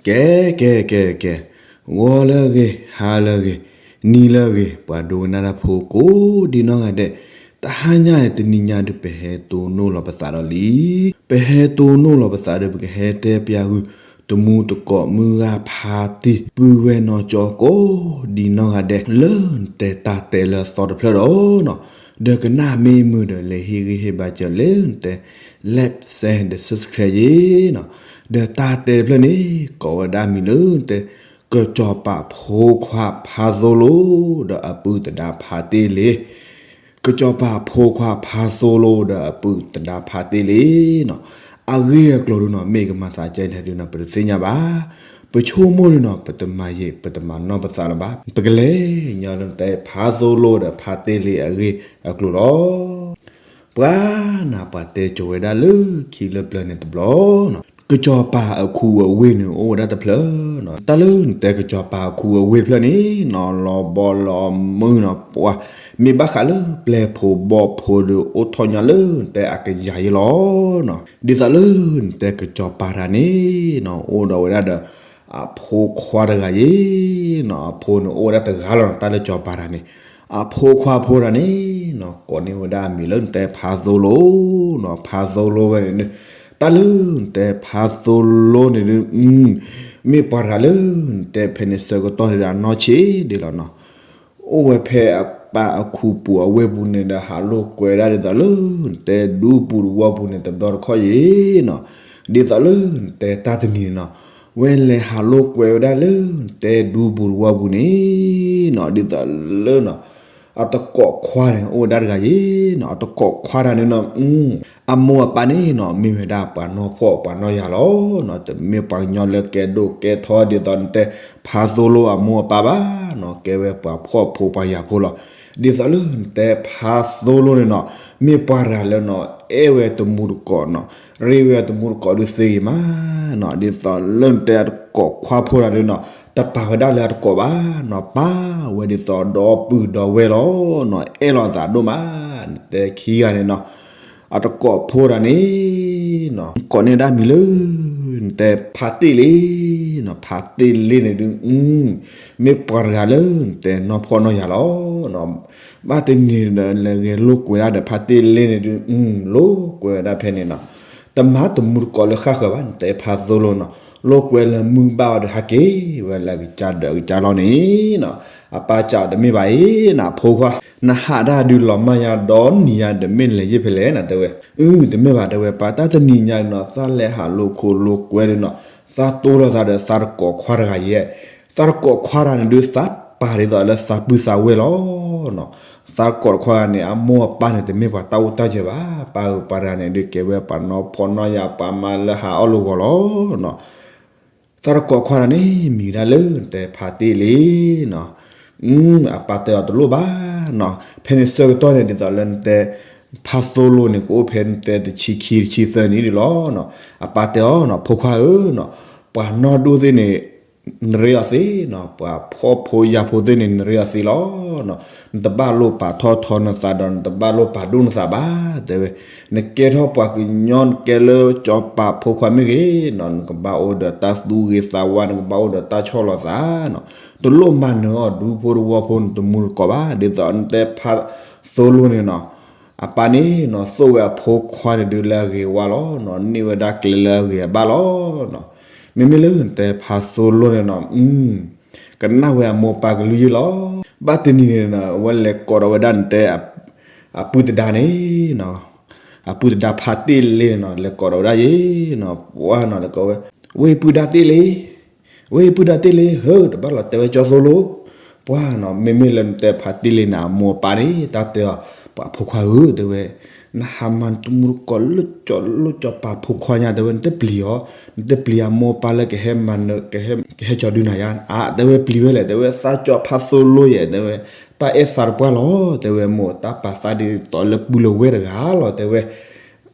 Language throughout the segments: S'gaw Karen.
ကဲ ကဲ ကဲ ကဲ, ဂီၤလၢအဂ့ၤ, ဟါလၢအဂ့ၤ, နံၤလၢအဂ့ၤ, ပှၤဒိကနၣ်တၢ်ဖိကိးဒံနီၢ်ဂၤဒဲး, တဟါညါအံၤတနံၤညါဒုး ပဟဲတိၢ်နီၣ်လီၤပသးဒီးလံ. ပဟဲတိၢ်နီၣ်လီၤပသးဒီး ပကဟဲတဲပျးဃုာ် တမူတကိးမုၢ်ဂၢ်ဖါတံၢ် ပုၢ်ဝဲၢ်နီၢ်ကၠီကိးဒံနီၢ်ဂၤဒဲး လၢနတဲတၢ်တဲလၢအသီတဖျၢၣ်ဒီးနီၤ, ဒီးကနၣ်မ့ၢ်မုာ်ဒီး လဲၤဟ့ၣ်ဂံၢ်ဟ့ၣ်ဘါစၢၤလၢနတဲ like share ဒီး subscribe ယ့နီၤ. ဒီးတၢ်တဲတဖျၢၣ်န့ၣ် ကိးဝဲဒၣ်မံၤလၢနတဲ ကစီၤပၤဖိခွါဖါသိလိ ဒီးအပုၢ်သဒါဖါတ့ၢ်လ့ ကစီၤပၤဖိခွါဖါသိလိ ဒီးအပုၢ်သဒါဖါတ့ၢ်လ့နီၤ. အဂ့ၢ်အကျိၤဒုနီၤ မ့ၢ်ကမၤသးဒ်လဲၣ်ဒုနီၤ ပတသ့ၣ်ညါဘၣ်. ပဆိကမိၣ်ဒုနီၤ ပတမၤယံာ် ပတမၤနီၢ်ပသးလၢၤဘၣ်. ပကလဲၤညီနုၢ်တဲဖါသိလိဒီးဖါတ့ၢ်လ့အဂ့ၢ်အကျိၤလီၤ. ပှၤနၤ ပှၤတဲကၠိၤဝဲဒၣ်လၢခံလၢပျၢၤန့ၣ်တဘျီနီၤ, ကစီၤပၤအခူအဝ့ၢ်န့ၣ် အိၣ်ဝဲဒၣ်တဖျၢၣ်နီၤ. တၢ်လၢနတဲကစီၤပၤအခူအဝ့ၢ်တဖျၢၣ်န့ၣ်နီၤ လီၤဘီလီၤမုၢ်နီၤ ပှၤမ့ၢ်ဘၣ်ဃးလၢပျဲၢ်ဖိဘီၣ်ဖိဒီး အိၣ်ထီၣ်ညီလၢနတဲအကယၤယ့လီၤနီၤ. ဒ်သိးလၢနတဲကစီၤပၤတဂၤန့ၣ်နီၤ အိၣ်ဒီးဝဲဒၣ်ဒီး အဖိခွါတဂၤယ့နီၤ. အဖိန့ၣ်အိၣ်ဝဲဒၣ်တဂၤလီၤနီၤ တၢ်လၢကစီၤပၤတဂၤန့ၣ် အဖိခွါဖိတဂၤန့ၣ်နီၤ ကိးန့ၢ်ဝဲဒၣ်အမံၤလၢနတဲဖါသိလိနီၤ. ဖါသိလိဝဲန့ၣ်ဒုး တၢ်လၢနတဲဖါသိလိန့ၣ်ဒုး မ့ၢ်ပှၤတဂၤလၢနတဲဖဲန့ၣ်ဆၢကတီၢ်န့ၣ်ဒီး အနီၢ်ဆံးဒ်လီၤနီၤ. အိၣ်ဝဲဖဲအပၢ်အခူပူၤအဝ့ၢ်ပူၤန့ၣ်ဒီး ဟးလိာ်ကွဲဒၣ်ဒ်သိးလၢ နတဲဒူပူၤတဝီပူၤန့ၣ် တဘျီတခီၣ်ယ့နီၤ. ဒ်သိးလၢနတဲတၢ်တနံၤန့ၣ်နီၤ ဝဲလဲၤဟးလိာ်ကွဲဝဲဒၣ်လၢ နတဲဒူပူၤတဝီပူၤန့ၣ်နီၤ ဒ်သိးလၢနီၤ အတကိးခွါန့ၣ် အိၣ်ဝဲဒၣ်တဂၤယ့နီၤ. အတကိးခွါတဂၤန့ၣ်နီၤ အမိၢ်အပၢ်န့ၣ်နီၤ မ့ၢ်ဝဲဒၣ်ပှၤနီၢ်ဖှီၣ်ပှၤနီၢ်ယာ်လီၤနီၤ. တမ့ၢ်ပှၤကညီလၢကဲဒိၣ်ကဲထီဒ်သိးနတဲဖါသိလိအမိၢ်အပၢ်ဘၣ်နီၤ. ကဲဝဲပှၤဖှီၣ်ဖိပှၤယာ်ဖိလီၤ. ဒ်သိးလၢနတဲဖါသိလိန့ၣ်နီၤ မ့ၢ်ပှၤတဂၤလၢနီၤ အဲၣ်ဝဲတမူတကိးနီၤ ရ့ဝဲတမူတကိးဒုးသ့ဂ့ၤမးနီၤ. ဒ်သိးလၢနတဲအတကိးခွါဖိတဂၤဒုးနီၤ တပာ်ဝဲဒၣ်လၢအတကိးဘၣ်နီၤ ပာ်ဝဲဒ်သိးဒီပုၢ်ဒီဝဲၢ်လီၤနီၤ. အဲၣ်လိာ်သးဒိၣ်မး နတဲခံဂၤန့ၣ်နီၤ အတကိးဖိတဂၤန့ၣ်နီၤ ကိးန့ၢ်ဒၣ်မံၤလၢ နတဲဖါတ့ၢ်လ့နီၤ. ဖါတ့ၢ်လ့န့ၣ်ဒုး မ့ၢ်ပှၤတဂၤလၢနတဲနီၢ်ဖှီၣ်နီၢ်ယာ်လီၤနီၤ. ဘၣ်တနံၤဒီး လဲၤဂဲၤလိာ်ကွဲဒၣ်ဒီးဖါတ့ၢ်လ့န့ၣ်ဒုး လိာ်ကွဲဝဲဒၣ်ဖဲန့ၣ်နီၤ တမၤတမူတကိးလၢဃၣ်ဃၢၤဘၣ် နတဲဖါသိလိနီၤ. လိာ်ကွဲလၢမုၢ်ဘၣ်အီၤဒီးဟးက့ၤဝဲလၢအကစၢ်ဒီးအကစၢ်လီၤန့ၣ်နီၤ. အပၢ်စံးတမ့ၢ်ဘၣ်အံၤနီၤ အဖိခွါ နဟးဒၣ်ဒုးလီၤမၢ်ယါဒီနံၤယါဒီးမ့ၢ်လဲၤယ့ၢ်ဖဲလဲၣ်နီၤ တဲဝဲ. အု တမ့ၢ်ဘၣ် တဲဝဲ ပၢ် တၢ်တနံၤညါနီၤ သးလဲၤဟးလိာ်ခိၣ်လိာ်ကွဲဒုးနီၤ သးတိၢ်လိာ်သးဒီးသးတကိးခွါတဂၤယဲ သးတကိးခွါတဂၤန့ၣ်ဒုး သးပာ်ဒ်သိးလၢသးပုၢ်သးဝဲၢ်လီၤနီၤ. သးတကိးတခွါတဂၤန့ၣ် အမိၢ်အပၢ်န့ၣ် တမ့ၢ်ပှၤတၢ်အိၣ်တၢ်ယၢၤဘၣ်. ပၢ်ဧၢပှၤတဂၤန့ၣ်ဒုး ကဲဝဲပှၤနီၢ်ဖှီၣ်နီၢ်ယာ် ပှၤမၤလၢဟးအီၣ်လိာ်ဂီၤလီၤနီၤ. သးတကိးတခွါတဂၤန့ၣ် မံၤဒၣ်လၢနတဲဖါတ့ၢ်လ့နီၤ. အပၢ်တဲအီၤတလိၣ်ဘၣ်နီၤ. ဖဲန့ၣ်ဆၢကတီၢ်န့ၣ် ဒ်သိးလၢနတဲ ဖါသိလိန့ၣ် ကအိၣ်ဖဲနတဲတဆံခံတဆံသၢနံၣ်ဒ်လီၤနီၤ. အပၢ်တဲအီၤနီၤ ဖိခွါဧၢနီၤ ပှၤနီၢ်ဒိၣ်သ့ၣ်န့ၣ် နရ့အီၤသ့နီၤ. ပှၤဖှီၣ်ဖိယာ်ဖိသ့ၣ်န့ၣ် နရ့အီၤသ့လီၤနီၤ. နတဘၣ်လိၣ်ပာ်ထီၣ်ထီနသးဒီး နတဘၣ်လိၣ်ပာ်ဒိၣ်နသးဘၣ် တဲဝဲ. နကဲထီၣ်ပှၤကညီ နကဲလၢစီၤပၤဖိခွါမ့ၢ်ဂ့ၤနီၤ နကဘၣ်အိၣ်ဒီးတၢ်သူၣ်ဂ့ၤသးဝါ နကဘၣ်အိၣ်ဒီးတၢ်ဆီၣ်လီၤသးနီၤ. တလိၣ်မၤနၢၤအီၤဒူဖိတဝီဖိ နတမူတကိးဘၣ် ဒ်သိးနတဲဖါသိလိန့ၣ်နီၤ. အပၢ်န့ၣ်နီၤ သိၣ်ဝဲအဖိခွါန့ၣ်ဒုးလၢအဂ့ၤအဝါလီၤနီၤ. န့ၢ်ဝဲဒၣ်ကျဲလၢအဂ့ၤအဘၣ်လီၤနီၤ. မ့မ့ၢ်လၢနတဲဖါသိလိန့ၣ်နီၤ ကနၣ်ဝဲအမိၢ်ပၢ်ကလုၢ်ယ့ၢ်လီၤ. ဘၣ်တနံၤန့ၣ်နီၤ အဝဲလဲၤကိးဒီးဝဲဒၣ်နတဲ အပုၢ်သဒါန့ၣ်နီၤ အပုၢ်သဒါဖါတ့ၢ်လ့န့ၣ်နီၤ လဲၤကိးဒီးဝဲဒၣ်ယ့ၣ်နီၤ ပှၢ်နီၤ လဲၤကိးဝဲ ဝ့ၢ်ပုၢ်ဒါတ့ၢ်လ့ ဝ့ၢ်ပုၢ်ဒါတ့ၢ်လ့ ဟၢ တဘၣ်လီၤတဲဝဲကၠီသိလိ ပှၢ်နီၤ မ့မ့ၢ်လၢနတဲဖါတ့ၢ်လ့န့ၣ် အမိၢ်အပၢ်န့ၣ် တၢ်တဲအီၤ ပှၤဖိခွါဧၢ တဲဝဲ နဟးမၤတမူတကိးလၢကၠီလိၣ်ကၠီပၤဖိခွါညါ တဲဝဲ နတပျံၤအီၤ နတပျံၤအမိၢ်အပၢ်လၢကဟဲမၤနၢၤ ကဟဲကၠီဒုနၤယါ အါ တဲဝဲပျံၤဝဲလဲၣ် တဲဝဲ သးကၠီဖါသိလိယဲၢ် တဲဝဲ တၢ်အဲၣ်သးတပှၢ်လီၤ တဲဝဲ မိၢ်တၢ်ပာ်သးဒ်သိးလၢပုၢ်လၢဝဲၢ်တဂၤလီၤ တဲဝဲ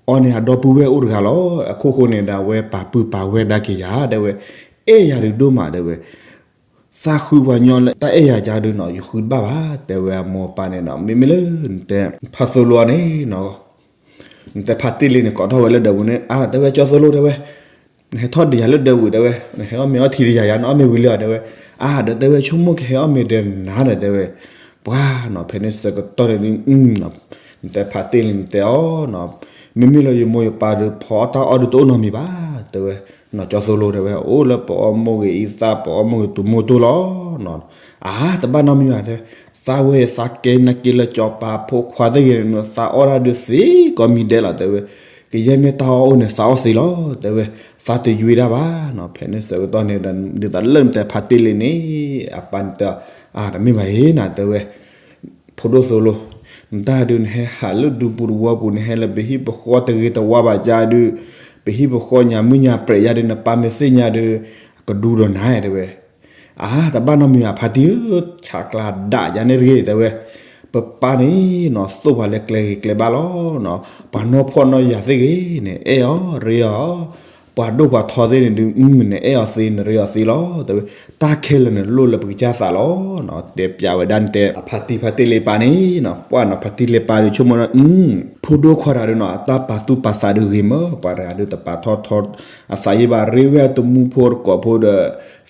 အီၤန့ၣ်အဒီပုၢ်ဝဲၢ်အိၣ်တဂၤလီၤ အခိၣ်ဃိန့ၣ်ဒၣ်ဝဲပာ်ပုၢ်ပာ်ဝဲၢ်ဒၣ်က့ၤယၤ တဲဝဲ အဲၣ်ယၤဒုးဒိၣ်မး တဲဝဲ သးဃုပှၤကညီလၢတၢ်အဲၣ်ယၤကါဒုးနီၤ ယဃုတဘၣ်ဘၣ် တဲဝဲအမိၢ်အပၢ်န့ၣ်နီၤ မ့မ့ၢ်လၢနတဲ ဖါသိလိန့ၣ်နီၤ နတဲဖါတ့ၢ်လ့န့ၣ် ကိးထီၣ်ဝဲလၢဒၢးပူၤန့ၣ် အါ တဲဝဲကၠီသိလိ တဲဝဲ နဟဲထီၣ်ဒီးယၤလၢဒၢးပူၤတဲဝဲ, နဟဲအီၣ်မ့ၤအီထံဒီးယၤ ယၤနအီၣ်မ့ၤဝံၤလံဧါတဲဝဲ. အါ ဒီးတဲဝဲဆိကမိၣ်ကဟဲအီၣ်မ့ၤဒီးနၤဒီးတဲဝဲ. ပှၤနီၤ ဖဲန့ၣ်ဆၢကတီၢ်န့ၣ်ဒုး နတဲဖါတ့ၢ်လံနတဲအီၤနီၤ, မ့မ့ၢ်လၢယမိၢ်ယပၢ်ဒီး ဖီအီၣ်တၢ်အီၣ်ဒုးတအိၣ်နီတမံၤဘၣ် တဲဝဲ. နီၤ ကၠီသိလိတဲဝဲ အိၣ်လၢပအီၣ်မိၢ်ဂ့ၤအံသၣ် ပအီၣ်မိၢ်ဂ့ၤတူၤမိၢ်တိၢ်လီၤ. အါ တဘၣ်နီတမံၤဘၣ်တဲ, သးဝဲသးကဲနာ်က့လၢစီၤပၤဖိခွါသ့ၣ်ဂ့ၤန့ၣ် သးအီၣ်တၢ်ဒုးသ့ကိးမံၤဒဲးလီၤတဲဝဲ. ကယဲၢ်မ့ၢ်တၢ်အီၣ်အိၣ်န့ၣ် သးအီၣ်သ့လီၤတဲဝဲ. သးတယွ့တၢ်ဘၣ်နီၤ. ဖဲန့ၣ်ဆၢကတီၢ်န့ၣ်ဒီး ဒ်သိးလၢနတဲဖါတ့ၢ်လံန့ၣ် အပၢ်န့ၣ်တဲ, အါ တမ့ၢ်ဘၣ်အံၤနၤတဲဝဲ ဖိဒိၣ်သိလိ, နတၢ်ဒုးနဟဲဟးလၢဒူပူၤတဝီပူၤ နဟဲလၢပဟံၣ်ပဃီတဂ့ၤတဝါဘၣ်ယါဒုး, ပဟံၣ်ပဃီညါမုၢ်ညါပြဲးယါဒုး နပၢ်မ့ၢ်သ့ၣ်ညါဒုး ကဒူဒီးနၤတဲဝဲ. အါ တဘၣ်နီတမံၤဘၣ်ဖါတံၢ်ဧၢ, ဆးကျါဒၣ်ယါန့ၣ်တဂ့ၤတဲဝဲ. ပပၢ်န့ၣ်နီၤ သိၣ်ပှၤလၢကျဲဂ့ၤကျဲဘၣ်လီၤနီၤ. ပှၤနီၢ်ဖှီၣ်နီၢ်ယာ်သ့ၣ်ဂ့ၤန့ၣ် အဲၣ်အီၤရ့အီၤ, ပှၤဒိၣ်ပှၤထီသ့ၣ်န့ၣ်ဒုး နအဲၣ်အီၤသ့ နရ့အီၤသ့လီၤတဲဝဲ. တၢ်ခဲလၢာ်န့ၣ် လိၣ်လၢပကစၢ်သးလီၤနီၤ. တဲပျးဝဲဒၣ်နတဲ ဖါတံၢ်ဖါတ့ၢ်လံပၢ်န့ၣ်နီၤ. ပှၢ်နီၤ ဖါတံၢ်လံပၢ်ဒုးဆိကမိၣ်နီၤ, ဖိဒိၣ်ခွါတဂၤဒုးနီၤ အတၢ်ပာ်သူၣ်ပာ်သးဒုးဂ့ၤမး, ပှၤတဂၤဒုးတပာ်ထီၣ်ထီအသးယံၤဘၣ် ရ့ဝဲတမူဖိတကိးဖိဒီး သ့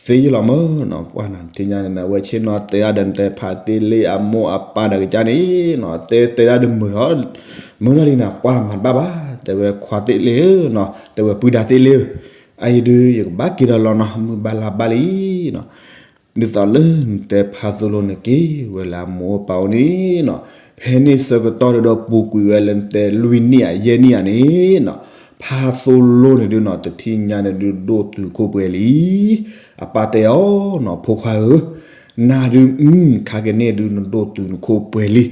ယလီၤမးနီၤ. ပှၢ်နီၤ ထံၣ်ညါန့ၣ် အဝဲဆ့ၣ်နီၤတဲဒၣ်ဒီးနတဲဖါတ့ၢ်လံအမိၢ်အပၢ်ဒီးကစၢ်န့ၣ်နီၤ တဲတဲဒၣ်ဒုးမုာ်ထီၣ် မုာ်ထီၣ်လံနီၤ. ပှၢ်မၤတဘၣ်ဘၣ် တဲဝဲခွါတ့ၢ်လံဧၢနီၤ, တဲဝဲပုၢ်ဒါတ့ၢ်လံဧၢ, အအံၤဒုး ယကဘၣ်က့ၤဒီးလီၤနီၤ, မုၢ်ဘၣ်လါဘၣ်လံနီၤ. ဒ်သိးလၢနတဲဖါသိလိန့ၣ်က့ၤဝဲလၢအမိၢ်အပၢ်အိၣ်န့ၣ်နီၤ, ဖဲန့ၣ်ဆၢကတီၢ်ဒုးဒီးပူၤကွံာ်ဝဲလၢနတဲလွံၢ်နံၣ်ဧါယဲၢ်နံၣ်ဧါန့ၣ်နီၤ, ဖါသိလိန့ၣ်ဒုးနီၤ တထံၣ်ညါန့ၣ်ဒုးဒိၣ်တုာ်ခိၣ်ပှဲၤလံ. အပၢ်တဲအီၤနီၤ ဖိခွါဧၢ, နၤဒုး ခါကန့ၣ်ဒုးနဒိၣ်တုာ်နခိၣ်ပှဲၤလံ,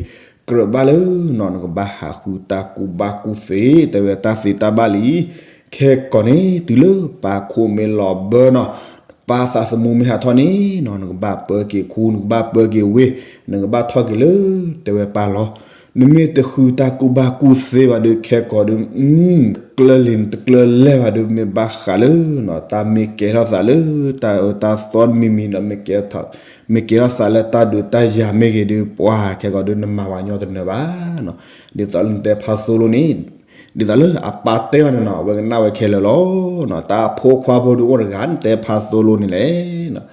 ကြၢးဘၣ်လၢနီၤ နကဘၣ်ဟးဃုတၢ်ကူၣ်ဘၣ်ကူၣ်သ့ တဲဝဲတၢ်သ့တၢ်ဘၣ်လံ. ခဲကိာ်န့ၣ် တုၤလၢပၢ်ခိၣ်မ့ၢ်လီၤဘၢနီၤ, ပၢ်သးသမူမ့ၢ်ဟးထီၣ်န့ၣ်နီၤ နကဘၣ်ပၢက့ၤခူ နကဘၣ်ပၢက့ၤဝ့ၢ် နကဘၣ်ထီၣ်က့ၤလၢ တဲဝဲပၢ်လီၤ. နမ့ၢ်တဃုတၢ်ကူၣ်ဘၣ်ကူၣ်သ့ဘၣ်ဒုး ခဲကိာ်ဒုး တကျၢလံၤနတကျၢလဲၢ်ဘၣ်ဒုး မ့ၢ်ဘၣ်ဃးလၢနီၤ တၢ်မ့ၢ်ကဲထီၣ်သးလၢ တၢ်အၢတၢ်သီတမံၤမံၤဒီး မ့ၢ်ကဲထီၣ်သးလၢတၢ်ဒုးတၢ်ယၤမ့ၢ်ဂ့ၤဒုး ပှၢ်ခဲကိာ်ဒုး နမၤဝဲညီတနၢၤဘၣ်နီၤ. ဒ်သိးလၢနတဲဖါသိလိန့ၣ် ဒ်သိးလၢအပၢ်တဲအီၤန့ၣ်နီၤ အဝဲကနၣ်ဝဲခဲလၢာ်လီၤနီၤ. တၢ်အဖိခွါဖိဒုးအိၣ်တဂၤ နတဲဖါသိလိန့ၣ်လဲၣ်နီၤ.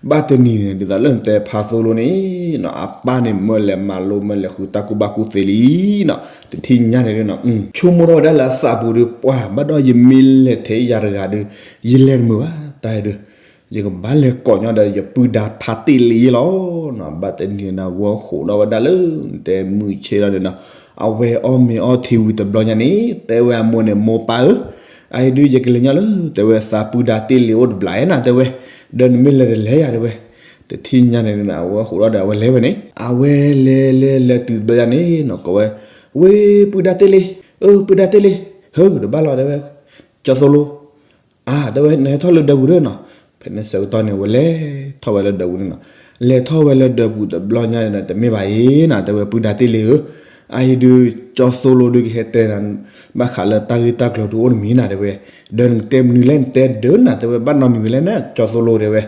ဘၣ်တနံၤန့ၣ် ဒ်သိးလၢနတဲဖါသိလိန့ၣ်နီၤ အပၢ်န့ၣ်မၢလဲၤမၤလိ မၢလဲၤဃုတၢ်ကူၣ်ဘၣ်ကူၣ်သ့လံနီၤ. တထံၣ်ညါန့ၣ်ဒုးနီၤ ဆိကမိၣ်ထီၣ်ဝဲဒၣ်လၢအသးပူၤဒုး ပှၢ်ဘၣ်ဒီးယမ့ၢ်လဲၤထဲယၤတဂၤဒုး ယလဲၤတမုာ်ဘၣ် တၢ်ဒုး ယကဘၣ်လဲၤကိးညီဒီးယပုၢ်ဒါဖါတ့ၢ်လံလီၤနီၤ. ဘၣ်တနံၤန့ၣ် အဝဲဃိးဒီးဝဲဒၣ်လၢ တဲမုၢ်ဆ့ၣ်လီၤန့ၣ်နီၤ အဝဲအီၣ်မ့ၤအီထံဝံၤတဘျီညါန့ၣ် တဲဝဲအမိၢ်န့ၣ် မိၢ်ပၢ်ဧၢ, အအံၤဒုးယကလဲၤညီလၢ တဲဝဲသးပုၢ်ဒါတ့ၢ်လံအိၣ်တဘျီဧါနၤ တဲဝဲ, ဒီးနမ့ၢ်လဲၤတလဲၤယၤ တဲဝဲ. တထံၣ်ညါန့ၣ် အဝဲဃိးဒီးအဝဲလဲၤဝဲန့ၣ် အဝဲလဲၤလဲၤလဲၤတုၤတဘျီညါန့ၣ်နီၤ ကိးဝဲဝ့ၢ်ပုၢ်ဒါတ့ၢ်လံ, အၢ ပုၢ်ဒါတ့ၢ်လံ, ဟၢ တဘၣ်လီၤ တဲဝဲ, ကၠီသိလိ အါ တဲဝဲ နဟဲထီၣ်လၢဒၢးပူၤဒၢးနီၤ. ဖဲန့ၣ်ဆၢကတီၢ်န့ၣ် ဝဲလဲၤထီၣ်ဝဲလၢဒၢးပူၤန့ၣ်နီၤ. လဲၤထီၣ်ဝဲလၢဒၢးပူၤတဘျီညါန့ၣ်ဒီး တမ့ၢ်ဘၣ်အံၤနၤ တဲဝဲ ပုၢ်ဒါတ့ၢ်လံဧၢ, အအံၤဒုး ကၠီသိလိဒုးကဟဲတဲနၤ ဘၣ်ဃးလၢတၢ်ဂ့ၢ်တၢ်ကျိၤဒုးအိၣ်တမံၤနၤ တဲဝဲ, ဒီးနတဲမနုၤလဲၣ် နတဲဒၢးနၤ တဲဝဲ ဘၣ်နီတမံၤဝဲလဲၣ်နၤ ကၠီသိလိ တဲဝဲ.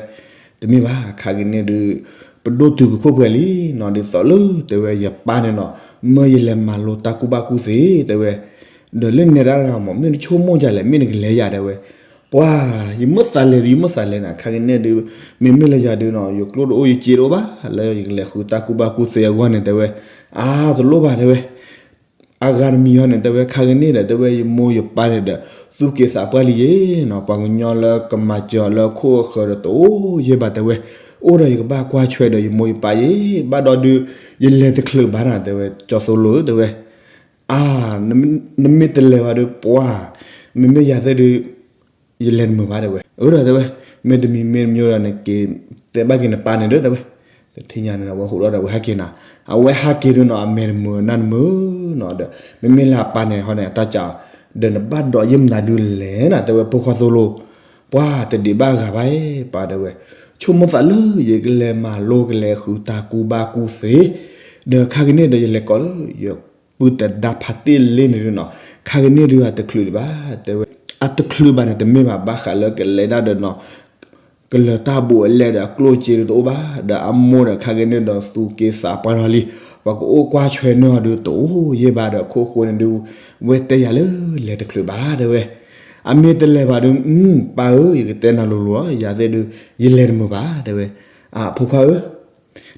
တမ့ၢ်ဘၣ် ခါက့ၤန့ၣ်ဒုး ပဒိၣ်တုာ်ပခိၣ်ပှဲၤလံနီၤ ဒ်သိးလၢ တဲဝဲ ယပၢ်န့ၣ်နီၤ မၢယလဲၤမၤလိတၢ်ကူၣ်ဘၣ်ကူၣ်သ့ တဲဝဲ, ဒီးလၢနဲဒၣ်တဂၤမး မ့ၢ်နဆိကမိၣ်ဒ်လဲၣ် မ့ၢ်နကလဲၤယၤ တဲဝဲ, ပှၤ ယမ့ၢ်သးလဲၤဒုး ယမ့ၢ်သးလဲၤနၤ ခါက့ၤန့ၣ်ဒုး မ့မ့ၢ်လၢယၤဒုးနီၤ ယကျိၣ်တအိၣ်ယစ့တအိၣ်ဘၣ် လၢယကလဲၤဃုတၢ်ကူၣ်ဘၣ်ကူၣ်သ့အဂီၢ်န့ၣ် တဲဝဲ, အါ တလိၣ်ဘၣ် တဲဝဲ အဂၤတမံၤဟီန့ၣ် တဲဝဲ ခါက့ၤန့ၣ်ဒီး တဲဝဲ ယမိၢ်ယပၢ်န့ၣ်ဒီး သူၣ်က့သးပှၢ်လံယ့ၤနီၤ ပှၤကညီလၢကမၤစၢၤအီၤလၢခိၣ်အဃၢၤဒီးတအိၣ်ယဲၢ်ဘၣ် တဲဝဲ, အိၣ်ဒီးယကဘၣ်ကွၢ်ဆွဲဒီးယမိၢ်ယပၢ်ယ့ၤ ဘၣ်ဒီးဒုး ယလဲၤတချုးဘၣ်နၤ တဲဝဲ ကၠီသိလိ တဲဝဲ, အါ နမ့ၢ်တလဲၤဘၣ်ဒီး ပှၤ မ့မ့ၢ်ယၤသ့ၣ်ဒုး ယလဲၤတမုာ်ဘၣ် တဲဝဲ, အၢ ဒီး တဲဝဲ, မ့တမံၤမ့တမံၤဒီး နက့ၤတဲဘၣ်က့ၤနပၢ်န့ၣ်ဒီး တဲဝဲ, တထံၣ်ညါန့ၣ် အဝဲဟးဒီး အဝဲဟးက့ၤနၤ, အဝဲဟးက့ၤဒုးနီၤ အမဲာ်တမုာ်နၢ်တမုာ်နီၤ ဒီး မ့မ့ၢ်လၢအပၢ်န့ၣ်ဟီန့ၣ် အတၢ်စး ဒီးနဘၣ်ဒိးယဲၢ်မနုၤဒုးလဲၣ်နၤ တဲဝဲ ဖိခွါသိလိ, ပှၤတဒံးဘၣ်ဂၤဘၣ် ပၢ် တဲဝဲ, ဆိကမိၣ်သးလၢယကလဲၤမၤလိကလဲၤဃုတၢ်ကူၣ်ဘၣ်ကူၣ်သ့, ဒီးခါက့ၤန့ၣ်ဒီးယလဲၤကိးလၢယ ပုၢ်သဒါဖါတ့ၢ်လံန့ၣ်ဒုးနီၤ, ခါက့ၤန့ၣ်ဒုးအတချုးဒံးဘၣ် တဲဝဲ, အတချုးဘၣ်န့ၣ် တမ့ၢ်ဘၣ် ဘၣ်ဃးလၢကလဲၤဒၣ်ဒီးနီၤ, ကလၢၤတၢ်ဘူးအလဲဒီးအကျိၣ်စ့ဒုးတအိၣ်ဘၣ်, ဒီးအမိၢ်ဒီးခါက့ၤန့ၣ်ဒီးသူၣ်က့သးပှၢ်ထီၣ်လံ, ပှၤကအိၣ်ကွၢ်ဆွဲန့ၢ်အီၤဒုးတအိၣ်ယဲၢ်ဘၣ်ဒီးခိၣ်ဃိန့ၣ်ဒုး, ဝဲတဲယၤလၢလဲၤတချုးဘၣ် တဲဝဲ, အမ့ၢ်တလဲၤဘၣ်ဒီး ပၢ်ဧၢ, ယကတဲနၤလိၤလိၤလီၤ, ယၤသ့ၣ်ဒုး ယလဲၤတမုာ်ဘၣ် တဲဝဲ. အဖိခွါဧၢ,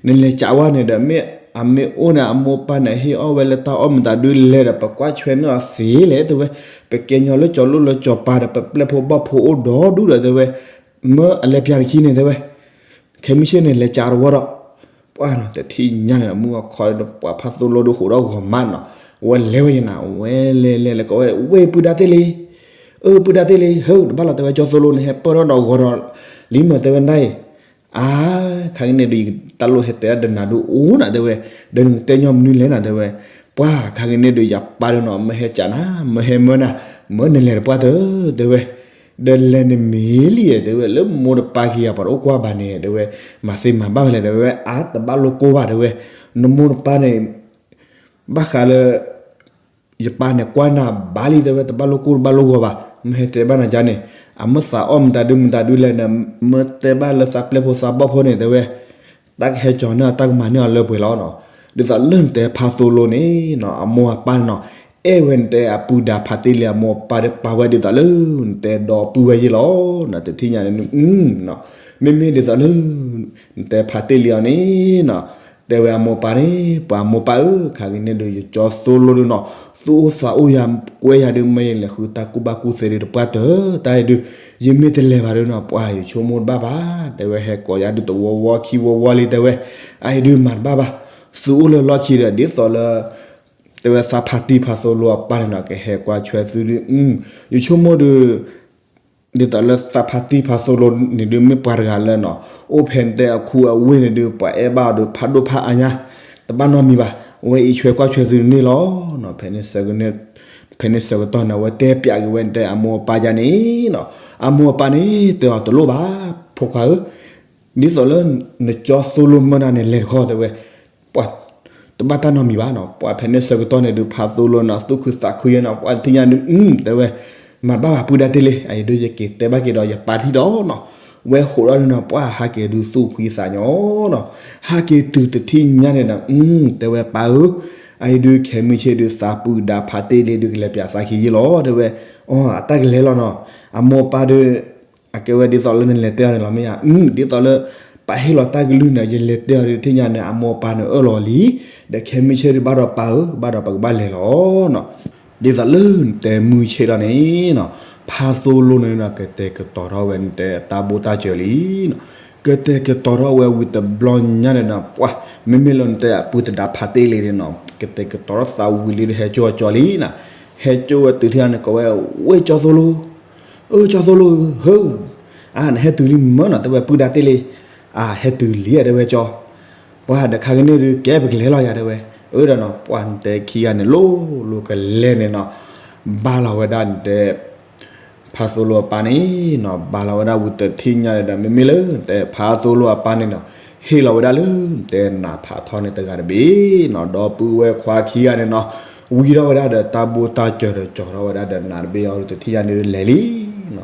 နလဲၤကးဝဲန့ၣ်ဒီး မ့ၢ်အမ့ၢ်အိၣ်န့ၣ် အမိၢ်ပၢ်န့ၣ် ဟ့ၣ်အီၣ်ဝဲလၢတၢ်အီၣ်မတၤဒုးလဲၤဒီး ပကွၢ်ဆွဲန့ၢ်အီၤသ့လဲၣ် တဲဝဲ. ပကဲညီလၢကၠီၤလိၣ်လၢကၠီၤပၤဒီး ပပျဲၢ်ဖိဘီၣ်ဖိအိၣ်ဒီဒူၣ်ဒီး တဲဝဲ. မၢအလဲၤပျၢ်နခံန့ၣ် တဲဝဲ. ခဲမုၢ်ဆ့ၣ်န့ၣ် လဲၤကးတဝီဒီး ပှၢ်နီၤ တထံၣ်ညါန့ၣ် မုၢ်အခီဒီး ပှၤဖါသိလိဒီး ဟိးဒီးဂီၤမးနီၤ, ဝဲလဲၤဝဲယနၤ, ဝဲလဲၤလဲၤလဲၤကီးဝဲ, ဝဲပုၢ်ဒါတ့ၢ်လံ, အၢ ပုၢ်ဒါတ့ၢ်လံ, ဟၢ တဘၣ်လီၤ တဲဝဲ, ကၠီသိလိန့ၣ် ဟဲပၢၢ်ထီၣ်ဒီးဂီၤဒီးလံမၢ် တဲဝဲဒၣ်အံၤ, အါ, ခါကန့ၣ်ဒုး ယတၢ်လိၣ်ဟဲတဲဒၣ်ဒီးနၤဒုးအိၣ်နၤ တဲဝဲ, ဒီးနကတဲညီမနုၤလဲၣ်နၤ တဲဝဲ, ပှၢ် ခါကန့ၣ်ဒုး ယပၢ်ဒုးနီၤ မၢဟဲကးနၤ, မၢဟဲမၢနၤ, မၢနလဲၤတပှၢ်တၢၢ် တဲဝဲ ဒီးလဲၤနမ့ၢ်လံဧါ တဲဝဲ, လၢမိၢ်တပၢ်ခံဂၤပှၤတအိၣ်ကွၢ်ဘၣ်န့ၣ် တဲဝဲ, မၤသ့မၤဘၣ်ဝဲလဲၣ် တဲဝဲ, အါ တဘၣ်လိၣ်ကိၢ်ဘၣ် တဲဝဲ, နမိၢ်နပၢ်န့ၣ် ဘၣ်ဃးလၢ ယပၢ်န့ၣ်ကွၢ်နၤဘၣ်လံ တဲဝဲ, တဘၣ်လိၣ်ကိၢ်တဘၣ်လိၣ်ဂီၤဘၣ်, မၢဟဲတဲဘၣ်နၤကါန့ၣ်, အမၢသးအီၣ်မတၤဒုမတၤဒုလဲၣ်န့ၣ် မၢတဲဘၣ်လၢသးပျဲၢ်ဖိသးဘီၣ်ဖိန့ၣ် တဲဝဲ တၢ်ကဟဲကၠီၤန့ၢ်အီၤ တၢ်ကမၤန့ၢ်အီၤလၢပှဲၤလီၤနီၤ. ဒ်သိးလၢနတဲဖါသိလိန့ၣ်နီၤ အမိၢ်အပၢ်န့ၣ်နီၤ, အဲၣ်ဝဲနတဲအပုၢ်ဒါဖါတ့ၢ်လံ အမိၢ်အပၢ်ဒီး ပာ်ဝဲဒ်သိးလၢ နတဲဒီပုၢ်ဝဲၢ်ယ့ၢ်လီၤ. နတထံၣ်ညါန့ၣ် မ့မ့ၢ်ဒ်သိးလၢ နတဲဖါတ့ၢ်လံအီၤန့ၣ်နီၤ, တဲဝဲအမိၢ်အပၢ်န့ၣ်, ပှၤမိၢ်ပၢ်ဧၢ, ခါကန့ၣ်ဒုး ယကၠီသိလိဒုးနီၤ, သူၣ်အိၣ်သးအိၣ်ယၤ ကွဲယၤဒုး မ့ၢ်ယလဲၤဃုတၢ်ကူၣ်ဘၣ်ကူၣ်သ့ဒုးတပှၢ်တၢၢ်, တၢ်အံၤဒုး ယမ့ၢ်တလဲၤဘၣ်ဒုးနီၤ ပှၢ် ယဆိကမိၣ်တဘၣ်ဘၣ်, တဲဝဲ, ဟဲကိးယၤဒုးတဝီဝီခံဝီဝီလံ တဲဝဲ, အအံၤဒုးမၤတဘၣ်ဘၣ်, သူၣ်အိၣ်လၢလီၢ်ခံဒီး ဒ်သိးလၢ တဲဝဲသးဖါတံၢ်ဖါသိလိအပၢ်န့ၣ်နီၤ ကဟဲကွၢ်ဆွဲသုဒုး, ယဆိကမိၣ်ဒုး ဒ်သိးလၢသးဖါတံၢ်ဖါသိလိန့ၣ်ဒုး မ့ၢ်ပှၤတဂၤလၢနီၤ, အိၣ်ဖဲနတဲအခူအဝ့ၢ်န့ၣ်ဒုး ပှၤအဲၣ်ဘၣ်အီၤဒုး ဖးဒိၣ်ဖးအါညါ, တဘၣ်နီတမံၤဘၣ်, အဝဲအံၤဆွဲကွၢ်ဆွဲသုန့ၣ်လီၤ. ဖဲန့ၣ်ဆၢကတီၢ်န့ၣ် အဝဲတဲပၠးက့ၤဝဲနတဲအမိၢ်အပၢ်ယါန့ၣ်နီၤ, အမိၢ်အပၢ်န့ၣ် တဲအီၤတလိၣ်ဘၣ်, ဖိခွါဧၢ, ဒ်သိးလၢ နကၠီသိလိမၢနၤန့ၣ် လဲၤတခီ တဲဝဲ, ပှၤ တဘၣ်တၢ်နီတမံၤဘၣ်နီၤ, ပှၤဖဲန့ၣ်ဆၢကတီၢ်န့ၣ်ဒုး ဖါသိလိနီၤ သူၣ်ခုသးခုယဲနီၤ, ပှၤတထံၣ်ညါဒုး တဲဝဲ, မၤတဘၣ်ဘၣ် ပုၢ်ဒါတ့ၢ်လံ, အအံၤဒုး ယက့ၤတဲဘၣ်က့ၤဒီးယပၢ်ထံၣ်ဒီးနီၤ, ဝဲဟိးထီၣ်ဒုးနီၤ ပှၤဟးက့ၤဒုးသူၣ်ဖှံသးညီနီၤ, ဟးက့ၤတုၤတထံၣ်ညါန့ၣ်ဒီး တဲဝဲပၢ်ဧၢ, အအံၤဒုး ခဲမုၢ်ဆ့ၣ်ဒုး သးပုၢ်ဒါဖါတ့ၢ်လံဒုး ကလဲၤပၠးသးခံယ့ၢ်လီၤ တဲဝဲ, အီ အတၢ်ကလဲၤလီၤနီၤ, အမိၢ်အပၢ်ဒုး အကဲဝဲဒ်သိးလၢနလဲၤတဲအီၤန့ၣ်လီၤ မ့ၢ်ဧါ, ဒ်သိးလၢ ပၢ်ဟ့ၣ်လီၤတၢ်ကလုၢ်န့ၣ် ယလဲၤတဲအီၤဒုး တထံၣ်ညါန့ၣ် အမိၢ်အပၢ်န့ၣ်အၢၣ်လီၤလံ, ဒီးခဲမုၢ်ဆ့ၣ်ဒုး ဘၣ်ဒီးပၢ်ဧၢ ဘၣ်ဒီးပကဘၣ်လဲၤလီၤနီၤ, ဒ်သိးလၢနတဲမုၢ်ဆ့ၣ်လီၤန့ၣ်နီၤ, ဖါသိလိန့ၣ်နီၤ ကတဲာ်ကတီၤထီၣ်ဝဲနတဲတၢ်ဘိၣ်တၢ်စၢၤလံနီၤ, ကတဲာ်ကတီၤထီၣ်ဝဲဝံၤတဘျီညါန့ၣ်ဒီး ပှၤ မ့မ့ၢ်လၢနတဲအပုၢ်သဒါဖါတ့ၢ်လံန့ၣ်နီၤ ကတဲာ်ကတီၤထီၣ်သးဝံၤလံဒီး ဟဲကၠီကၠီလံနီၤ, ဟဲကၠီဝဲတုၤထံၣ်န့ၣ် ကိးဝဲ, ဝဲၢ်ကၠီသိလိ အၢ ကၠီသိလိဧၢ, ဟၢ, အါ နဟဲတုၤလံမၢနီၤ တဲဝဲ ပုၢ်ဒါတ့ၢ်လံ, အါ ဟဲတုၤလံဧါ တဲဝဲကၠီ, ပှၤဒီးခါကန့ၣ်ဒုး ကဲပကလဲၤလီၤယၤ တဲဝဲ, အၢဒီးနီၤ ပှၤနတဲခံဂၤန့ၣ် လိၤလိၤကလဲၤန့ၣ်နီၤ, ဘၣ်လီၤဝဲဒၣ်နတဲ ဖါသိလိအပၢ်န့ၣ်နီၤ, ဘၣ်လီၤဝဲဒၣ်ဝံၤတထံၣ်ညါန့ၣ်ဒီး မ့မ့ၢ်လၢနတဲဖါသိလိအပၢ်န့ၣ်နီၤ, ဟ့ၣ်လီၤဝဲဒၣ်လၢနတဲနးဖးထီန့ၣ်တဂၤတဘ့ၣ်နီၤ, ဒီပုၢ်ဝဲၢ်ခွါခံဂၤန့ၣ်နီၤ, ဝံၤထီၣ်ဝဲဒၣ်ဒီးတၢ်ဘိၣ်တၢ်စၢၤဒီး ကၠီၤထီၣ်ဝဲဒၣ်ဒီး နၤတဘ့ၣ်အီၤဒုးတထံၣ်ညါန့ၣ်ဒုးလဲၤလံနီၤ,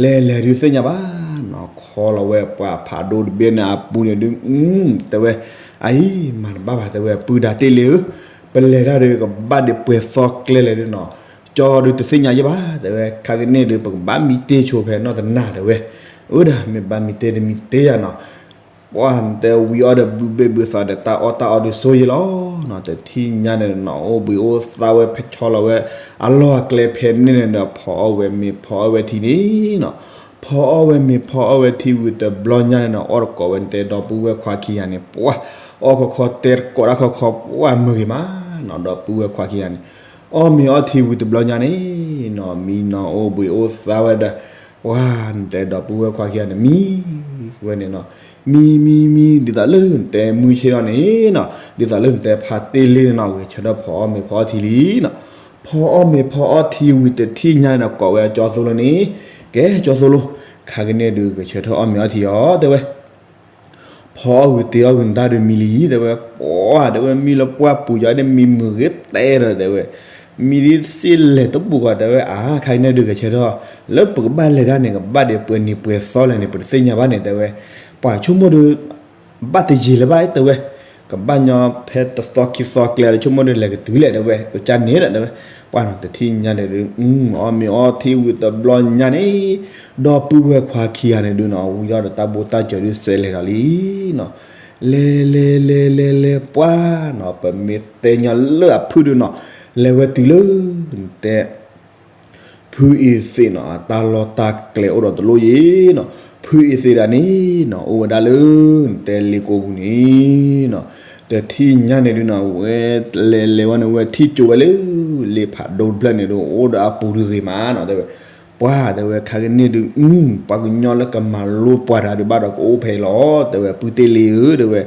လဲၤလဲၤဒုးသ့ၣ်ညါဘၣ်နီၤ, ခီလီၤဝဲပှၤဖးဒိၣ်တဘ့ၣ်န့ၣ်အပူၤန့ၣ်ဒုး, တဲဝဲ, အအံၤ မၤတဘၣ်ဘၣ် တဲဝဲ ပုၢ်ဒါတ့ၢ်လံဧၢ, ပလဲၤတၢ်ဒီး ကဘၣ်ဒံးပှဲၤသီကျဲလဲၣ်ဒုးနီၤ, ကၠီဒုးတသ့ၣ်ညါယဲဘၣ် တဲဝဲ, ခါကန့ၣ်ဒုး ပကဘၣ်မံတ့ၢ်ဆိဖဲနီၢ်တနၤ တဲဝဲ, အၢဒီး မ့ၢ်ဘၣ်မံတ့ၢ်တမံတ့ၢ်ယၤနီၤ, ပှၤနတဲဝံၤအီၤဒီး ဘုဘ့ၣ်ဘုသးဒီး တၢ်အီၣ်တၢ်အီဒုးဆိယ့လီၤနီၤ, တထံၣ်ညါန့ၣ်နီၤ အိၣ်ဘှံးအိၣ်သါဝဲ ဖဲဆီလီၤဝဲ အလီၢ်အကျဲဖဲန့ၣ်န့ၣ်ဒီး ဖီအီၣ်ဝဲမ့ၤဖီအီၣ်ဝဲထံန့ၣ်နီၤ, ဖီအီၣ်ဝဲမ့ၤဖီအီၣ်ဝဲထံဝံၤတဘျီညါန့ၣ်နီၤ အီၣ်တကိးဝဲနတဲဒီပုၢ်ဝဲၢ်ခွါခံဂၤန့ၣ် ပှၤ အီၣ်ခီခီတဲတကိးတၢ်ခီခီ ပှၤမုာ်ဂ့ၤမးနီၤ ဒီပုၢ်ဝဲၢ်ခွါခံဂၤန့ၣ်, အီၣ်မ့ၤအီထံဝံၤတဘျီညါန့ၣ်နီၤ မံနီၤ အိၣ်ဘှံးအိၣ်သါဝဲဒီး ပှၤနတဲဒီပုၢ်ဝဲၢ်ခွါခံဂၤန့ၣ် မံဝဲန့ၣ်နီၤ, မံမံမံ ဒ်သိးလၢနတဲမုၢ်ဆ့ၣ်ထီၣ်န့ၣ်နီၤ ဒ်သိးလၢနတဲဖါတ့ၢ်လံန့ၣ်နီၤ ဂဲၤဆၢထၢၣ်ဖီအီၣ်မ့ၤဖီအီထံလံနီၤ, ဖီအီၣ်မ့ၤဖီအီထံဝံၤတထံၣ်ညါန့ၣ်နီၤ ကိးဝဲကၠီသိလိန့ၣ်, ကဲကၠီသိလိ, ခါကန့ၣ်ဒုး ဂဲၤဆၢထၢၣ်အီၣ်မ့ၤအီထံအီၤ တဲဝဲ ဖီအီၣ်ဂုာ်တ့အီၣ်ဂုာ်နတၢ်ဒုးမံလံ တဲဝဲ, ပှၤ တဲဝဲ မံလၢပှၢ်ပူၤယၤဒ်မံမုာ်ဂ့ၤတဲဒီး တဲဝဲ, မံဒ်စ့လဲၣ်တဘူၣ်ကွၢ် တဲဝဲ, အါ ခါအံၤန့ၣ်ဒုးဂဲၤဆၢထၢၣ် လၢပကဘၣ်လဲၤဒၣ်န့ၣ် ကဘၣ်ဒံးပှဲၤနံၤပှဲၤသီလဲၣ်န့ၣ် ပတသ့ၣ်ညါဘၣ်န့ၣ် တဲဝဲ, ပှၤဆိကမိၣ်ဒုး ဘၣ်တယံာ်လၢၤဘၣ် တဲဝဲ, ကဘၣ်ညီဖဲတသီခံသီကျဲဒီး ဆိကမိၣ်ဒုးလဲၤကတုၤလဲၣ်တဲဝဲ, ကန့ၣ်ဒီးတဲဝဲ, ပှၢ်နီၤ တထံၣ်ညါန့ၣ်ဒုး အီၣ်မ့ၤအီထံဝံၤတဘျီညါန့ၣ်, ဒီပုၢ်ဝဲၢ်ခွါခံဂၤန့ၣ်ဒုးနီၤ ဝံၤဒီးတၢ်ဘိၣ်တၢ်စၢၤဒုးစဲးလဲၤဒီးလံနီၤ, လဲၤလဲၤလဲၤလဲၤလဲၤ ပှၢ်နီၤ ပမ့ၢ်တဲညီလၢအဖုၣ်ဒုးနီၤ, လဲၤဝဲတုၤလၢ တဲ ဖုအ့သ့းနီၤ အတၢ်လီၢ်တၢ်ကျဲအိၣ်ဒီးတလိၣ်ယံၤနီၤ, ဖုအ့သ့းဒၣ်န့ၣ်နီၤ အိၣ်ဝဲဒၣ်လၢ တဲလ့ကိပူၤန့ၣ်နီၤ, တထံၣ်ညါန့ၣ်ဒုးနီၤ ဝဲလဲၤလဲၤဝဲန့ၣ် ဝဲထံၣ်ကၠိဝဲလၢ လ့ဖးဒိၣ်တဖျၢၣ်န့ၣ်ဒုး အိၣ်ဒီးအပူၤဒုးဂ့ၤမးနီၤ တဲဝဲ, ပှၢ်တဲဝဲ ခါကန့ၣ်ဒုး ပှၤကညီလၢကမၤလိပှၤတဂၤဒုးဘၣ်ဒီးကအိၣ်ဖဲအံၤလီၤ တဲဝဲ, ပုၢ်တ့ၢ်လံဧၢ တဲဝဲ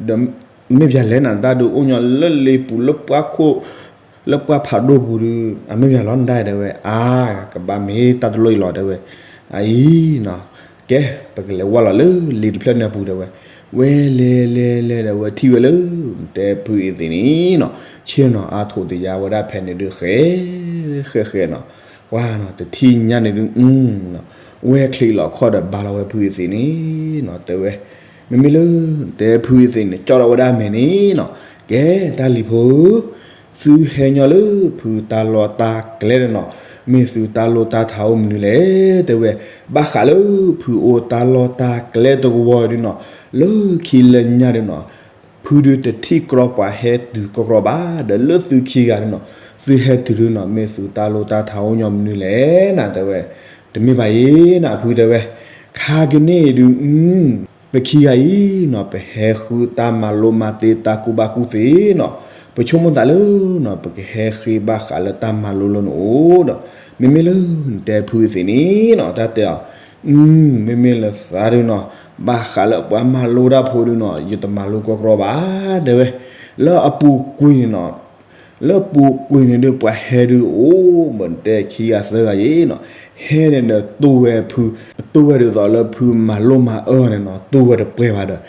ဒီးမ့ၢ်ပၠးလဲၣ်နၤ တၢ်ဒုးအိၣ်ညီလၢလ့ပူၤလၢပှၢ်ခိၣ် လၢပှၢ်ဖးဒိၣ်ပူၤဒုး အမ့ၢ်ပၠးလီၤနဒၣ်တဲဝဲ, အါ ကဘၣ်မ့ၢ်တၢ်တလိၣ်အံၤလီၤတဲဝဲ, အအံၤနီၤ, ကဲ ပကလဲၤဝဲလီၤလၢလ့တဖျၢၣ်န့ၣ်အပူၤတဲဝဲ, ဝဲလဲၤလဲၤလဲၤဒီးဝဲထံၣ်ဝဲလၢ တဲဖုအ့သ့းန့ၣ်နီၤ, ဆ့ၣ်နီၤအါထိးတယါဝဲဒၣ်ဖဲန့ၣ်ဒုး ဃဲ ဃဲဃဲနီၤ, ပှၢ်နီၤ တထံၣ်ညါန့ၣ်ဒုး ဝဲချံးလီၤခီၣ်ဒီးဘါလီၤဝဲဖုအ့သ့းန့ၣ်နီၤ တဲဝဲ, မ့မ့ၢ်လၢ တဲဖုအ့သ့းန့ၣ် ကၠီထီၣ်ဝဲဒၣ်အမဲာ်န့ၣ်နီၤ, ကဲ တၢ်လံၤဖိဧၢ, သုဟဲညီလၢဖုတၢ်လီၢ်တၢ်ကျဲဒုးနီၤ, မ့ၢ်သုတၢ်လိၣ်တၢ်ထးအိၣ်မနုၤလဲၣ် တဲဝဲ, ဘၣ်ဃးလၢဖုအိၣ်တၢ်လီၢ်တၢ်ကျဲတကဝီၤဒုးနီၤ, လၢခံလၢညါဒုးနီၤ ဖုဒုးတထံၣ်ကြီပှၤဟဲတုၤကြီကြီဘၣ်, ဒီးလၢသုခံဂၤဒုးနီၤ, သုဟဲတုၤဒုးနီၤ မ့ၢ်သုတၢ်လိၣ်တၢ်ထးအိၣ်ညီမနုၤလဲၣ်နၤ တဲဝဲ, တမ့ၢ်ဘၣ်ယဲနၤ ဖုတဲဝဲ, ခါကန့ၣ်ဒုး ပခံဂၤအံၤနီၤ ပဟဲဃုတၢ်မၤလိမၤသ့တၢ်ကူၣ်ဘၣ်ကူၣ်သ့နီၤ, ပဆိကမိၣ်သးလၢနီၤ ပကဟဲဃ့ဘၣ်ဃးလၢတၢ်မၤလိလၢနအိၣ်ဒီး, မ့မ့ၢ်လၢနတဲဖုအ့သ့းန့ၣ်နီၤ တၢ်တဲအီၤ မ့မ့ၢ်လၢသးဒုးနီၤ, ဘၣ်ဃးလၢပှၤမၤလိတၢ်ဖိဒုးနီၤ ယတမၤလိကြီကြီဘၣ် တဲဝဲ, လၢအပူၤကွံာ်န့ၣ်နီၤ, လၢပူၤကွံာ်န့ၣ်ဒုး ပှၤဟဲဒုးအိၣ် မ့ၢ်တဲခံဂၤသၢဂၤအံၤနီၤ, ဟဲန့ၣ်ဒီးတိၢ်ဝဲဖု, တိၢ်ဝဲဒ်သိးလၢဖုမၤလိမၤအၢန့ၣ်နီၤ တိၢ်ဝဲတပှဲၤဘၣ်ဒီး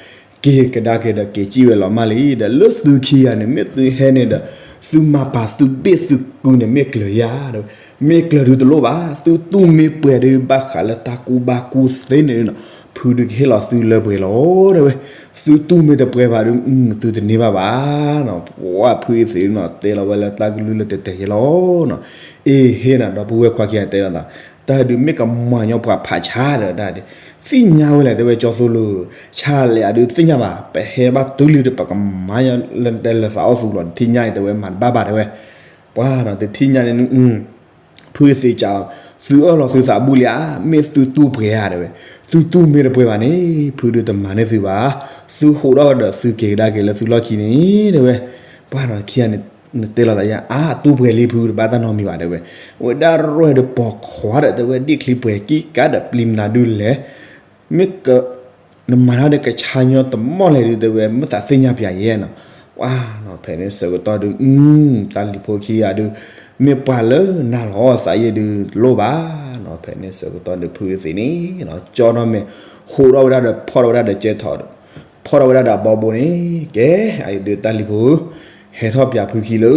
က့ၤကဒါက့ၤဒီးက့ၤစံၣ်ဝဲလီၤမးလံ, ဒီးလၢသုခံဂၤန့ၣ် မ့ၢ်သုဟဲန့ၣ်ဒီး သုမၤပာ်သုဘ့ၣ်သုကုန့ၣ်မ့ၢ်ကျၢၤယၤ မ့ၢ်ကျၢၤဒုးတလိၣ်ဘၣ်, သုတူၢ်မ့ၢ်ပှဲၤဒုး ဘၣ်ဃးလၢတၢ်ကူၣ်ဘၣ်ကူၣ်သ့န့ၣ်နီၤ, ဖုဒုးကဟ့ၣ်လီၤသုလၢပှဲၤလီၤ တဲဝဲ, သုတူၢ်မ့ၢ်တပှဲၤဘၣ်ဒုး သုတန့ၢ်ဘၣ်ဘၣ်နီၤ, ပှၢ်ဖုအ့သ့းနီၤ တဲလီၤဝဲလၢတၢ်ကလုၢ်လၢတဲာ်တဲာ်ယဲလီၤနီၤ, အ့ဟ့နၤ ဒီပုၢ်ဝဲၢ်ခွါခံဂၤတဲလီၤသး, တၢ်ဒုးမ့ၢ်ကမၤညီပှၤဖးဆါဒီးတၢ်ဒုး, သ့ၣ်ညါဝဲလဲၣ် တဲဝဲ ကၠီသိလီၤ, ဆါလဲၣ်အဒုးသ့ၣ်ညါဘၣ်, ပဟဲဘၣ်တုၤလံဒီး ပကမၤညီလၢတဲလၢသးအီၣ်သူလီၤ တထံၣ်ညါအံၤ တဲဝဲ မၤတဘၣ်ဘၣ် တဲဝဲ, ပှၢ်နီၤ တထံၣ်ညါန့ၣ် ဖုအ့သ့းကး, သုအၢၣ်လီၤသုသးဘူၣ်လံဧါ, မ့ၢ်သုတူၢ်ပှဲၤဧါ တဲဝဲ, သုတူၢ်မ့ၢ်တပှဲၤဘၣ်န့ၣ် ဖုဒုးတမၤန့ၢ်သုဘၣ်, သုဟိးထီၣ်ဒီးသုက့ၤကဒါက့ၤလၢသုလီၢ်ခံန့ၣ် တဲဝဲ, ပှၢ်နီၤ ခံဂၤန့ၣ် နတဲလီၤသးယါ အါ တူၢ်ပှဲၤလံဖု တဘၣ်တၢ်နီတမံၤဘၣ် တဲဝဲ, ဝဲဒၣ်ရဲၣ်ဒီးပိာ်ခွါဒီး တဲဝဲ ဒ့ၣ်ချံပှဲၤကံကးဒီး ပျံၤမနုၤဒုးလဲၣ်, မ့ၢ်က နမၤတၢ်ဒီးကဆါညီတမီၢ်လဲၣ်ဒုး တဲဝဲ မ့ၢ်သးသ့ၣ်ညါပၠးယဲနီၤ, ပှၢ်နီၤ ဖဲန့ၣ်ဆၢကတီၢ်ဒုး တၢ်လံၤဖိခံဂၤဒုး မ့ၢ်ပှၤလၢနၤလီၤသးယဲဒုးတလိၣ်ဘၣ်နီၤ, ဖဲန့ၣ်ဆၢကတီၢ်ဒုး ဖုအ့သ့းန့ၣ် ကၠီထီၣ်မ့ၢ် ဟိးထီၣ်ဝဲဒၣ်ဒီး ဖီၣ်ထီၣ်ဝဲဒၣ်ဒီးကဲထီၣ် ဖီၣ်ထီၣ်ဝဲဒၣ်ဒီးအဘီဘိန့ၣ် ကဲ အအံၤဒုးတၢ်လံၤဖိ ဟဲထီၣ်ပၠးဖုခံလၢ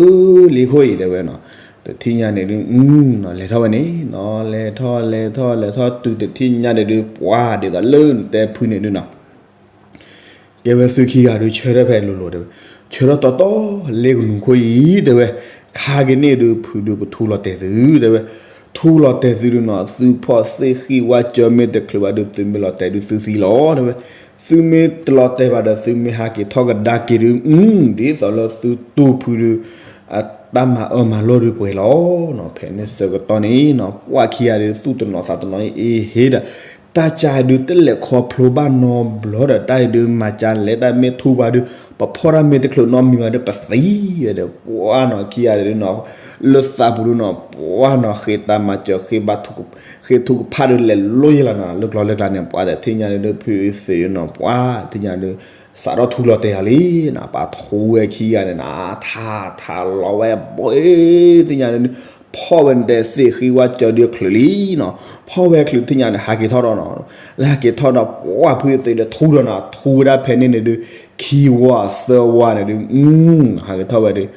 လ့ခိၣ်အံၤ တဲဝဲနီၤ, တထံၣ်ညါန့ၣ်ဒုး လဲၤထီၣ်ဝဲန့ၣ်နီၤ, လဲၤထီၣ်လဲၤထီၣ်လဲၤထီၣ် တုၤတထံၣ်ညါန့ၣ်ဒုး ပှၢ်ဒ်သိးလၢနတဲဖုန့ၣ်ဒုးနီၤ ကဲဝဲသုခံဂၤဒုး ဆၢထၢၣ်ဖဲလိၤလိၤ တဲဝဲ, ဆၢထၢၣ်တီတီလၢကနူၤခိၣ်အံၤ တဲဝဲ, ခါက့ၤန့ၣ်ဒုး ဖုဒုးကထူလီၤတဲာ်သု တဲဝဲ, ထူလီၤတဲာ်သုဒုးနီၤ သုဖီၣ်သ့ၣ်ဃံဝါစၢၤမ့ၢ်တချုးဘၣ်ဒုး သုမ့ၢ်လီၤတဲာ်ဒုးသုသံလီၤ တဲဝဲ, သုမ့ၢ်တလီၤတဲာ်ဘၣ်ဒီး သုမ့ၢ်ဟးက့ၤထီၣ်ကဒါက့ၤဒုး ဒ်သိးလၢသုတူၢ်ဖုဒုး အတၢ်မၤအၢမၤလိဒုးပှဲၤလီၤနီၤ, ဖဲန့ၣ်ဆၢကတီၢ်န့ၣ်နီၤ ပှၢ်ခံဂၤဒုး သူၣ်တနီၤသးတနီၤအံၤ အ့ဟ့ဒီး တၢ်ကါဒုးတလဲၤခီဖျိဘၣ်နီတဘျီဒီး တၢ်အံၤဒုးမၤကါလဲၣ် တၢ်မ့ၢ်ထူဘၣ်ဒုး ပဖီၣ်တၢ်မ့ၢ်တချုးနီတမံၤဘၣ်ဒီး ပသံဒီး ပှၢ်နီၤခံဂၤဒုးနီၤ လၢသးပူၤဒုးနီၤ ပှၢ်နီၤ ဃ့တၢ်မၤစၢၤ ဃ့ဘါထုက ဃ့ထုကဖၣ်ဒုးလဲၤလိယဲလီၤနီၤ လၢကျီလၢကျါန့ၣ် ပှၢ်ဒီးထံၣ်ညါဒုး ဖုအ့သ့းဒုးနီၤ ပှၢ်ထံၣ်ညါဒုး စးထီၣ်ထူလီၤတဲာ်ယၤလံ ပှၤထူဝဲခံဂၤန့ၣ်နီၤ ထးထးလီၤဝဲဘိ ထံၣ်ညါဒုး ဖီၣ်ဝဲန့ၣ်တဲသ့ၣ်ဃံဝါစၢၤဒုးချုးလံနီၤ ဖီၣ်ဝဲချုးထံၣ်ညါန့ၣ် ဟးက့ၤထီၣ်ဒီးနီၤ လၢဟးက့ၤထီၣ်ဒီး ပှၢ်ဖုအ့သ့းဒုးထူဒီးနီၤ ထူဝဲဒၣ်ဖဲန့ၣ်န့ၣ်ဒုး ခံဝီသၢဝီန့ၣ်ဒုး ဟးက့ၤထီၣ်ဝဲဒုး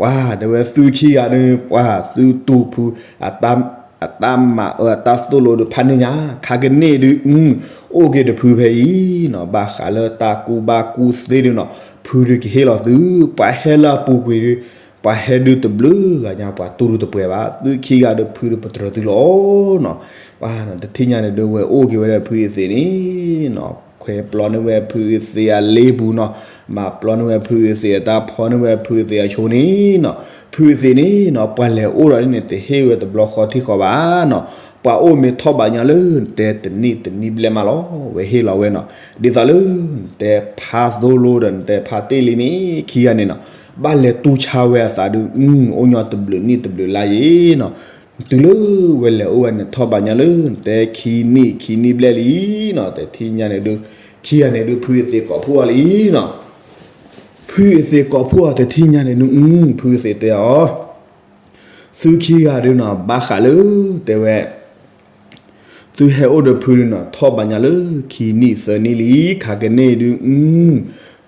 ပှၢ်တဲဝဲသုခံဂၤဒုး ပှၢ်သုတူၢ်ဖု အတၢ် အတၢ်မၤအၢအတၢ်သိၣ်လိဒုးဖးန့ၢ်ညါ ခါကန့ၣ်ဒုး အိၣ်က့ၤဒီးဖုဖဲအံၤနီၤ, ဘၣ်ဃးလၢတၢ်ကူၣ်ဘၣ်ကူၣ်သ့ဒုးနီၤ, ဖုဒုးကဟ့ၣ်လီၤသု, ပှၤဟဲလၢအပူၤကွံာ်ဒုး, ပှၤဟဲဒုးတဘျုးဂၤညါ ပှၤတူၢ်ဒုးတပှဲၤဘၣ်, သုခံဂၤဒုးဖုဒုးပတြၢၤသုလီၤနီၤ, ပှၤတထံၣ်ညါန့ၣ်ဒုး ဝဲအိၣ်က့ၤဝဲဒၣ်ဖုအသ့ၣ်န့ၣ်နီၤ, ခွဲးပျီန့ၢ်ဝဲဖုအသ့ၣ်အလ့ပူၤနီၤ, မၤပျီန့ၢ်ဝဲဖုအသ့ၣ်အတၢ်ဖီန့ၢ်ဝဲဖုအသ့ၣ်အဆိန့ၣ်နီၤ, ဖုအသ့ၣ်န့ၣ်နီၤ ပှၤလဲၤအိၣ်ဒီးန့ၣ် တဟ့ၣ်ဝဲတဘျီဃီထံၣ်ဃီဘၣ်နီၤ, ပှၤအိၣ်မ့ၢ်ထီၣ်ဘးညီလၢနတဲတနံၣ်တနံၣ်ဘျဲၣ်မးလီၤ, ဝဲဟ့ၣ်လီၤဝဲနီၤ, ဒ်သိးလၢ နတဲဖါသိလိဒီးနတဲဖါတ့ၢ်လံန့ၣ် ခံဂၤန့ၣ်နီၤ, ဘၣ်လဲၤတူၢ်ဆါဝဲအသးဒုး အိၣ်ညီတဘျုးနံၣ်တဘျုးလါယံၤနီၤ, တုၤလၢဝဲလဲၤအိၣ်ဝဲန့ၣ် ထီၣ်ဘးညီလၢနတဲခံနံၣ်ခံနံၣ်ဘျဲၣ်လံနီၤ, တထံၣ်ညါန့ၣ်ဒုး ခံဂၤန့ၣ်ဒုး ဖုအသ့ၣ်ကိးဖှိၣ်အီၤလံနီၤ, ဖုအသ့ၣ်ကိးဖှိၣ်အီၤတထံၣ်ညါန့ၣ်ဒုး ဖုအသ့ၣ်တဲအီၤ သုခံဂၤဒုးနီၤ ဘၣ်ဃးလၢ တဲဝဲ သုဟဲအိၣ်ဒီးဖုဒုးနီၤ ထီၣ်ဘးညီလၢခံနံၣ်သၢနံၣ်လံ, ခါကန့ၣ်ဒုး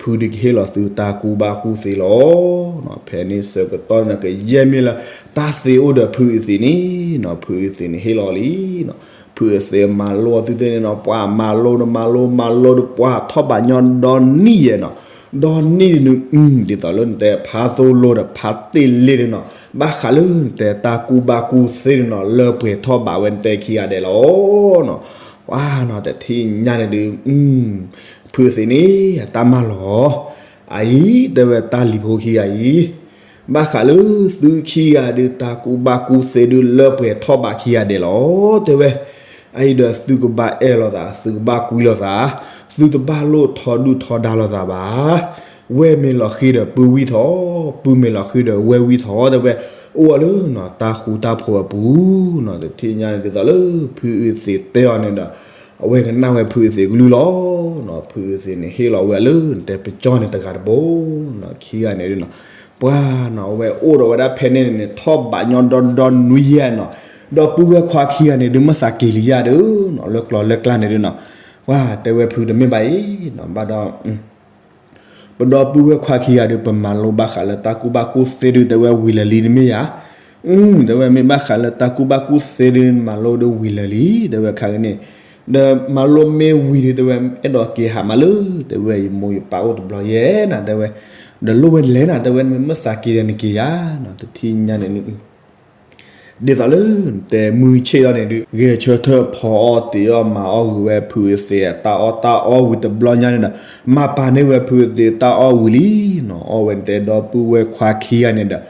ဖုဒုးကဟ့ၣ်လီၤသုတၢ်ကူၣ်ဘၣ်ကူၣ်သ့လီၤ. ဖဲန့ၣ်ဆၢကတီၢ်န့ၣ် ကယဲၢ်မ့ၢ်လၢတၢ်သ့အိၣ်ဒီးဖုအသ့ၣ်န့ၣ်နီၤ, ဖုအသ့ၣ်န့ၣ်ဟ့ၣ်လီၤလံနီၤ, ဖုအသ့ၣ်မၤလိအသုသ့ၣ်န့ၣ်နီၤ, ပှၤမၤလိဒီးမၤလိမၤလိဒီး ပှၤထီၣ်ဘးညီဒီနံၣ်ယဲၢ်နီၤ, ဒီနံၣ်ဒုး ဒ်သိးလၢနတဲဖါသိလိဒီးဖါတ့ၢ်လ့ဒုးနီၤ, ဘၣ်ဃးလၢနတဲတၢ်ကူၣ်ဘၣ်ကူၣ်သ့ဒုးနီၤ လၢပှဲၤထီၣ်ဘးဝဲနတဲခံဂၤဒဲးလီၤနီၤ, ပှၤနီၤတထံၣ်ညါန့ၣ်ဒုး ဖုအသ့ၣ်န့ၣ် အတၢ်မၤလီၤ, အအံၤ တဲဝဲတၢ်လံၤဖိခံဂၤအံၤ, ဘၣ်ဃးလၢသုခံဂၤဒုး တၢ်ကူၣ်ဘၣ်ကူၣ်သ့ဒုး လၢပှဲၤထီၣ်ဘးခံဂၤဒဲးလီၤ, တဲဝဲ, အအံၤဒီးသုကဘၣ်အဲၣ်လိာ်သး, သုကဘၣ်ကွံလိာ်သး, သုတဘၣ်လိၣ်ထီဒုၣ်ထီဒါလိာ်သးဘၣ်, ဝဲၢ်မ့ၢ်လီၤဃံၤဒီးပုၢ်ဝံၢ်ထီၣ်, ပုၢ်မ့ၢ်လီၤဃံၤဒီးဝဲၢ်ဝံၢ်ထီၣ်, တဲဝဲ, အိၣ်ဝဲလၢနီၤ တၢ်ဃူတၢ်ဖိးအပူၤနီၤ, တထံၣ်ညါန့ၣ်ဒ်သိးလၢ ဖုအသ့ၣ်တဲအီၤန့ၣ်ဒီး အဝဲကနၣ်ဝဲဖုအသ့ၣ်ကလုၢ်လီၤနီၤ, ဖုအသ့ၣ်န့ၣ် ဟ့ၣ်လီၤဝဲလၢနတဲပကၠီန့ၣ်တဂၤတဘိနီၤ, ခံဂၤန့ၣ်ဒုးနီၤ, ပှၤနီၤ အဝဲအိၣ်ဒီးဝဲဒၣ်ဖဲန့ၣ်န့ၣ် ထီၣ်ဘးညီဒီဒီနွံယဲၢ်နီၤ, ဒီပုၢ်ဝဲၢ်ခွါခံဂၤန့ၣ်ဒုး မ့ၢ်သးက့ၤလံယၤဒုးနီၤ, လၢကျီလၢကျါန့ၣ်ဒုးနီၤ, ပှၤတဲဝဲဖုတမ့ၢ်ဘၣ်အံၤနီၤ, ဘၣ်ဒီး ပဒီပုၢ်ဝဲၢ်ခွါခံဂၤဒုး ပမၤလိဘၣ်ဃးလၢတၢ်ကူၣ်ဘၣ်ကူၣ်သ့ဒုး တဲဝဲဝံၤလၢာ်လံတမ့ၢ်ယၤ, တဲဝဲမ့ၢ်ဘၣ်ဃးလၢတၢ်ကူၣ်ဘၣ်ကူၣ်သ့ဒုး မၤလိဒုးဝံၤလၢာ်လံ, တဲဝဲခါကန့ၣ်, ဒီးမၤလိမ့ၢ်ဝံၤဒုး တဲဝဲ အဲၣ်ဒိးက့ၤဟးမးလၢ တဲဝဲယမိၢ်ယပၢ်အိၣ်တဘျီယဲၢ်နၤ, တဲဝဲ, ဒီးလိၣ်ဝဲလဲၣ်နၤ, တဲဝဲ နမ့ၢ်သးက့ၤဒီးနက့ၤယၤနီၤ, တထံၣ်ညါန့ၣ် ဒ်သိးလၢနတဲမုၢ်ဆ့ၣ်ထီၣ်န့ၣ်ဒုး ဂဲၤဆၢထၢၣ်ဖီအီၣ်တ့ၤအီၣ်မၤအီၣ်ဂ့ၤဝဲဖုအသ့ၣ် တၢ်အီၣ်တၢ်အီဝံၤတဘျီညါန့ၣ်ဒီး မၤပာ်န့ၢ်ဝဲဖုအသ့ၣ်တၢ်အီၣ်ဝံၤလံနီၤ, အီၣ်ဝဲန့ၣ်တဲဒီပုၢ်ဝဲၢ်ခွါခံဂၤန့ၣ်ဒီး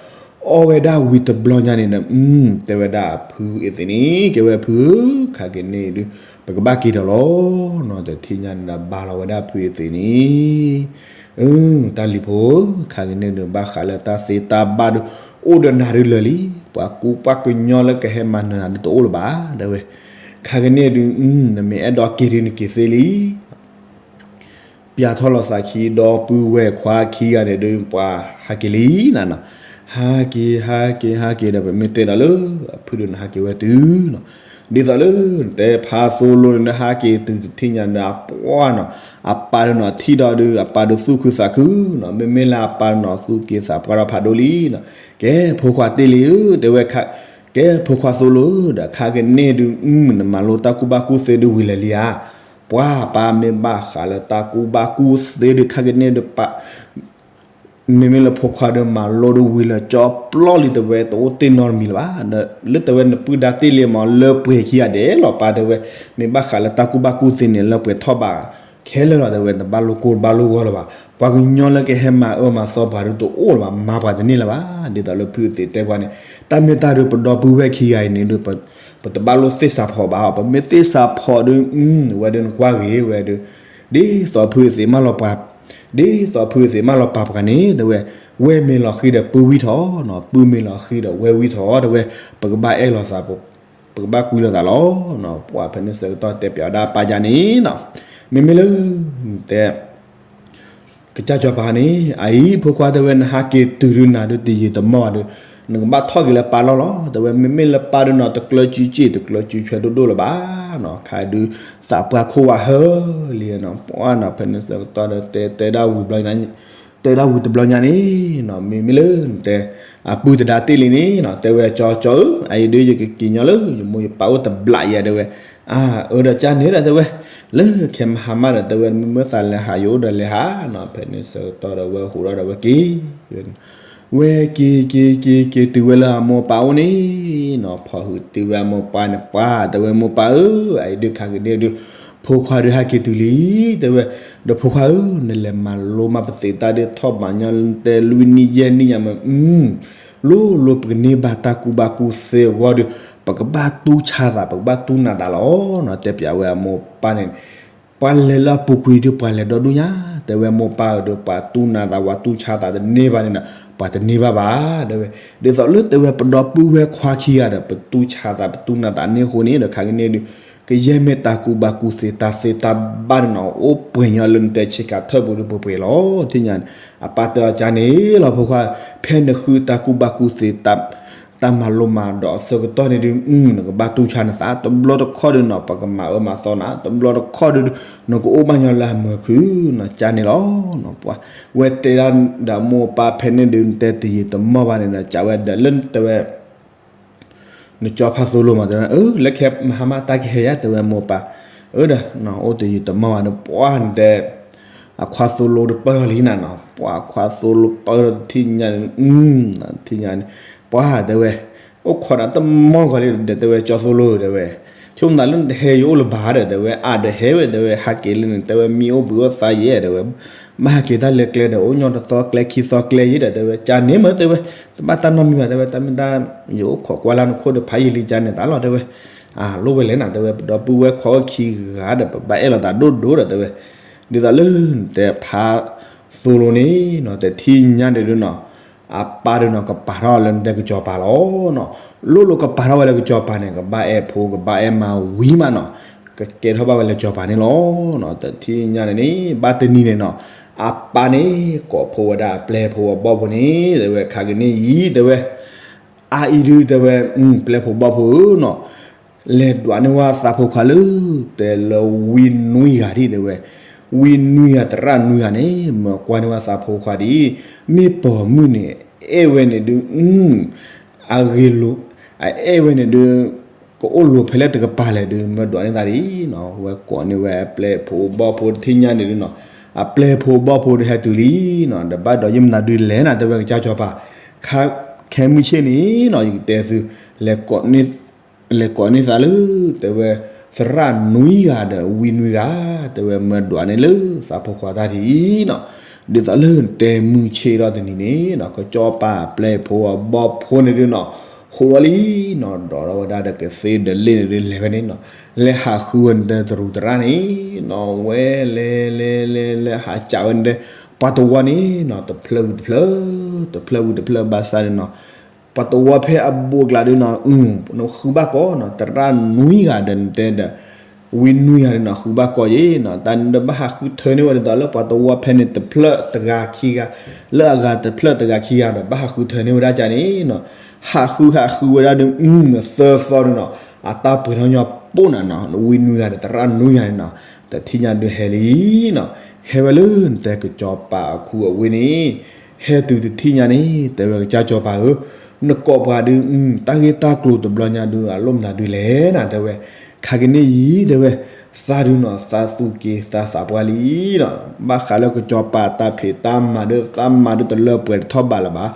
အီၣ်ဝဲဒၣ်ဝံၤတဘျီညါန့ၣ်ဒီး တဲဝဲဒၣ်ဖုအသ့ၣ်န့ၣ် ကဲဝဲဖုဧၢ, ခါက့ၤန့ၣ်ဒုး ပကဘၣ်က့ၤဒီးလီၤနီၤ, တထံၣ်ညါန့ၣ်ဒီး ဘၣ်လီၤဝဲဒၣ်ဖုအသ့ၣ်န့ၣ် အၢ တၢ်လံၤဖိဧၢ, ခါက့ၤန့ၣ်ဒုး ဘၣ်ဃးလၢတၢ်သ့တၢ်ဘၣ်ဒုး အိၣ်ဒီးနၤဒုးလၢာ်လံ, ပှၤကူပှၤကညီလၢကဟဲမၤနၢၤနၤဒုးတအိၣ်လၢၤဘၣ်, တဲဝဲ, ခါက့ၤန့ၣ်ဒုး နမ့ၢ်အဲၣ်ဒိးက့ၤဒုးနက့ၤသ့လံ ပျၢထီၣ်လီၤသးခံ ဒီပုၢ်ဝဲၢ်ခွါခံဂၤန့ၣ်ဒုး ပှၤဟးက့ၤလံနၤနီၤ, ဟးက့ၤ ဟးက့ၤ ဟးက့ၤဒီး ပမ့ၢ်တဲဒီးလၢ အဖုဒုးနဟးက့ၤဝဲတုၤနီၤ, ဒ်သိးလၢ နတဲဖါသိလိန့ၣ်ဒုး ဟးက့ၤတုၤတထံၣ်ညါဒီး အပှၢ်နီၤ, အပၢ်ဒုးနီၤ ထံၣ်ဒီးဒုး အပၢ်ဒုးသူၣ်ခုသးခုနီၤ, မ့မ့ၢ်လၢအပၢ်ဒုးနီၤ သူၣ်က့သးပှၢ်ထီၣ်ဖးဒိၣ်လံနီၤ, ကဲဖိခွါတ့ၢ်လံဧၢ တဲဝဲ ကဲဖိခွါသိလိဒီး ခါက့ၤန့ၣ်ဒုး နမၤလိတၢ်ကူၣ်ဘၣ်ကူၣ်သ့ဒုးဝံၤလၢာ်လံဧါ, ပှၤပၢ်မ့ၢ်ဘၣ်ဃးလၢတၢ်ကူၣ်ဘၣ်ကူၣ်သ့ဒုး ခါက့ၤန့ၣ်ဒုး ပၢ် မ့မ့ၢ်လၢဖိခွါဒီးမၤလိဒုးဝံၤလၢာ်ကၠီပျီလံ တဲဝဲတအိၣ်တ့ၢ်နီတမံၤလၢၤဘၣ်, ဒီးလၢတဲဝဲနပုၢ်ဒါတ့ၢ်လံမး လၢပှဲၤခံဂၤဒဲးလီၤ ပၢ်တဲဝဲ, မ့ၢ်ဘၣ်ဃးလၢတၢ်ကူၣ်ဘၣ်ကူၣ်သ့န့ၣ် လၢပှဲၤထီၣ်ဘးခဲလၢာ်လီၤ တဲဝဲ, တဘၣ်လိၣ်ကိၢ်တဘၣ်လိၣ်ဂီၤလၢၤဘၣ်, ပှၤကညီလၢကဟဲမၤအၢမၤသီပှၤဒုးတအိၣ်လၢၤဘၣ်, မၤပှၤတန့ၢ်လၢၤဘၣ်, ဒ်သိးလၢဖုအသ့ၣ်တဲပှၤန့ၣ်, တၢ်မ့ၢ်တၢ်ဒုး ပဒီပုၢ်ဝဲၢ်ခံဂၤအံၤန့ၣ်ဒုး ပတဘၣ်လိၣ်သ့ၣ်စးဖီးဘၣ်, ပမ့ၢ်သ့ၣ်စးဖီးဒုး ဝဲဒုးနကွၢ်ဂ့ၤဝဲဒုး, ဒ်သိးဖုအသ့ၣ်မၢလီၤပှၤ ဒ်သိးဖုအသ့ၣ်မၢလီၤပာ်ပှၤန့ၣ် တဲဝဲ, ဝဲၢ်မ့ၢ်လီၤဃံၤဒီးပုၢ်ဝံၢ်ထီၣ်နီၤ, ပုၢ်မ့ၢ်လီၤဃံၤဒီးဝဲၢ်ဝံၢ်ထီၣ် တဲဝဲ, ပကဘၣ်အဲၣ်လိာ်သး, ပကဘၣ်ကွံလိာ်သးလီၤ. ပှၤဖဲန့ၣ်ဆၢကတီၢ်တဲပၠးဝဲဒၣ်ပၢ်ယါန့ၣ်နီၤ, မ့မ့ၢ်လၢ တဲ ကစၢ်စီၤပၤန့ၣ် အအံၤဖိခွါတဲဝဲ နဟးက့ၤတုၤဒုးနၤဒုးတယံာ်တမီၢ်ဘၣ်ဒုး, နကဘၣ်ထီၣ်က့ၤလၢပၢ်လီၢ်လီၤ, တဲဝဲ မ့မ့ၢ်လၢပၢ်ဒုးနီၤ တကျၢၤစုစ့ၣ် တကျၢၤစုဆွဲဒိၣ်ဒိၣ်လၢၤဘၣ်နီၤ, ခါဒုးသးပှၢ်ခိၣ်ဝါဟၢလံနီၤ, ပှၤနီၤ ဖဲန့ၣ်ဆၢကတီၢ်ဒီးတဲတဲဒၣ်ဝံၤဘျီန့ၣ် တဲဒၣ်ဝံၤတဘျီညါန့ၣ်နီၤ မ့မ့ၢ်လၢနတဲ အပုၢ်တဒါတ့ၢ်လံန့ၣ်နီၤ တဲဝဲကၠီကၠီဧၢ အအံၤဒုးယကက့ၤညီလၢယမိၢ်ယပၢ်အိၣ်တဘျးယဲၢ်တဲဝဲ, အၢ ဒီးကၠါန့ၣ်ဒီးတဲဝဲ, လၢခဲမဟါမၢ်ဒီးတဲဝဲ မ့မ့ၢ်သးလဲၤဟးယအိၣ်ဒီးလဲၤဟးနီၤ ဖဲန့ၣ်ဆၢကတီၢ်ဒီးဝဲဟူးထီၣ်ဒီးဝဲက့ၤ ဝဲက့ၤက့ၤက့ၤက့ၤတုၤဝဲလၢအမိၢ်ပၢ်အိၣ်န့ၣ်နီၤ ဖီၣ်ဟုးတုၤဝဲအမိၢ်ပၢ်န့ၣ် ပှၢ်တဲဝဲမိၢ်ပၢ်ဧၢ, အအံၤဒုးခါက့ၤန့ၣ်ဒုး ဖိခွါဒုးဟဲက့ၤတုၤလံ, တဲဝဲ, ဒီးဖိခွါဧၢ, နလဲၤမၤလိမၤပသံးတၢ်ဒုးထီၣ်ဘးညီတဲလွံၢ်နံၣ်ယဲၢ်နံၣ်ညါမ့ၢ် လိၤလိၤပကန့ၢ်ဘၣ်တၢ်ကူၣ်ဘၣ်ကူၣ်သ့အဂီၢ်ဒီး ပကဘၣ်တူၢ်ဆါသး ပကဘၣ်တူၢ်နးသးလီၤနီၤ တဲပျးဝဲအမိၢ်ပၢ်န့ၣ် ပှၤလဲၤလၢအပူၤကွံာ်ဒုး ပှၤလဲၤဒီဒူၣ်ညါ, တဲဝဲမိၢ်ပၢ်ဧၢဒီး ပှၤတူၢ်နးသး ပှၤတူၢ်ဆါသးတန့ၢ်ဘၣ်န့ၣ်ဒီး ပှၤတန့ၢ်ဘၣ်ဘၣ်, တဲဝဲ, ဒ်သိးလၢတဲဝဲပဒီပုၢ်ဝဲၢ်ခွါခံဂၤဒီး ပတူၢ်ဆါသး ပတူၢ်နးသးန့ၢ်အဃိန့ၣ်ဒီး ခါကန့ၣ်ဒုး ကယဲၢ်မ့ၢ်တၢ်ကူၣ်ဘၣ်ကူၣ်သ့ တၢ်သ့တၢ်ဘၣ်န့ၣ်နီၤ အိၣ်ပှဲၤညီလၢနတဲဆ့ကၤထၢၣ်ပူၤဒုးပှဲၤပှဲၤလီၤ, ထံၣ်ညါန့ၣ် အပၢ်တဲအီၤကၠါန့ၣ်လီၤ ဖိခွါ, ဖဲနဃုတၢ်ကူၣ်ဘၣ်ကူၣ်သ့ တၢ်မၤလိမၤဒိးအဆၢကတီၢ်န့ၣ်ဒုး နကဘၣ်တူၢ်ဆါနသး တဘျီတခီၣ်ဒုးနီၤ ပကမၤအၢမၤသီနၤ တဘျီတခီၣ်ဒုး နကအိၣ်ဘၣ်ညီလၢအမုာ်ခုၣ်နီၤ ကၠါန့ၣ်လီၤ, ပှၤ, ဝဲတဲဒၣ်ဒီးမိၢ်ပၢ်ဖဲန့ၣ်ဒုး နတဲတယံာ်တမီၢ်ဘၣ်န့ၣ်ဒီး ကၠါဝဲဒီးလၢနတဲဝဲ နကၠီဖါသိလိမး တဲဝဲ, အၢ လၢခဲမဟါမၢ်တၢ်ကဟဲယါ တဲဝဲမိၢ်ပၢ်, အၢဒီး အိၣ်တယံာ်တမီၢ်ဘၣ်န့ၣ် ပှၤနတဲ အခွါသိလိတပၢၢ်လံနၤနီၤ ပှၤခွါသိလိပၢၢ်ထံၣ်ညါန့ၣ် ထံၣ်ညါန့ၣ် ပှၤတဲဝဲ အိၣ်ခိးနၤတမီၢ်ဂီၤလံဒီး တဲဝဲကၠီသိလိတဲဝဲ, ဆိကမိၣ်သးလၢနတဟဲယအိၣ်လၢၤဘၣ်ဒီး တဲဝဲ အါဒီးဟဲဝဲ တဲဝဲ ဟးက့ၤလၢန့ၣ် တဲဝဲ မံအိၣ်ဘှံးအိၣ်သါယဲၢ် တဲဝဲ ဘၣ်ဟးက့ၤတၢ်လဲၤကျဲဒီး အိၣ်ညီတသီကျဲခံသီကျဲယဲၢ်ဒီး တဲဝဲ ကၠါန့ၣ်မ့ၢ် တဲဝဲ တဘၣ်တၢ်နီတမံၤဘၣ် တဲဝဲ တၢ်မ့ၢ်တၢ် ယအိၣ်ခိးကွၢ်လၢနခိၣ်ဒီး ဖးယံာ်လံ ကၠါန့ၣ်သးလီၤ တဲဝဲ, အလိၣ်ဝဲလဲၣ်နၤ တဲဝဲ ပဒီပုၢ်ဝဲၢ်ခွါအိၣ်ခံဂၤဒီး ပဘၣ်အဲၣ်လိာ်သးဒိၣ်ဒိၣ်ဒီး တဲဝဲ, ဒ်သိးလၢနတဲဖါသိလိန့ၣ်နီၤ တထံၣ်ညါန့ၣ်ဒုးနီၤ အပၢ်ဒုးနီၤ ကပာ်ထီၣ်လၢနတဲကစီၤပၤလီၤနီၤ, လိၣ်လိၣ်ကပာ်ထီၣ်ဝဲလၢကစီၤပၤန့ၣ် ကဘၣ်အဲၣ်ဖိ ကဘၣ်အဲၣ်မါဝံၤမးနီၤ, ကကဲထီၣ်ဘၣ်ဝဲလၢကစီၤပၤန့ၣ်လီၤနီၤ, တထံၣ်ညါန့ၣ်န့ၣ် ဘၣ်တနံၤန့ၣ်နီၤ, အပၢ်န့ၣ် ကိးဖိဝဲဒၣ်အပျဲၢ်ဖိအဘီၣ်ဖိန့ၣ် တဲဝဲ ခါကန့ၣ်အံၤ တဲဝဲ အအံၤဒုး တဲဝဲ ပျဲၢ်ဖိဘီၣ်ဖိဧၢနီၤ, လဲၤဒွးန့ၢ်ဝဲသးဖိခွါလၢ တဲလၢဝံနွံဂၤဒံး တဲဝဲ, ဝံနွံဂၤ သရၣ်နွံဂၤန့ၣ် မၢကွၢ်န့ၢ်ဝဲသးဖိခွါဒံး, မ့ၢ်ပိာ်မုၣ်န့ၣ် အဲၣ်ဝဲန့ၣ်ဒုး အဂ့ၤလိာ်, အအဲၣ်ဝဲန့ၣ်ဒုး ကအိၣ်လိာ်ဖဲလဲၣ်တကပၤလဲၣ်ဒုး မၢဒွးန့ၢ်သးဒံးနီၤ, ဝဲကိးန့ၢ်ဝဲအပျဲၢ်ဖိဘီၣ်ဖိတထံၣ်ညါန့ၣ်ဒုးနီၤ, အပျဲၢ်ဖိဘီၣ်ဖိဒုးဟဲတုၤလံနီၤ, ဒီးဘၣ်ဒီးယမနုၤဒုးလဲၣ်နၤ တဲဝဲကစၢ်စီၤပၤ, ခါ ခဲမုၢ်ဆ့ၣ်န့ၣ်နီၤ ယကတဲသု လဲၤကိးန့ၢ် လဲၤကိးန့ၢ်သးလၢ တဲဝဲ သရၣ်နွံဂၤဒီးဝံနွံဂၤ တဲဝဲမၢဒွးန့ၢ်လၢသးဖိခွါတၢ်ဒ်အံၤနီၤ, ဒ်သိးလၢနတဲမုၢ်ဆ့ၣ်ထီၣ်တနံၤန့ၣ်နီၤ ကစီၤပၤအပျဲၢ်ဖိအဘီၣ်ဖိန့ၣ်ဒုးနီၤ, ဟူးထီၣ်လံနီၤ, ဒိးထီၣ်ဝဲဒၣ်ဒီးကသ့ဒီးလ့ၣ်န့ၣ်ဒုး လဲၤဝဲန့ၣ်နီၤ, လဲၤဟးဃုဝဲန့ၣ်တဲတရူးသရၣ်န့ၣ်နီၤ, ဝဲလဲၤလဲၤလဲၤလဲၤဟးကးဝဲန့ၣ်တဲ ပှၤတဝီန့ၣ်နီၤ တဖျၢၣ်ဝံၤတဖျၢၣ် တဖျၢၣ်ဝံၤတဖျၢၣ်ဘၣ်ဆၣ်န့ၣ်နီၤ ပှၤတဝီဖဲအဘူးအကျါဒုးနီၤ နဃုဘၣ်ကိးနီၤ သရၣ်နွံဂၤဒီးနတဲဒီး ဝံနွံဂၤန့ၣ်နီၤ ဃုဘၣ်ကိးယဲၢ်နီၤ, တၢ်န့ၣ်ဒီးဘၣ်ဟးဃုထၢန့ၢ်ဝဲဒ်သိးလၢပှၤတဝီဖဲန့ၣ် တဖျၢၣ်တဂၤခံဂၤ, လၢအဂၤတဖျၢၣ်တဂၤခံဂၤဒီး ဘၣ်ဟးဃုထၢန့ၢ်ဝဲဒၣ်ကန့ၣ်နီၤ, ဟးဃုဟးဃုဝဲဒၣ်ဒုး သၢသီဒုးနီၤ အတၢ်ပှဲၤထီၣ်ညီပိၢ်နၤနီၤ ဝံနွံဂၤဒီးသရၣ်နွံဂၤန့ၣ်နီၤ, တထံၣ်ညါဒုးဟဲလံနီၤ, ဟဲဝဲလၢနတဲကစီၤပၤအခူအဝ့ၢ်န့ၣ် ဟဲတုၤတထံၣ်ညါန့ၣ် တဲဝဲကစၢ်စီၤပၤဧၢ, နကိးပှၤဒုး တၢ်ဂ့ၢ်တၢ်ကျိၤတဘျီညါဒုး အလိၣ်မနုၤဒုးလဲၣ်နၤ တဲဝဲ, ခါကန့ၣ်အံၤ တဲဝဲ, သးဒုးနီၤ သးသူၣ်က့သးသးပှၢ်လံနီၤ, ဘၣ်ဃးလၢကစီၤပၤတၢ်ဖံးတၢ်မၤဒုး သးမၤဒုးတလၢပှဲၤတထီၣ်ဘးလၢၤဘၣ်,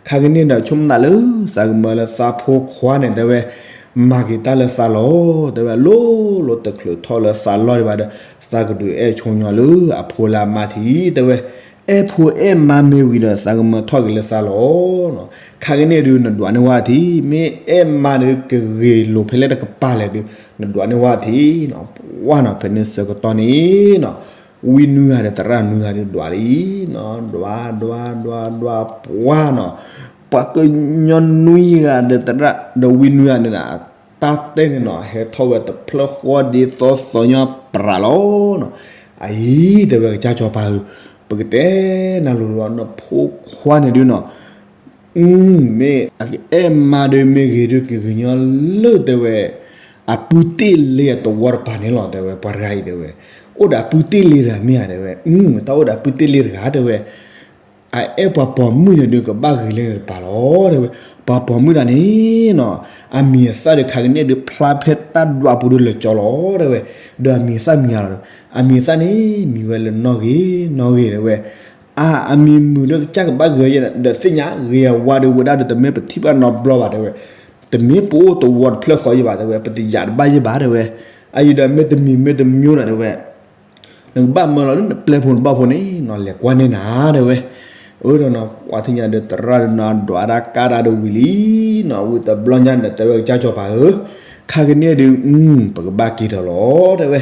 ခါကန့ၣ်ဒီး ဆိကမိၣ်သးလၢ သးကမၢလၢသးဖိခွါန့ၣ် တဲဝဲ, မၤက့ၤတၢ်လၢသးလီၤ, တဲဝဲ လိၤလိၤတချုးထီၣ်လၢသးလီၢ်ဒံးဘၣ်ဒီး သးကဒုးအဲၣ်ဆိညီလၢအဖိလၢအမါထံး တဲဝဲ, အဲၣ်ဖိအဲၣ်မါမ့ၢ်ဝံၤဒီး သးကမၢထီၣ်က့ၤလၢသးလီၤနီၤ, ခါကန့ၣ်ဒုး နဒွးန့ၢ်ဝဲထံး မ့ၢ်အဲၣ်မါန့ၣ်ဒုး ကဂ့ၤလိာ်ဖဲလဲၣ်တကပၤလဲၣ်ဒုး နဒွးန့ၢ်ဝဲထံးနီၤ, ပှၢ်နီၤ ဖဲန့ၣ်ဆၢကတီၢ်န့ၣ်နီၤ, ဝံနွံဂၤဒီးသရၣ်နွံဂၤဒုးဒွးလံနီၤ, ဒွး ဒွး ဒွး ဒွး ပှၢ်နီၤ, ပှၤကညီနွံဂၤဒီးသရၣ်ဒီးဝံနွံဂၤန့ၣ် တၢ်တဲန့ၣ်နီၤ ဟဲထီၣ်ဝဲတဖျၢၣ်ဃီဒ်သိးသိးညီပြးလီၤနီၤ, အအံၤ တဲဝဲကစၢ်စီၤပၤဧၢ, ပကတဲနၤလိၤလီၤ နဖိခွါန့ၣ်ဒုးနီၤ မ့ၢ်အကအဲၣ်မါဒုး မ့ၢ်ဂ့ၤဒုး ကဂ့ၤညီလၢ တဲဝဲ, အပုၢ်တ့ၢ်လ့အသဝီတပၤန့ၣ်လီၤ တဲဝဲ, ပှၤတဂၤအံၤ တဲဝဲ, အိၣ်ဒီးအပုၢ်တ့ၢ်လ့တဂၤမ့ၢ်ဧါ တဲဝဲ, တၢ်အိၣ်ဒီးအပုၢ်တ့ၢ်လ့တဂၤ တဲဝဲ, အအဲၣ်ပှၤပိာ်မုၣ်န့ၣ်ဒုး ကဘၣ်ဂ့ၤလၢန့ၣ်တပၤလီၤ တဲဝဲ. ပှၤပိာ်မုၣ်တဂၤန့ၣ်နီၤ, အမံၤအသၣ်ဒုး ခါကန့ၣ်ဒုး ဖျါဖဲတၢ်ဒွးပူၤဒုးလၢာ်ကၠီလီၤ တဲဝဲ. ဒီးအမံၤအသၣ်မံၤဧါလီၤ, အမံၤအသၣ်န့ၣ် မံၤဝဲလၢနီၣ်ဂ့ၤ နီၣ်ဂ့ၤ တဲဝဲ. အါ အမံၤမုာ်ဒီးကစၢ်ကဘၣ်ဂ့ၤဝဲယဲဒီး သ့ၣ်ညါဂ့ၤအဝါဒုးဝဲဒၣ်ဒီး တမ့ၢ်ပထံၣ်ဘၣ်နီတဘျီဘၣ် တဲဝဲ. တမ့ၢ်ပအိၣ်တဝီတဖျၢၣ်ဃီယဲဘၣ် တဲဝဲ, ပတယာ်တဘၣ်ယဲဘၣ် တဲဝဲ. အအံၤဒီးမ့ၢ်တမံၤမ့ၢ်တမံၤနီၤ တဲဝဲ, နကဘၣ်မၢလီၤလၢနပျဲၢ်ဖိနဘီၣ်ဖိန့ၣ်နီၤ လဲၤကွၢ်န့ၢ်နၤ တဲဝဲ. အၢ ဒီးနီၤ ပှၤထံၣ်ညါဒီး သရၣ်ဒီးနီၤ ဒွးတၢ်ကါတၢ်ဒီးဝံၤလံနီၤ. ဝံၤတဘျီညါန့ၣ် တဲဝဲကစၢ်စီၤပၤဧၢ, ခါကန့ၣ်ဒုး ပကဘၣ်က့ၤထီၣ်လီၤ တဲဝဲ.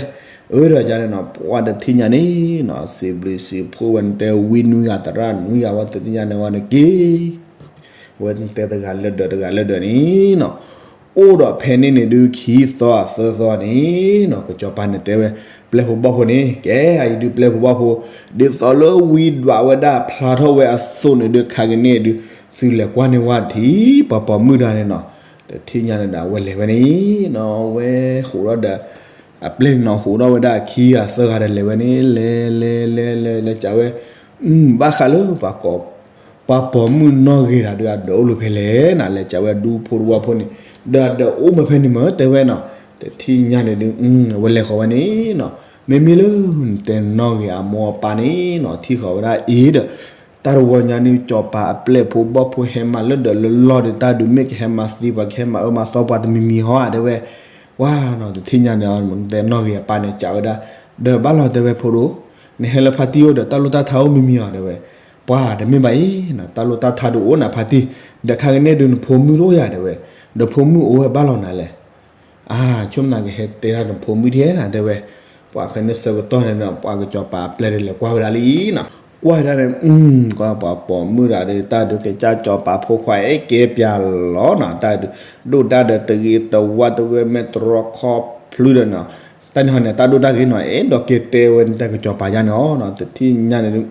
အၢ ဒီးကန့ၣ်နီၤ ပှၤတထံၣ်ညါန့ၣ်နီၤ စံးဘျုးစံးဖှိၣ်ဝဲ နတဲဝံနွံဂၤ သရၣ်နွံဂၤ ဝဲတထံၣ်ညါန့ၣ်ဝဲန့ၣ်က့ၤ ဝဲတဲတဂၤလၢဒီးတဂၤလၢဒီးန့ၣ်နီၤ. အိၣ်ဒီးဖဲန့ၣ်န့ၣ်ဒုး ခံသီသၢသီန့ၣ်နီၤ ကစီၤပၤန့ၣ်တဲဝဲ ပျဲၢ်ဖိဘီၣ်ဖိန့ၣ် ကဲ အအံၤဒုးပျဲၢ်ဖိဘီၣ်ဖိ ဒ်သိးလၢဝံဒွးဝဲဒၣ် ဖျါထီၣ်ဝဲအသိးန့ၣ်ဒုး ခါကန့ၣ်ဒုး သုလဲၤကွၢ်န့ၢ်ဝဲတထံၣ် ပှၤပိာ်မုၣ်တဂၤန့ၣ်နီၤ. တထံၣ်ညါန့ၣ်ဒီး အဝဲလဲၤဝဲန့ၣ်နီၤ ဝဲဟူးထီၣ်ဒီး အပျဲၢ်န့ၣ်နီၤ ဟူးထီၣ်ဝဲဒၣ်ခံဂၤသၢဂၤဒီးလဲၤဝဲန့ၣ် လဲၤလဲၤလဲၤလဲၤလဲၤစံးဝဲ ဘၣ်ဃးလၢ ပှၤပိာ်မုၣ်နီၣ်ဂ့ၤတၢ်ဒုး အဒၢးအိၣ်လၢဖဲလဲၣ်နီၤ လဲၤစံးဝဲဒူဖိတဝီဖိန့ၣ် ဒီးအဒၢးအိၣ်မ့ၢ်ဖဲန့ၣ်မ့ၢ် တဲဝဲနီၤ. တထံၣ်ညါန့ၣ်ဒုး ဝဲလဲၤဃီၤဝဲန့ၣ်နီၤ မ့မ့ၢ်လၢ နတဲနီၣ်ဂ့ၤအမိၢ်အပၢ်န့ၣ်နီၤ ထံၣ်ဃီၤဝဲဒၣ်အံၤဒီး တၢ်တဝီညါန့ၣ် စီၤပၤအပျဲၢ်ဖိဘီၣ်ဖိဟဲမၤလၢဒီးလၢလီၢ်ဒီး တၢ်ဒုးမ့ၢ်ကဟဲမၤသံပှၤ ကဟဲမၤအၢမၤသီပှၤတမံၤမံၤဟီဧါ တဲဝဲ. ပှၤနီၤ တထံၣ်ညါန့ၣ် နတဲနီၣ်ဂ့ၤအပၢ်န့ၣ် စံးဝဲဒၣ် ဒီးဘၣ်လီၤ တဲဝဲ ဖိဒိၣ်, နဟဲလၢဖါတံၢ်အိၣ်ဒီး တၢ်လိၣ်တၢ်ထါအိၣ်မံၤမံၤဧါ တဲဝဲ. ပှၤတမ့ၢ်ဘၣ်အံၤနီၤ တၢ်လိၣ်တၢ်ထါဒုးအိၣ်နၤဖါတံၢ် ဒီးခါကန့ၣ်ဒုး နဖိမုၣ်တအိၣ်ယၤ တဲဝဲ. ဒီးဖိမုၣ်အိၣ်ဝဲဘၣ်လီၤနၤလဲၣ်. အါ ဆိကမိၣ်သးကဟဲတဲဒၣ်နဖိမုၣ်ဒ်လဲၣ် တဲဝဲ. ပှၤဖဲန့ၣ်ဆၢကတီၢ်န့ၣ်နီၤ ပှၤကစီၤပၤအပျဲၢ်ဒီးလဲၤကွၢ်ဝဲဒၣ်လံနီၤ. ကွၢ်ဝဲဒၣ်န့ၣ် ပှၤပိာ်မုၣ်တဂၤဒီး တၢ်ဒုးကစၢ်စီၤပၤဖိခွါအဲၣ်ကဲပၠးလီၤနီၤ တၢ်ဒုး ဒိၣ်တၢ်ဒီးတဂ့ၤတဝါ တဝဲမဲာ်တရီခီဖျိဒီးနီၤ တၢ်န့ၣ်ဟီန့ၣ် တၢ်ဒိၣ်တၢ်ဂ့ၤနီၤ အဲၣ်ဒိးက့ၤတဲဝဲ နတဲကစီၤပၤယါန့ၣ်အီၤနီၤ. တထံၣ်ညါန့ၣ်ဒုး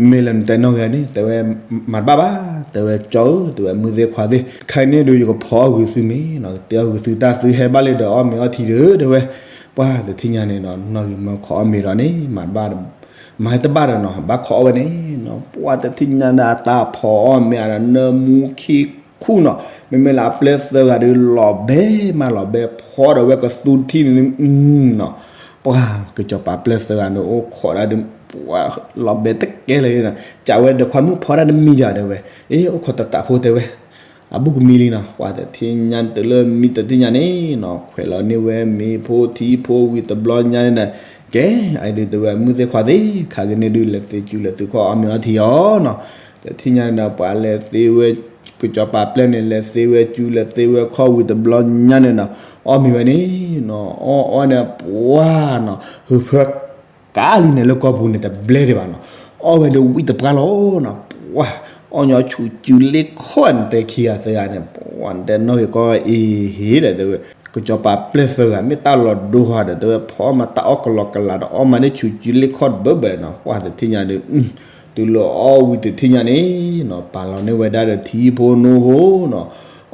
မ့ၢ်လၢနတဲနီၣ်ဂ့ၤန့ၣ် တဲဝဲ မၤတဘၣ်ဘၣ် တဲဝဲ ကၠီဧၢ တဲဝဲ မုၢ်သ့ၣ်ခွါသ့ၣ် ခဲအံၤန့ၣ်ဒုး ယကဖီအီၣ်ဂုာ်သုမ့ၤနီၤ ကတဲအီၣ်ဂုာ်သုတၢ် သုဟဲဘၣ်လၢဒီးအီၣ်မ့ၤအီထံဒီး တဲဝဲ. ပှၤတထံၣ်ညါန့ၣ်နီၤ နီၣ်ဂ့ၤမၢခီအီၣ်မ့ၤဒီးန့ၣ် မၤတဘၣ် မၤတဘၣ်ဒီးနီၤ ဘၣ်ခီအီၣ်ဝဲန့ၣ်နီၤ ပှၤတထံၣ်ညါန့ၣ် အတၢ်ဖီအီၣ်မ့ၤအနၢမူခံခူၣ်နီၤ မ့မ့ၢ်လၢအပျဲၢ်သၢဂၤဒီး လီၤဘဲမးလီၤဘဲဖီဒီးဝဲကသူထံၣ်န့ၣ်နီၤ ပှၤကစီၤပၤပျဲၢ်သၢဂၤန့ၣ် အိၣ်ခိးဒၣ်ဒီး ပှၤလီၤဘဲတကဲလၢၤနီၤ စံးဝဲဒီး ခွါမုၣ်ဖီဒၣ်တမံၤဒီး တဲဝဲ အ့ အိၣ်ခိးတတးဖိ တဲဝဲ အဘူၣ်ကမံလံနီၤ ပှၤတထံၣ်ညါန့ၣ် တုၤလၢမံတထံၣ်ညါန့ၣ်နီၤ ခွဲးလီၤန့ၢ်ဝဲမ့ၤဖိထံဖိဝံၤတဘျီညါန့ၣ်ဒီး ကဲ အဒုးတဲဝဲ မုၢ်သ့ၣ်ခွါသ့ၣ် ခါကန့ၣ်ဒုး လဲၤသ့စုလဲၤသ့ခီၣ်အီၣ်မ့ၤအီထံအီၤနီၤ တထံၣ်ညါန့ၣ်ဒီး ပှၤလဲၤသ့ဝဲ ကစီၤပၤပျဲၢ်န့ၣ် လဲၤသ့ဝဲစုလဲၤသ့ဝဲခီၣ်ဝံၤတဘျီညါန့ၣ်နီၤ အီၣ်မ့ၤဝဲန့ၣ်နီၤ အီၣ်အီၣ်န့ၣ် ပှၤနီၤ ဟုးဖၢ ကးလံန့ၣ် လၢကီၢ်ပူၤန့ၣ် တဘျဲဒံးဘၣ်နီၤ အီၣ်ဝဲဒီးဝံၣ်တပှၢ်လီၤနီၤ ပှၤ အီၣ်ညီဆူးစုလ့ၣ်ခီၣ်န့ၣ် တဲခံဂၤသၢဂၤန့ၣ် ပှၤတဲနီၣ်ဂ့ၤကီအံၤဟ့ၣ်ဒီး တဲဝဲ ကစီၤပၤပျဲၢ်သၢဂၤ မ့ၢ်တၢ်လီၤဒိဟီဒီး တဲဝဲ ဖီအီၣ်မးတၢ်အီၣ်ကလီကလးဒီး အီၣ်မးန့ၣ်ဆူးစုလ့ၣ်ခီၣ်တဘၢဘၢနီၤ ပှၤတထံၣ်ညါဒီး တုၤလၢအီၣ်ဝံၤတထံၣ်ညါန့ၣ်နီၤ ပာ်လီၤန့ၢ်ဝဲဒၣ်ဒီးထံဖိနိဖိနီၤ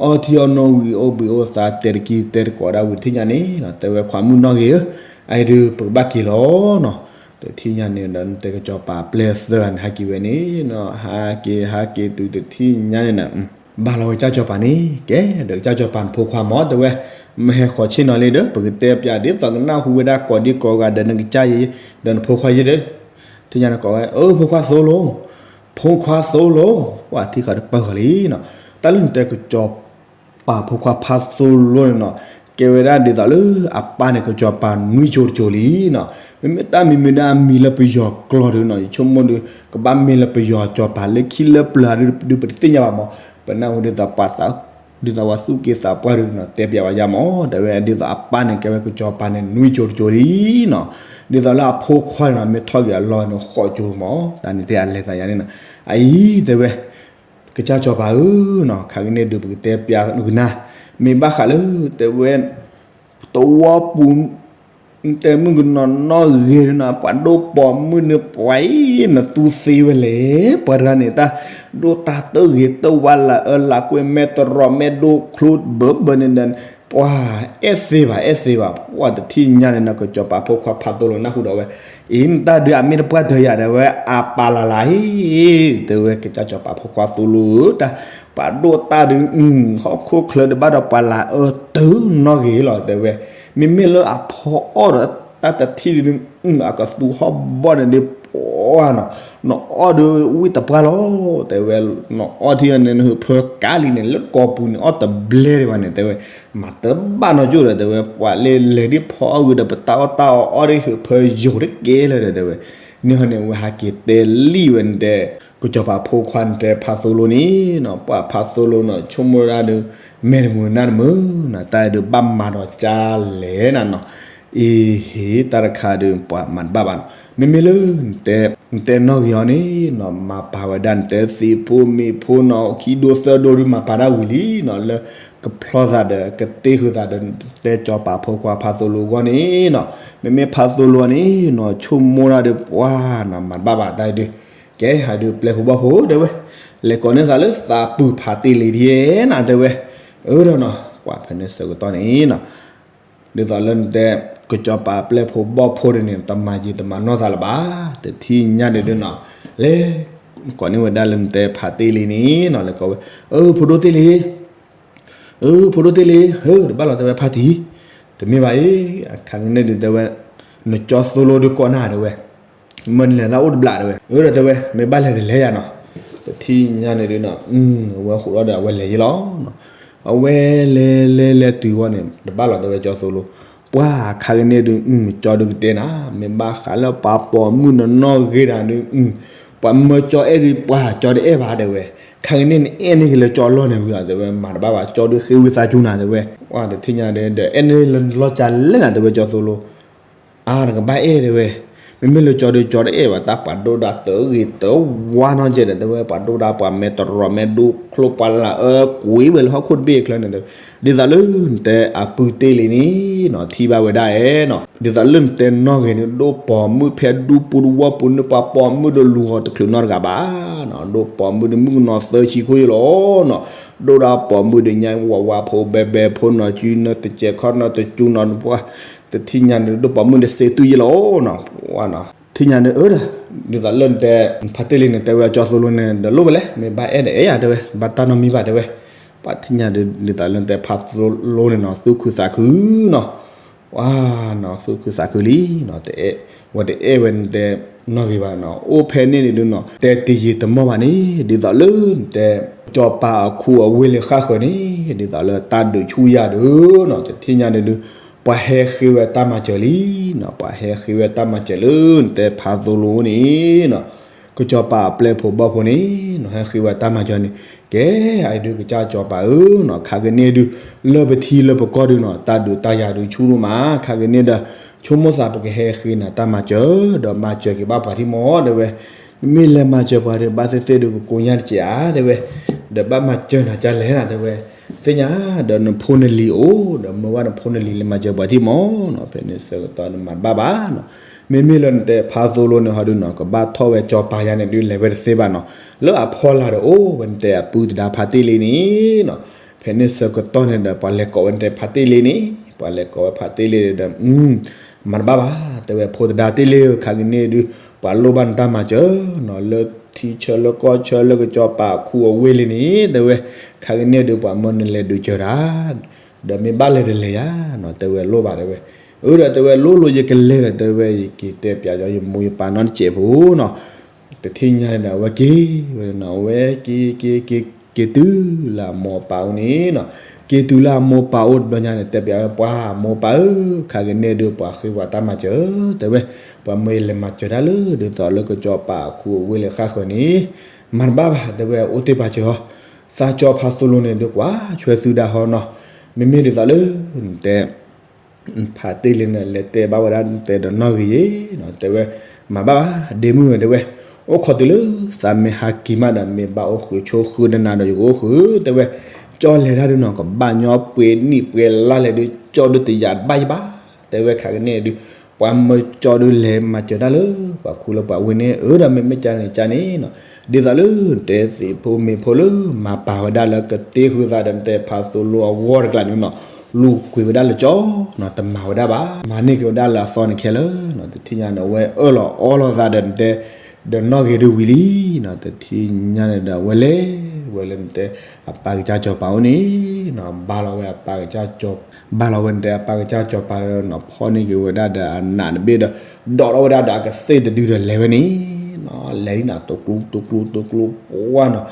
အီထံအီနိဝံၤ အိၣ်ဘှံးအိၣ်သါ တဲတကံတဲတကိးဒၣ်ဝံၤတထံၣ်ညါန့ၣ်နီၤ တဲဝဲခွါမုၣ်နီၣ်ဂ့ၤဧၢ အအံၤဒုးပကဘၣ်က့ၤလီၤနီၤ တထံၣ်ညါန့ၣ်ဒီး နတဲကစီၤပၤပျဲၢ်သၢဂၤန့ၣ် ဟဲက့ၤဝဲန့ၣ်နီၤ ဟဲက့ၤ ဟဲက့ၤတုၤတထံၣ်ညါန့ၣ်နီၤ ဘၣ်လီၤဝဲကစၢ်စီၤပၤန့ၣ် ကဲ ဒီးကစၢ်စီၤပၤနဖိခွါမ့ၢ် တဲဝဲ မ့ၢ်ဟဲဃီၤဆ့ၣ်နီၤလံဒီး ပကတဲပျးဒ်သိးကနၢ်ဟူဝဲဒၣ်ကိးဒံကိးဂၤဒီးနကစၢ်ယဲ ဒီးနဖိခွါယဲဒီး ထံၣ်ညါန့ၣ်ကိးဝဲ အၢ ဖိခွါသိလီၤ ဖိခွါသိလီၤ ပှၤထံၣ်ဃီၤဒီးပၢၢ်ဃီၤလံနီၤ တၢ်လၢနတဲကစီၤပၤဖိခွါဖါသိလီၤန့ၣ်နီၤ ကဲဝဲဒၣ်ဒ်သိးလၢအပၢ်န့ၣ် ကစီၤပၤနွံကၠိတကၠိလံနီၤ မ့မ့ၢ်တၢ်မံၤမ့ၢ်ဒၣ်အမံၤလၢပယီၤကျိာ်ဒုးနီၤ ယဆိကမိၣ်ဒီး ကဘၣ်မ့ၢ်လၢပယီၤစီၤပၤလၢခံလၢပျၢၤဒုး ဒုးပတသ့ၣ်ညါဘၣ်မး ပနၢ်ဟူဒ်သိးပှၤသး ဒ်သိးပှၤသူၣ်က့သးပှၢ်ဒုးနီၤ တဲပျးဝဲယါမး တဲဝဲဒ်သိးအပၢ်န့ၣ် ကဲဝဲကစီၤပၤန့ၣ် နွံကၠိတကၠိလံနီၤ ဒ်သိးလၢအဖိခွါန့ၣ်နီၤ မ့ၢ်ထီၣ်က့ၤအလီၢ်န့ၣ် ဃိးကၠိမး တၢ်န့ၣ်တဲအလဲၤသးယါန့ၣ်နီၤ အအံၤတဲဝဲ ကစၢ်စီၤပၤဧၢနီၤ ခါကန့ၣ်ဒုးပကတဲပျးကနၣ် မ့ၢ်ဘၣ်ဃးလၢ တဲဝဲ တဝီပူၤ တဲမုၢ်ကနီၤနီၣ်ဂ့ၤနီၤ ပှၤဒိၣ်ပိာ်မုၣ်န့ၣ် ပှၤအံၤ နသူသ့ဝဲလဲၣ် ပှၤတဂၤန့ၣ် တၢ်ဒိၣ်တၢ်တၢ်ဂ့ၤတၢ်ဝါလၢအၢလၢကွဲမဲာ်တရီးမဲာ်ဒိၣ် ချိဘၢဘၢန့ၣ်ဒီး ပှၤအဲၣ်သ့ဘၣ် အဲၣ်သ့ဘၣ် ပှၤတထံၣ်ညါန့ၣ်နီၤ ကစီၤပၤဖိခွါဖးသိလိနၢ်ဟူဒီးဝဲ, အံၤနတၢ်ဒုးအမ့ၢ်တပှၢ်တၢၢ်ယၤဒီးဝဲ အပာ်လၢ်လၢ်ဟ့ၣ် တဲဝဲ ကစၢ်စီၤပၤဖိခွါသိလိဧၢ, တၢ်ပှၤဒိၣ်တၢ်ဒုး ဟီၣ်ခိၣ်ချၢဒုးဘၣ်ဒီးပှၤလၢအအၢတုၤနီၣ်ဂ့ၤလီၤ တဲဝဲ, မ့မ့ၢ်လၢအဖီအီၣ်ဒီးတၢ်တထံၣ်ဒုး အကသူဟီၣ်ဘီၣ်န့ၣ်ဒုး ပှၤနီၤ, နအီၣ်ဒုးဝံၣ်တပှၢ်လီၤ တဲဝဲ, နအီၣ်ထံၣ်န့ၣ် နဟုးဖၢကါလံန့ၣ် လၢကီၢ်ပူၤန့ၣ် အီၣ်တဘျဲဒံးဘၣ်န့ၣ် တဲဝဲ, မၤတဘၣ်နီတကၠိၢ်ဒီး တဲဝဲ, ပှၤလၢလဲၤဒ်ဖီအီၣ်ဝံၤဒီး ပတၢ်အီၣ်တၢ်အီအီၣ်ဒ်ဟုးဖၢယိာ်တကဲလၢာ်ဒီး တဲဝဲ, န့ၣ်ဟီန့ၣ် အဝဲဟးက့ၤတဲလံဝဲန့ၣ်တဲ ကစီၤပၤဖိခွါန့ၣ်တဲဖးသိလိန့ၣ်နီၤ, ပှၤဖးသိလိနီၤ ဆိကမိၣ်ဒၣ်ဒုး မဲာ်တမုာ်နၢ်တမုာ်နီၤ, တၢ်ဒုးဘၣ်မၤဒီးကၢ်လဲၣ်နၤနီၤ, အံၤဟ့ၣ်တၢ်တခါဒုး ပှၤမၤတဘၣ်ဘၣ်နီၤ, မ့မ့ၢ်လၢ နတဲနီၣ်ဂ့ၤအီၤန့ၣ်နီၤ မၤပာ်ဝဲဒၣ်နတဲသံးဖိမံၤဖိနီၤ ခံဒိသၢဒိဒုး မၤပာ်ဒၣ်ဝံၤလံနီၤ, လၢကဖျီသးဒီး ကတ့ဃုာ်သးဒီး တဲကစီၤပၤဖိခွါဖးသိလိအဂီၢ်န့ၣ်နီၤ, မ့မ့ၢ်ဖးသိလိန့ၣ်နီၤ ဆိကမိၣ်ဒၣ်ဒုး ပှၤနီၤ မၤတဘၣ်ဘၣ်တၢ်ဒုး ကဲ ဟးဒုးပျဲၢ်ဖိဘီၣ်ဖိ တဲဝဲ, လဲၤကိးန့ၢ်သးလၢသးပုၢ်ဖးတ့ၢ်လံဒ်နၤ တဲဝဲ, အၢဒီးနီၤ ပှၤဖဲန့ၣ်ဆၢကတီၢ်န့ၣ်နီၤ ဒ်သိးလၢနတဲ ကစီၤပၤပျဲၢ်ဖိဘီၣ်ဖိဒ်န့ၣ် တမၤယံာ်တမၤနီၢ်သးလၢၤဘၣ်, တထံၣ်ညါန့ၣ်ဒုးနီၤ, လဲၤ ကိးန့ၢ်ဝဲဒၣ်လၢနတဲဖးတ့ၢ်လံန့ၣ်နီၤ လဲၤကိးဝဲ, အၢ ဖိဒိၣ်တ့ၢ်လံ အၢ ဖိဒိၣ်တ့ၢ်လံ ဟၢ တဘၣ်လီၤ တဲဝဲ ဖါတံၢ်, တမ့ၢ်ဘၣ်အံၤ အခါကန့ၣ်ဒုး တဲဝဲ, နကၠီသိလိဒုးကိးနၤ တဲဝဲ, မ့ၢ်နလဲၤလၢအိၣ်တဘျး တဲဝဲ, အၢ ဒီးတဲဝဲ မ့ၢ်ဘၣ်လဲၤတလဲၤယၤနီၤ, တထံၣ်ညါန့ၣ်ဒုးနီၤ အဝဲဃိးဒီး အဝဲလဲၤယံၤလီၤ, အဝဲလဲၤလဲၤလဲၤတုၤဝဲန့ၣ် တဘၣ်လီၤ တဲဝဲ ကၠီသိလိ, ပှၤခါကန့ၣ်ဒုး ကၠီဒုးကတဲနၤ မ့ၢ်ဘၣ်ဃးလၢပှၤပိာ်မုၣ်နနီၣ်ဂ့ၤတၢ်ဒုး ပှၤမၢကၠီအဲၣ်ဒုး ပှၤကၠီတအဲၣ်ဘၣ် တဲဝဲ, ခါကန့ၣ်နအဲၣ်န့ၢ်က့ၤလၢကၠီလီၢ်န့ၣ်ဝံၤလီၤ တဲဝဲ, မၤတဘၣ်ဘၣ် ကၠီဒုးဃ့ဝံသးစူၤနၤ တဲဝဲ, ပှၤတထံၣ်ညါဒီး အဲၣ်န့ၢ်လၢနလီၢ်ကၢ်လဲၣ်နၤ တဲဝဲ ကၠီသိလိ, အါ နကဘၣ်အဲၣ် တဲဝဲ, မ့မ့ၢ်လၢကၠီဒုး ကၠီတအဲၣ်ဘၣ် တၢ်ပှၤဒိၣ်ဒၣ်တဂ့ၤတဝါနီၢ်ကဲဒီး တဲဝဲ ပှၤဒိၣ်ဒၣ်ပှၤမဲာ်တရီမဲာ်ဒိၣ်ချိၣ် ပှၤလၢအအၢကွံာ်ဝဲလၢဟီၣ်ခိၣ်တဘ့ၣ်အချၢန့ၣ် တဲဝဲ, ဒ်သိးလၢနတဲအပုၢ်တ့ၢ်လံန့ၣ်နီၤ ထံၣ်ဘၣ်ဝဲဒၣ်အဲၣ်နီၤ, ဒ်သိးလၢနတဲနီၣ်ဂ့ၤန့ၣ် ဒိၣ်ပိာ်မုၣ်ဖဲဒူပူၤတဝီပူၤန့ၣ် ပှၤပိာ်မုၣ်ဒီးလူၤဂီၤတချုးနီတဂၤဘၣ်နီၤ, ဒိၣ်ပိာ်မုၣ်ဒီးမုၣ်ကနီၤသၢဆံခိၣ်ယံၤလီၤနီၤ, ဒိၣ်ဒၣ်ပိာ်မုၣ်ဒီးညါဝးဝးဖိ ဘဲဘဲဖိနီၤ စုနီၤ တစဲးခီနီၤ တစူနီၤ ပှၤ တထံၣ်ညါန့ၣ် ဒိၣ်ပိာ်မုၣ်ဒီးစ့တူၢ်ယံၤလီၤနီၤ, ပှၤနီၤ ထံၣ်ညါန့ၣ် အၢ ဒ်သိးလၢနတဲ ဖါတ့ၢ်လံန့ၣ် တဲဝဲကၠီသိလိန့ၣ် ဒီးလိၣ်ဝဲလဲၣ် မ့ၢ်ဘၣ်အဲၣ်ဒီးအဲၣ်ယၤ တဲဝဲ ဘၣ်တၢ်နီတမံၤဘၣ် တဲဝဲ, ပှၤထံၣ်ညါဒ်သိးလၢနတဲဖါသိလိန့ၣ်နီၤ သူၣ်ခုသးခုနီၤ ပှၤနီၤ သူၣ်ခုသးခုလံနီၤ ဝဲတအဲၣ်ဝဲနတဲနီၣ်ဂ့ၤဘၣ်နီၤ, အိၣ်ဖဲန့ၣ်န့ၣ်ဒုးနီၤ တဲတယံာ်တမီၢ်ဘၣ်န့ၣ် ဒ်သိးလၢနတဲ ကစီၤပၤအခူအဝ့ၢ်လၢဃၣ်ဃၢၤန့ၣ် ဒ်သိးလၢတၢ်ဒုးဆူၣ်ယၤဒုးနီၤ တထံၣ်ညါန့ၣ်ဒုး ပှၤဟဲဃ့ဝဲတၢ်မၤစၢၤလံနီၤ, ပှၤဟဲဃ့ဝဲတၢ်မၤစၢၤလၢနတဲဖါသိလိန့ၣ်နီၤ ကစီၤပၤအပျဲၢ်ဖိဘီၣ်ဖိန့ၣ်နီၤ ဟဲဃ့ဝဲတၢ်မၤစၢၤန့ၣ်, ကဲ အဒုးကစၢ်စီၤပၤဧၢနီၤ ခါကန့ၣ်ဒုး လၢပထံလၢပကီၢ်ဒုးနီၤ တၢ်ဒုးတၢ်ယၤဒုးဆူၣ်ဒိၣ်မး ခါကန့ၣ်ဒီး ဆိကမိၣ်သးပကဟဲဃ့နၤတၢ်မၤစၢၤ ဒီးမၤစၢၤက့ၤဘၣ်ပှၤထံၣ်မီၢ် တဲဝဲ, မ့ၢ်လဲၤမၤစၢၤပှၤဒီး ဘၣ်သ့ၣ်သ့ၣ်ဒုးကကိးညါတကဲးဧါ တဲဝဲ, ဒီးဘၣ်မၤစၢၤနၤကလဲၣ်နၤ တဲဝဲ, သ့ၣ်ညါ ဒီးနဖိနလံၤအိၣ် ဒီးမၢဝဲနဖိနလံၤလၢမၤစၢၤပှၤထံၣ်မီၢ်နီၤ ဖဲန့ၣ်ဆၢကတီၢ်န့ၣ်မၤတဘၣ်ဘၣ်နီၤ, မ့မ့ၢ်လၢနတဲဖါသိလိန့ၣ်ဟီဒုးနီၤ ကဘၣ်ထီၣ်ဝဲကၠီၤပၤယါန့ၣ်ဒုးလဲၤဝဲတသ့ဘၣ်နီၤ, လၢအဖီလာ်ဒီးအိၣ်ဝဲနတဲအပုၢ်တဒါဖါတ့ၢ်လံန့ၣ်နီၤ, ဖဲန့ၣ်ဆၢကတီၢ်န့ၣ်ဒီး ပှၤလဲၤကိးဝဲနတဲဖါတ့ၢ်လံန့ၣ် ပှၤလဲၤကိးဝဲဖါတ့ၢ်လံဒီး မၤတဘၣ်ဘၣ် တဲဝဲ ဖိတဒါတ့ၢ်လံ ခါကန့ၣ်ဒုး ပှၤလိၣ်ဘၣ်နတၢ်မၤစၢၤနီၤ လၢထံဆၢလၢကီၢ်ဆၢလၢကစီၤပၤအခူအဝ့ၢ်လံန့ၣ် တဲဝဲ, ခါကန့ၣ်ဒုး ပှၤမၢနလဲၤဒုးစၢၤတၢ် ဒီးမ့ၢ်ဘၣ်လဲၤတလဲၤယၤနီၤ တဲဝဲလိၣ်ဘၣ်တဲဝဲ, အၢ ဒီးတဲဝဲလိၣ်လိၣ်ယကလဲၤဒီး တဲဝဲ ယက့ၤတဲပျးယမိၢ်ယပၢ်နီတစဲးဖိနီၤ, တထံၣ်ညါန့ၣ်ဒီး အဝဲက့ၤဝဲနီၤ အဝဲက့ၤက့ၤက့ၤက့ၤတုၤလၢအမိၢ်အပၢ်အိၣ်န့ၣ်နီၤ, က့ၤတုၤလၢအမိၢ်အပၢ်အိၣ်တဘျီညါန့ၣ် တဲပျးဝဲပှၤမိၢ်ပၢ်ဧၢ, ခါကန့ၣ်ဒုးပှၤဃ့ပှၤတၢ်မၤစၢၤ တဲဝဲ, ပှၤမၢယလဲၤမၤစၢၤတၢ်လၢ ဒ်သိးလၢကစီၤပၤအခူအဝ့ၢ်လၢဃၣ်ဃၢၤန့ၣ်, မၤတဘၣ်ဘၣ် တဲဝဲ အိၣ်တ့ၢ်ပာ်စၢၤအီၤ, သးကၠီဖါသိလိန့ၣ်ဒုးကွၢ်ဆွဲသုဒၣ်ဟီနီၤ, မ့မ့ၢ်ဒ်သိးလၢ နတဲ ဖါတ့ၢ်လံန့ၣ် လဲၤတဲဘၣ်ဝဲဒၣ်နတဲဒီးနီၣ်ဂံၢ်ယဲနီၤ တဲဝဲ, မၤဘၣ်ဘၣ် ဒ့မုၣ်ဝဲတဲဝဲ, အိၣ်ခိးတုၤလၢ သးမ့ၢ်ဟးက့ၤမးဒီး မ့ၢ်ဘၣ်အိၣ်ဃုာ်ဆိဃုာ်ဒီးနၤဒီး ယကအိၣ်ဃုာ် တဲဝဲ, ကၠီလဲၤတၢ်ဒုးနီၤ ကဘၣ်ညီပှဲၤနံၣ်ပှဲၤလါလဲၣ်ဒုး ကၠီဒုးတယာ်ဘၣ်ယဘၣ် တဲဝဲ ခါကန့ၣ်ဒုး ပှၤမၢကၠီဒုးလဲၤမၤစၢၤတၢ်လၢ ပှၤခူလၢပှၤဝ့ၢ်န့ၣ် အၢ ဒီးမ့မ့ၢ်ကန့ၣ်ကန့ၣ်နီၤ, ဒ်သိးလၢ နတဲသ့ၣ်ဖိမ့ၢ်ဖိလၢ မၤပာ်ဝဲဒၣ်လၢကတ့ဃုာ်သးဒီးနတဲဖါသိလိအဂီၢ်တကျါန့ၣ်နီၤ, လူၤကွံာ်ဝဲဒၣ်လၢကၠီနီၤ, တမၤဝဲဒၣ်ဘၣ်, မၤန့ၢ်က့ၤဝဲဒၣ်လၢအသီန့ၣ်ခဲလၢာ်နီၤ. တထံၣ်ညါန့ၣ် အဝဲအၢၣ်လီၤအီလီၤသးဒီးနတဲ, ဒီးနီၣ်ဂ့ၤဒုးဝံၤလံနီၤ. တထံၣ်ညါန့ၣ်ဒီး အဝဲလဲၤဝဲလၢနတဲ အပၢ်ကစၢ်စီၤပၤအိၣ်န့ၣ်နီၤ, ဘါလီၤဝဲအပၢ်ကစၢ်စီၤ ဘါလီၤဝဲနတဲအပၢ်ကစၢ်စီၤပၤနီၤ, ဖီၣ်န့ၢ်က့ၤဝဲဒၣ်ဒီးအနးတဘ့ၣ်ဒီး ဒိးထီၣ်ဝဲဒၣ်ဒီးအကသ့ၣ်တဒုဒီးလဲၤဝဲန့ၣ်နီၤ, လဲၤလံနီၤ, တကျိတကျိတကျိပှၢ်နီၤ,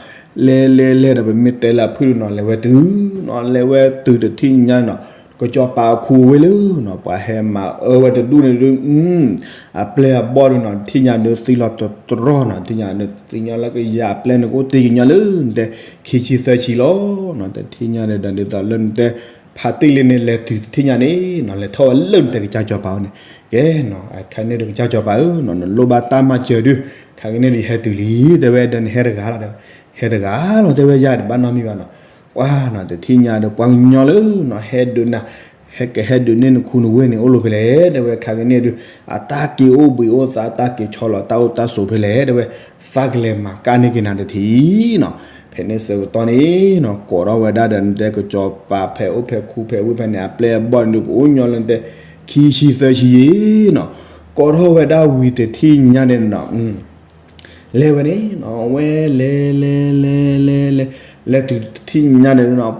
လဲၤလဲၤလဲၤဒီး ပမ့ၢ်တဲလၢအဖုၣ်ဒုနီၤ, လဲၤဝဲတုၤနီၤ, လဲၤဝဲတုၤတထံၣ်ညါနီၤ, ကစီၤပၤအခူအဝ့ၢ်လၢနီၤ, ပှၤဟဲမၤအၢဝဲတဒူၣ်န့ၣ်ဒုး အပျဲၢ်အဘီၣ်ဒုနီၤ, တထံၣ်ညါဒုးသံလီၤတတြီၢ်နီၤ, တထံၣ်ညါဒုးသံညီလၢကယၤအပျဲၢ်န့ၣ် ကအိၣ်တ့ၢ်ကညီလၢနတဲ ခံဆံသၢဆံလီၤနီၤ. တထံၣ်ညါန့ၣ်ဒီး ဒ်သိးလၢနတဲ ဖါတ့ၢ်လ့န့ၣ် လဲၤတုၤတထံၣ်ညါန့ၣ်နီၤ, လဲၤထီၣ်ဝဲလၢနတဲကစၢ်စီၤပၤအိၣ်န့ၣ်, ကဲနီၤ, အခါန့ၣ်ဒီးကစၢ်စီၤပၤဧၢနီၤ, နလိၣ်ဘၣ်တၢ်မၤစၢၤဒုး, ခါကန့ၣ်ဒီးယဟဲတုၤလံ တဲဝဲ, ဒီးနဟဲတဂၤလီၤ, ဟဲတဂၤလီၤ တဲဝဲ, ယၤတဘၣ်နီတမံၤဘၣ်နီၤ. ပှၤနီၤ, တထံၣ်ညါဒီးပှၤကညီလၢနီၤ, ဟဲဒုးနၤ ဟဲကဟဲဒုးန့ၢ်နခူနဝ့ၢ်န့ၣ် အိၣ်လီၤဖဲလဲၣ် တဲဝဲ, ခါကန့ၣ်ဒုး အတၢ်က့ၤအိၣ်ဘှံးအိၣ်သါ တၢ်က့ၤဆီလီၤတၢ်အိၣ်တၢ်ဆိးဖဲလဲၣ် တဲဝဲ, သးကလဲၤမၤကၣ်န့ၢ်က့ၤနၤတထံၣ်နီၤ. ဖဲန့ၣ်ဆၢကတီၢ်န့ၣ်နီၤ, ကိးထီၣ်ဝဲဒၣ်ဒီးနတဲကစီၤပၤဖဲအိၣ်ဖဲခူဖဲဝ့ၢ်ဖဲန့ၣ် အပျဲၢ်အဘီၣ်န့ၣ်ဒုး ကအိၣ်ညီလၢနတဲ ခံဆံသၢဆံယံၤနီၤ, ကိးထီၣ်ဝဲဒၣ်ဝံၤတထံၣ်ညါန့ၣ်နီၤ လဲၤဝဲန့ၣ်နီၤ, ဝဲလဲၤလဲၤလဲၤလဲၤလဲၤ လဲၤတုၤတထံၣ်ညါန့ၣ်နီၤ,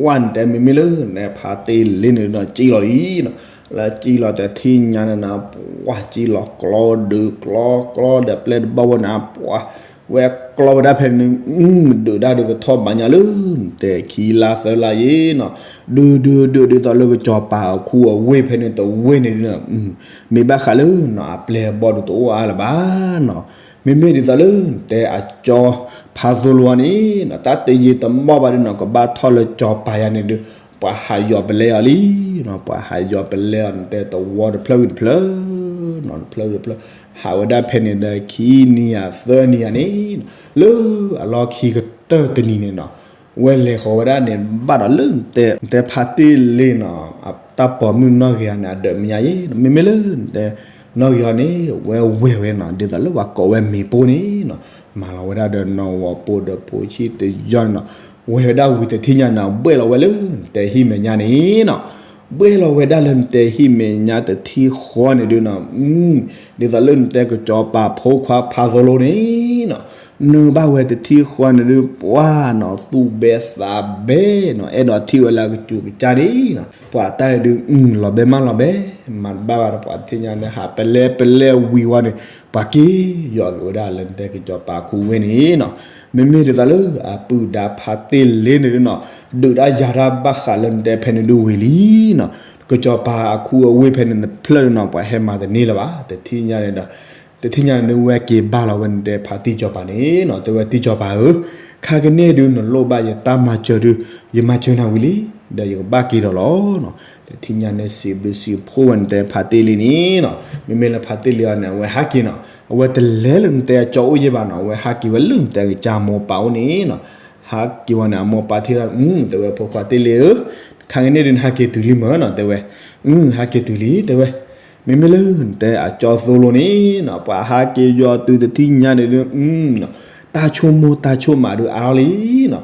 ပှၢ်နတဲ မ့မ့ၢ်လၢန ဖါတ့ၢ်လ့န့ၣ်နီၤ ကံလီၤလံနီၤ, လၢကံလီၤတထံၣ်ညါန့ၣ်နီၤ, ပှၢ်ကံလီၤကျီဒုးကျီကျီဒီး ပျဲၢ်တဘီၣ်ဝဲန့ၣ် ပှၢ် ဝဲကျီဝဲဒၣ်ဖဲန့ၣ်, ဒုးဒၣ်ဒုးကထီၣ်ဘၣ်ညါလၢ နတဲခံလါသၢလါယံၤနီၤ, ဒုးဒုးဒုးဒ်သိးလၢကစီၤပၤအခူအဝ့ၢ်ဖဲန့ၣ်တဝ့ၢ်န့ၣ်ဒုး မ့ၢ်ဘၣ်ဃးလၢနီၤ အပျဲၢ်အဘီၣ်ဒုးတအိၣ်အါလၢၤဘၣ်နီၤ, မ့မ့ၢ်ဒ်သိးလၢနတဲအကၠီဖါသိလိအီၤန့ၣ်နီၤ, တၢ်တယံာ်တမီၢ်ဘၣ်ဒုးနီၤ ကဘၣ်ထီၣ်လၢကစီၤပၤယၤန့ၣ်ဒုး ပှၤဟးယီၤပလဲအီၤလံနီၤ, ပှၤဟးယီၤပလဲအီၤန့ၣ် တဲတဝီတဖျၢၣ်ဝံၤတဖျၢၣ်နီၤ, တဖျၢၣ်ဝံၤတဖျၢၣ် ဟးဝဲဒၣ်ဖဲန့ၣ်ဒီး ခံနံၤယၤသၢနံၤယၤန့ၣ်နီၤ, လၢအလီၢ်ခံကတၢၢ်တနံၤန့ၣ်နီၤ, ဝဲလဲၤဃီၤဝဲဒၣ်န့ၣ် ဘၣ်ဒီးလၢနတဲ နတဲဖါတ့ၢ်လ့နီၤ, တၢ်ပိာ်မုၣ်နီၣ်ဂ့ၤအီၤန့ၣ် အဒၢးမ့ၢ်ညါယံၤ, မ့မ့ၢ်လၢနတဲ နီၣ်ဂံၢ်အီၤန့ၣ် ဝဲဝဲၢ်ဝဲနီၤ, ဒ်သိးလၢပှၤကိးဝဲမ့ၤပိၢ်န့ၣ်နီၤ, မၤလီၤဝဲဒၣ်ဒီးနီၣ်ဂီၤပိၢ်ဒီးပိၢ်ဆံတယီၢ်န့ၣ်နီၤ, ဝဲၢ်ဝဲဒၣ်ဝံၤတထံၣ်ညါန့ၣ် ဘှဲၣ်လီၤဝဲလၢနတဲဟံၣ်မဲာ်ညါန့ၣ်နီၤ, ဘှဲၣ်လီၤဝဲဒၣ်လၢနတဲဟံၣ်မဲာ်ညါတထံၣ်ဃီန့ၣ်ဒုးနီၤ, ဒ်သိးလၢနတဲကစီၤပၤဖိခွါဖးသိလိန့ၣ်နီၤ, နုာ်ဘၣ်ဝဲတထံၣ်ဃီန့ၣ်ဒုး ပှၢ်နီၤ သူၣ်ဘဲသးဘဲနီၤ, အဲၣ်ဒိးထံၣ်ဝဲလၢအကစူၤကစၢ်န့ၣ်နီၤ, ပှၤတၢ်ဒုး လီၤဘဲမးလီၤဘဲ, မၤတဘၣ်ဘၣ်ဒီးပှၤတထံၣ်ညါန့ၣ် ဟးပလဲပလဲဝံၤဝဲန့ၣ် ပှၤက့ၤယီၤက့ၤဝဲဒၣ်လၢနတဲကစီၤပၤခူဝ့ၢ်န့ၣ်နီၤ, မ့မ့ၢ်ဒ်သိးလၢအပုၢ်ဒါဖါတ့ၢ်လ့န့ၣ်ဒုးနီၤ, ဒုးဒၣ်ယၤတၢ်ဘၣ်ဃးလၢနတဲဖဲန့ၣ်ဒုးဝံၤလံနီၤ, ကစီၤပၤအခူအဝ့ၢ်ဖဲန့ၣ်တဖျၢၣ်ဒုးနီၤ ပှၤဟဲမၤတန့ၢ်လၢၤဘၣ်, တထံၣ်ညါန့ၣ်ဒီး တထံၣ်ညါန့ၣ်ဒုး ဝဲက့ၤဘါလီၤဝဲနတဲဖါတံၢ်စီၤပၤန့ၣ်နီၤ, တဲဝဲတံၢ်စီၤပၤဧၢ, ခါကန့ၣ်ဒုး နလိၣ်ဘၣ်ယတၢ်မၤစၢၤဒုး ယမၤစၢၤနၤဝံၤလံ, ဒီးယကဘၣ်က့ၤဒီးလီၤနီၤ, တထံၣ်ညါန့ၣ် စံးဘျုးစံးဖှိၣ်ဝဲနတဲဖါတ့ၢ်လ့န့ၣ်နီၤ, မ့မ့ၢ်လၢဖါတ့ၢ်လ့အီၤန့ၣ် အဝဲဟးက့ၤနီၤ, အဝဲတလဲၤလၢနတဲအကၠီအိၣ်ယဲၢ်ဘၣ်နီၤ, အဝဲဟးက့ၤဝဲလၢနတဲကစၢ်မိၢ်ပၢ်အိၣ်န့ၣ်နီၤ, ဟးက့ၤဝဲန့ၣ် အမိၢ်ပၢ်ထံၣ်လီၤ, တဲဝဲဖိခွါတ့ၢ်လ့ဧၢ, ခါကန့ၣ်ဒုး နဟးက့ၤတုၤလံမၢ်နီၤ, တဲဝဲ, ဟးက့ၤတုၤလံ တဲဝဲ, မ့မ့ၢ်လၢနတဲအကၠီသိလိန့ၣ်နီၤ, ပှၤဟးက့ၤယီၤတုၤတထံၣ်ညါန့ၣ်ဒုး တၢ်ဆိကမိၣ်တၢ်ဆိကမးဒုးအါထီၣ်လံနီၤ,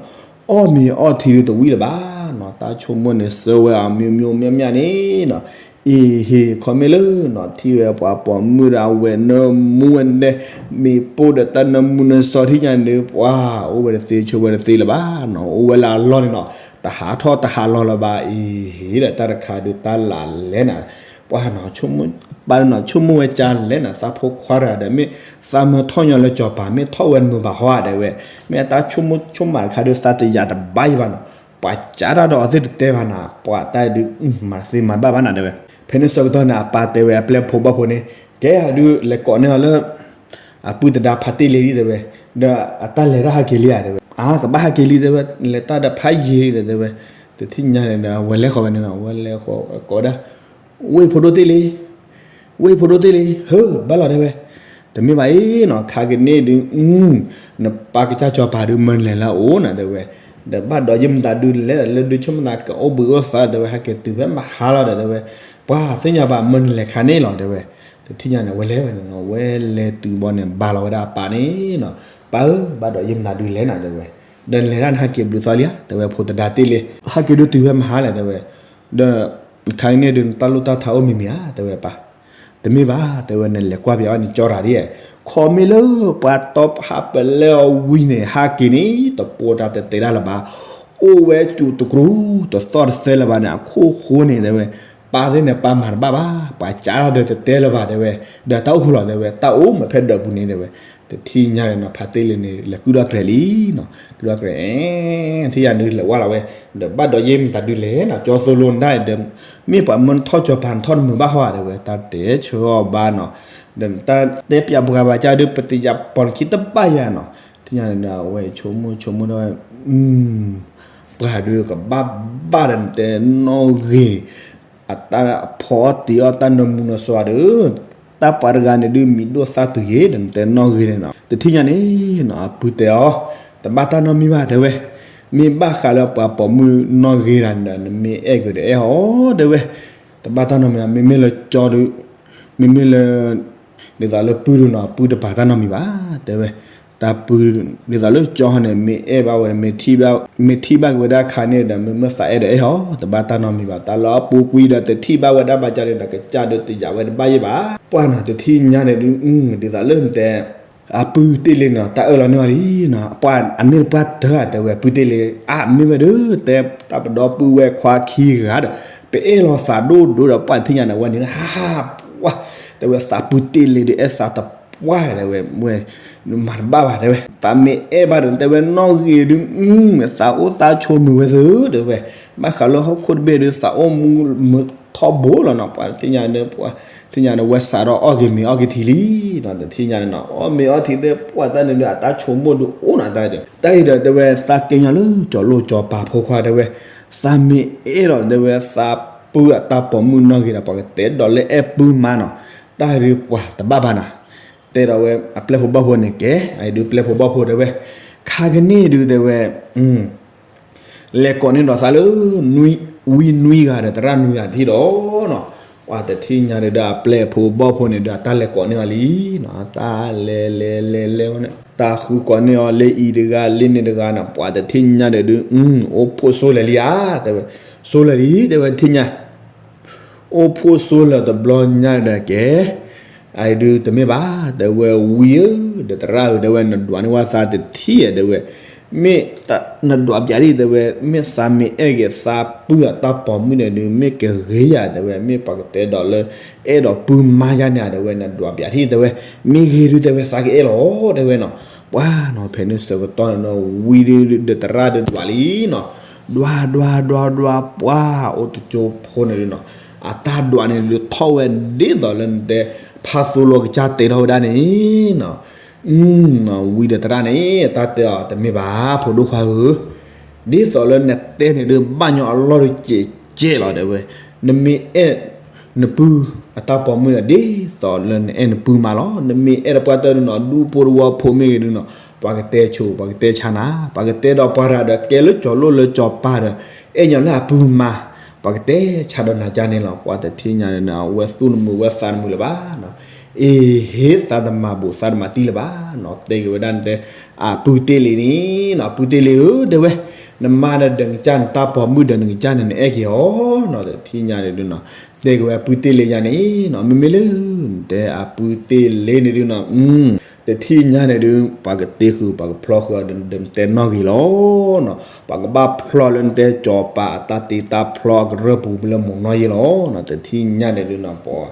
အီၣ်မ့ၤအီထံဒုးတဝံၣ်လၢၤဘၣ်နီၤ, တၢ်ဆိကမိၣ်န့ၣ် စၢဝဲအီၤ မျိုးမျိုးများများန့ၣ်နီၤ, အ့ဟ့ၣ် ခီမ့ၢ်လၢနီၤ ထံၣ်ဝဲပှၤပိာ်မုၣ်ဒီးအဝဲၢ်နၢမူဝဲဒဲး မ့ၢ်ပိၢ်ဒီးတၢ်နၢမူနၢဆှီထံၣ်ညါန့ၣ်ဒုး ပှၤအိၣ်ဝဲတသ့ဆိးဝဲတသ့လၢၤဘၣ်နီၤ, အိၣ်ဝဲလၢအလီၢ်န့ၣ်နီၤ, တဟးထီၣ်တဟးလီၤလၢၤဘၣ်, အ့ဟ့ၣ်ဒီး တၢ်တခါဒုးတၢ်လၢ်လဲၣ်နီၤ, ပှၤနီၤ ပၢ်နီၤ ဆိကမိၣ်ဝဲကၢလဲၣ်နီၤ, သးဖိခွါတဂၤဒီး မ့ၢ်သးမၢထီၣ်ညီလၢစီၤပၤ မ့ၢ်ထီၣ်ဝဲနမုာ်ဘၣ်ဟီဧါ တဲဝဲ, မ့ၢ်အတၢ်ဆိကမိၣ်ဆိကမးတခါဒုး သးတယာ်တဘၣ်ယံၤဘၣ်နီၤ, ပှၤကးတၢ်ဒီးအီၤသ့ၣ်တတဲဘၣ်နီၤ, ပှၤတၢ်ဒုး မၤတသ့မၤတဘၣ်ဘၣ်နီၤ တဲဝဲ, ဖဲန့ၣ်ဆၢကတီၢ်န့ၣ် အပၢ်တဲဝဲအပျဲၢ်ဖိဘၣ်ဖိန့ၣ်, ကဲအဒုးလဲၤကိးန့ၢ်အီၤလၢ အပုၢ်တဒါဖါတ့ၢ်လ့ဒံး တဲဝဲ, ဒီးအတၢ်လဲၤတၢ်ဟးက့ၤလံဧါ တဲဝဲ, အါ ကဘၣ်ဟးက့ၤလံ တဲဝဲ, လဲၤတၢ်ဒီးဖးယံၤဒီး တဲဝဲ, တထံၣ်ညါန့ၣ်ဒီး အဝဲလဲၤဃီၤဝဲန့ၣ်နီၤ, အဝဲလဲၤဃီၤကိးဝဲဒၣ် ဝ့ၢ်ဖိဒိၣ်တ့ၢ်လ့ ဝ့ၢ်ဖိဒိၣ်တ့ၢ်လ့ ဟၢ ဘၣ်လီၤ တဲဝဲ, တမ့ၢ်ဘၣ်အံၤနီၤ ခါကန့ၣ်ဒုး နပၢ်ကစၢ်စီၤပၤဒုးမၢနလဲၤလၢအအိၣ်နီၤ တဲဝဲ, ဒီးဘၣ်ဒီးယမတၤဒုးလဲၤဒီး လၢဒုးဆိကမိၣ်သးကအိၣ်ဘှံးအိၣ်သါ တဲဝဲ, ဟဲက့ၤတုၤဖဲမဟါလီၤဒီး တဲဝဲ, ပှၤသ့ၣ်ညါဘၣ်မၢနလဲၤခါန့ၣ်လီၤ တဲဝဲ, တထံၣ်ညါန့ၣ် အဝဲလဲၤဝဲန့ၣ်နီၤ, အဝဲလဲၤတုၤဘီန့ၣ် ဘါလီၤဝဲဒၣ်အပၢ်န့ၣ်နီၤ, ပၢ်ဧၢ ဘၣ်ဒီးယမတၤဒုးလဲၤနီၤ တဲဝဲ, ဒီးနလဲၤတၢ်န့ၣ်ဟဲက့ၤဘျုးသီလံဧါ တဲဝဲ, ဖိတဒါတ့ၢ်လ့ ဟဲက့ၤဒုးတုၤဖဲမဟါလဲၣ် တဲဝဲ, ဒီး ခါအံၤန့ၣ်ဒုး နတၢ်လိၣ်တၢ်ထါအိၣ်မံၤမံၤဧါ တဲဝဲပၢ်. တမ့ၢ်ဘၣ် တဲဝဲ နလဲၤကွၢ်ပယီၤအီၤန့ၣ် ကၠီတၢ်ဒ်, ခီမ့ၢ်လၢပှၤတီဖးပလဲအီၤဝံၤန့ၣ် ဟးက့ၤန့ၣ် တပိာ်တၢ်တတဲဒၣ်လၢၤဘၣ်, အိၣ်ဝဲစူၤတကြူၤ တသီၣ်တသဲလၢၤဘၣ်န့ၣ် အခိၣ်ဃိန့ၣ် တဲဝဲ, ပၢ်သ့ၣ်န့ၣ် ပၢ်မၤတဘၣ်ဘၣ်, ပှၤကးဒီးတတဲလၢၤဘၣ် တဲဝဲ, ဒီးတၢ်အိၣ်ဖှိၣ်လီၤ တဲဝဲ, တၢ်အိၣ်မ့ၢ်ဖဲဒၢးပူၤန့ၣ် တဲဝဲ, တထံၣ်ညါန့ၣ်နီၤ ဖါတ့ၢ်လ့န့ၣ် လဲၤကုၢ်ထီၣ်ကြဲးလံနီၤ, ကုၢ်ထီၣ်ကြဲး, ထံၣ်ညါန့ၣ်လဲၤဝဲလီၤဝဲ, ဒီးဘၣ်ဒီးယဲမတၤဒုးလဲၣ်နီၤ ကၠီသိလိနဒၣ်ဒီး, မ့ၢ်ပှၤမၢနထီၣ်ကၠီၤပၤနထီၣ်တမုာ်ဘၣ်ဃီဧါ တဲဝဲ, တၢ်တဲဆၢအီၤဘၣ်နီၤ, ဒီးတၢ်တဲပျးပှၤဘၣ်ကၢ်ဒီး ပတယၤပိာ်နခံတဘၣ်ယၤနီၤ, ထံၣ်ညါန့ၣ်ဒီး အဝဲဆိကမိၣ်ဆိကမိၣ်ဒီးဝဲ, ပှၤဒုးကဘၣ်ဘၣ်ဒီးနတဲနီၣ်ဂ့ၤ အတၢ်ဖီအီၣ်တ့ၤအီၣ်တၢ်နီၢ်မူနီၢ်စွါဒီး, တၢ်ပှၤတဂၤန့ၣ်ဒုး မံၤဒိၣ်သၣ်တုၤယ့ၣ်ဒီး နတဲနီၣ်ဂ့ၤန့ၣ်နီၤ, တထံၣ်ညါန့ၣ်နီၤ အပုၢ်တဲအီၤ, တဘၣ်တၢ်နီတမံၤဘၣ် တဲဝဲ, မ့ၢ်ဘၣ်ဃးလၢပှၤပိာ်မုၣ်နီၣ်ဂ့ၤတၢ်န့ၣ်ဒီး နမ့ၢ်အဲၣ်က့ၤဒီးအဲၣ်အီၤ တဲဝဲ, တဘၣ်တၢ်နီတမံၤဘၣ်, မ့မ့ၢ်လၢကၠီဒုး, မ့မ့ၢ်လၢ ဒ်သိးလၢပုၢ်ဒုးနီၤ ပုၢ်တပာ်တၢ်နီတမံၤဘၣ် တဲဝဲ, တၢ်ပုၢ်, ဒ်သိးလၢကၠီဟီန့ၣ် မ့ၢ်အဲၣ်ဘၣ်ဝဲဒီး မ့ၢ်ထံၣ်ဘၣ်က့ၤဝဲဒၣ်ခါန့ၣ်ဒီး မ့ၢ်မ့ၢ်သးအဲၣ်ဒီးအဲၣ်အီၤ တဘၣ်တၢ်နီတမံၤဘၣ်, တၢ်လၢအပူၤကွံာ်ဒီးတထံၣ်ဘၣ်ဝဲဒၣ်ဘၣ်ကၢ်န့ၣ်ဒီး ကစၢ်ဒုးတယာ်ဝဲတဘၣ်ယဲၢ်ဘၣ်, ပှၢ်နီၤ တထံၣ်ညါန့ၣ်ဒုး, ဒ်သိးလၢနတဲ အပုၢ်တ့ၢ်လ့နီၤ တၢ်အၢၣ်လီၤန့ၢ်အီၤလံနီၤ, ပှၢ်အမ့ၢ်ပှၢ်တၢၢ်ဧါ တဲဝဲ ပုၢ်တ့ၢ်လ့, အမ့ၢ်ဝဲဒၣ် တဲတၢ်ပဒီပုၢ်ဝဲၢ်ခွါခံဂၤဒီး ပအဲၣ်လီၤသးဒိၣ်ဒိၣ်ဒီး ပှၢ်တထံၣ်ညါန့ၣ် အဝဲန့ၣ် ဟးဟးပှၢ်, တဲဝဲ သးပုၢ်တ့ၢ်လ့ဒီး အဲၣ်သးတပှၢ် တဲဝဲ, မၤတဘၣ်ဘၣ် တဲဝဲ, သးမ့ၢ်အဲၣ်ဘၣ်ဒီး တဲဝဲ နီၣ်ဂ့ၤဒုး, သးအိၣ်သးဆိးမုာ်ဝဲသု တဲဝဲ, ဘၣ်ဃးလၢဟီၣ်ခိၣ်တဘ့ၣ်ဒုး သးအိၣ်မူမုာ်ထီဘိလီၤနီၤ, ပှၢ်တထံၣ်ညါန့ၣ် ပှၢ်တထံၣ်ညါန့ၣ် ဝဲစးထီၣ်အီၣ်ဂ့ၤမ့ၤအီၣ်က့ၤထံလံနီၤ, တထံၣ်ညါန့ၣ်နီၤ အီၣ်မ့ၤအီထံသ့ၣ် ပှၢ်တၢ်န့ၣ်ဒီး အတၢ်ဆိကမိၣ်ဒုးအိၣ်နီၤတၢ်ဒီး တၢ်အံၤဒီး တဲဝဲ သးကညီလၢကၠီၤလိၣ်ကၠီၤပၤဖိခွါ တဲဝဲ, သးမ့ၢ်အဲၣ်ဒီး တဲဝဲ သးပုၢ်အတၢ်ပိာ်မုၣ်နီၣ်ဂ့ၤဒီး ပှၤကတဲဒီးလၢအဲၣ်ပုၢ်မါနီၤ, တၢ်ဒုးပှၤတဘၣ်ဘၣ်နီၤ, တဲဒီးဝဲအပျဲၢ်ဖိဘီၣ်ဖိန့ၣ် ကဲ အအံၤဒုးပျဲၢ်ဖိဘီၣ်ဖိ တဲဝဲ, ခါကန့ၣ်ဒုး တဲဝဲ လဲၤကိးန့ၢ်ဒီးသးလၢ ဝံနွံဂၤဒီးသရၣ်နွံဂၤတထံၣ်ဒီးနီၤ, ပှၢ်တထံၣ်ညါန့ၣ်ဒီး အပျဲၢ်ဖိဘီၣ်ဖိန့ၣ်ဒီး အတၢ်လဲၤကိးန့ၢ်အီၤလံနီၤ, တၢ်လဲၤလဲၤလဲၤလဲၤဝဲန့ၣ် တၢ်ဃုကိးန့ၢ်အီၤလၢအံၤတဂၤလၢန့ၣ်တဂၤနီၤ, ပှၢ်တထံၣ်ညါန့ၣ်ဒုး အိၣ်ဖှိၣ်စိလဲၤလံဧါ တဲဝဲ, စိလဲၤလံ တဲဝဲ ထံၣ်ညါ အိၣ်ဖှိၣ်စိလၢာ်တဘျီညါဒီးကဲ, အအံၤဒုးတမ့ၢ်ဘၣ် တဲဝဲ ဝံဧၢ, ဒီးသရၣ်ဧၢ တဲဝဲ နဒွးန့ၢ်ဝဲသးတထံၣ်ဧါ တဲဝဲ, မ့ၢ်နဒွးပျးဒံၣ် တဲဝဲ, မ့ၢ်သးမ့ၢ်အဲၣ်က့ၤသးပုၢ်အတၢ်ပိာ်မုၣ်န့ၣ်ဒုး မ့ၢ်ကဂ့ၤယၤ တဲဝဲ, မ့ၢ်ပှၤကတဲဒီးလၢ အဲၣ်ဒိးပုၢ်မါယါန့ၣ် တဲဝဲ နဒွးပျးဒံၣ် တဲဝဲ, မ့ၢ်ဂ့ၤဒုး တဲဝဲ သးကအဲၣ်လီၤ တဲဝဲနီၤ, ပှၢ်နီၤ ဖဲန့ၣ်ဆၢကတီၢ်န့ၣ်နီၤ ဝံဒုးဒီးသရၣ်ဒုးဒွးလံနီၤ, ဒွးဒွးဒွးဒွး ပှၢ်အိၣ်တကၠိဖိန့ၣ်ဒုးနီၤ, အတၢ်ဒွးန့ၣ်ဒုးထီၣ်ဝဲဒ်သိးလၢနတဲ ဖါသိလိကစၢ်တဲထီၣ်ဝဲဒၣ်န့ၣ်နီၤ, ဝံဒီးသရၣ်န့ၣ် တၢ်တဲအီၤတမ့ၢ်ဘၣ် ဖိဒိၣ်ခွါဧၢ, ဒ်သိးလၢနတဲန့ၣ်ဒုး ဘၣ်ညီအလီၢ်ဒုးကဲးကဲးလီၤ တဲဝဲ, နမ့ၢ်အဲၣ်နပုၢ်အတၢ်ပိာ်မုၣ်ဒီး ဒ်သိးလၢနအဲၣ်နပုၢ်မါလီၤ, နမ့ၢ်အဲၣ်တပှၢ်တၢၢ်ဒုးနီၤ ဒူဖိတဝီဖိမ့ၢ်ဂ့ၤဒုးနီၤ ပှၤကတဲဆိ ပှၤကတဲဆါနၤ, ပှၤကတဲဒီးပှၤရၤဒီးကဲလၢကၠီၤလိၣ်လၢကၠီၤပၤဒီး အဲၣ်ညီလၢအပုၢ်မါ, ပှၤကတဲဆါဒီးနၤကၢ်န့ၣ်လီၤ, ပှၢ်တထံၣ်ညါန့ၣ်နီၤ အဝဲသူၣ်တမုာ်ဝဲသးတမုာ်လၢၤဘၣ်နီၤ, အ့ဟ့ သးတမၤဘူးသးတမၤတံၢ်လၢၤဘၣ်နီၤ, တဲက့ၤဝဲဒၣ်နတဲ အပုၢ်တ့ၢ်လ့န့ၣ်နီၤ အပုၢ်တ့ၢ်လ့ဧၢ တဲဝဲ, နမါဒီးနကစၢ်နတၢ်ပိာ်မုၣ်ဒီးနကစၢ်န့ၣ် နအဲၣ်က့ၤအီၤနီၤ, တထံၣ်ညါန့ၣ်ဒုးနီၤ တဲက့ၤဝဲအပုၢ်တ့ၢ်လ့ညါန့ၣ်နီၤ မ့မ့ၢ်လၢနတဲအပုၢ်တ့ၢ်လ့န့ၣ်ဒုးနီၤ တထံၣ်ညါန့ၣ်ဒုး ပှၤကတ့ဃုာ် ပှၤကဖျီဃုာ်အီၤဒီး နတဲနီၣ်ဂ့ၤလီၤနီၤ, ပှၤကဘၣ်ဖျီလၢနတဲကၠီၤပၤအတၢ်တ့တၢ်ဖျီအကရၢၢ်ပူၤလၢမိၢ်နီၢ်ယ့လီၤနီၤ, တထံၣ်ညါန့ၣ်ဒုးနီၤ ပှၤ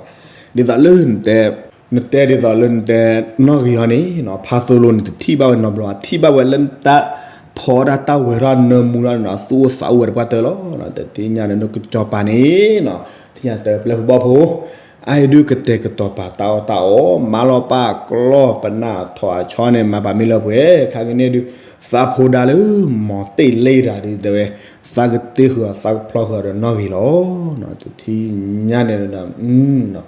ဒ်သိးလၢနတဲ နတဲဒ်သိးလၢနတဲနီၣ်ဂ့ၤအီၤန့ၣ်နီၤ ဖါသိလိန့ၣ် တထံၣ်ဘၣ်ဝဲနီတဘျီ ထံၣ်ဘၣ်ဝဲလၢနတၢ်ဖီဒၣ်တၢ်ဝဲၤထီၣ်နၢမူထီၣ်န့ၣ်နီၤ သူၣ်အိၣ်သးအိၣ်ဝဲတပှၢ်တၢၢ်လီၤ, တထံၣ်ညါန့ၣ်ဒုးကၠီၤပၤန့ၣ်နီၤ ထံၣ်ညါတပျဲၢ်ဖိဘီၣ်ဖိ အအံၤဒုးကတဲာ်ကတီၤပာ်တၢ်အီၣ်တၢ်အီ မၤလီၤပာ်ကျီၢ်ပနၢ်ထီၣ်အဆီန့ၣ် မၤပာ်မ့ၢ်လၢပှဲၤ ခါကန့ၣ်ဒုး သးဖိဒါလၢ မီၤတ့ၢ်လ့တၢ်ဒုးတဲဝဲ သးကတ့ဃုာ်အီၤ သးကဖျီဃုာ်အီၤဒီးနီၣ်ဂ့ၤလီၤ, တထံၣ်ညါန့ၣ်ဒုး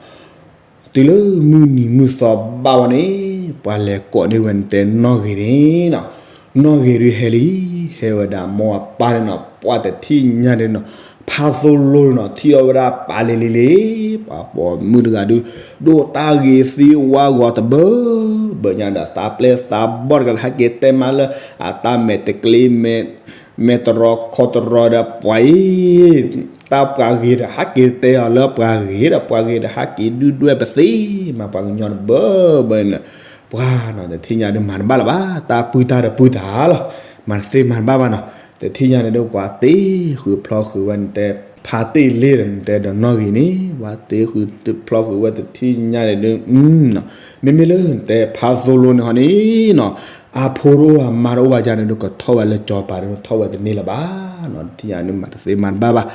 တုၤလၢမုၢ်နံၤမုၢ်သီဘၣ်ဝဲန့ၣ် ပှၤလဲၤကိးန့ၢ်ဝဲနတဲနီၣ်ဂ့ၤန့ၣ်နီၤ, နီၣ်ဂ့ၤဒုးဟဲလံ, ဟဲဝဲဒၣ်မိၢ်အပၢ်န့ၣ်နီၤ ပှၢ်တထံၣ်ညါန့ၣ်နီၤ, ဖါသိလိနီၤ ထံၣ်အီၣ်ဝဲဒၣ်ပာ်လံၤလံၤလံၤ, ပှၤပိာ်မုၣ်တဂၤဒုး ဒိၣ်တၢ်ဂ့ၤသံဝါဂီၤတဘၢဘၢညါဒီး သးပျဲၢ်သးဘီၣ်တဂၤလၢဟဲက့ၤတဲမါလၢ အတၢ်မဲာ်တကျ့ မဲာ်တရီခီတရီဒီးပှၤအံၤ တၢ်ပှၤဂ့ၤဒီးဟးက့ၤတဲအီၤလၢပှၤဂ့ၤဒီး ပှၤဂ့ၤဒီးဟးက့ၤဒုၣ်ဒွဲၣ်ပသ့မး ပှၤကညီတဘၢဘၢန့ၣ် ပှၤနီၤ တထံၣ်ညါဒုးမၤတဘၣ်လၢၤဘၣ် တၢ်ပုၢ်တၢ်ဒီးပုၢ်တၢ်လီၤ မၤတသ့မၤတဘၣ်ဘၣ်နီၤ တထံၣ်ညါန့ၣ်ဒုး ပှၤတ့ဃုာ်ဖျီဃုာ်ဝဲန့ၣ်တဲ ဖးတ့ၢ်လ့ဒီးနတဲဒီးနီၣ်ဂံၢ်န့ၣ် ပှၤတ့ဃုာ်ဖျီဃုာ်ဝဲတထံၣ်ညါန့ၣ်ဒုး မ့မ့ၢ်လၢနတဲဖးသိလိန့ၣ်ဟီန့ၣ်နီၤ အဖိတအိၣ်အမါတအိၣ်ဘၣ်ယါန့ၣ်ဒုး ကထီၣ်ဝဲလၢကၠီၤပၤဒုး ထီၣ်ဝဲတန့ၢ်လၢၤဘၣ်နီၤ တထံၣ်ညါန့ၣ်မၤတသ့မၤတဘၣ်ဘၣ်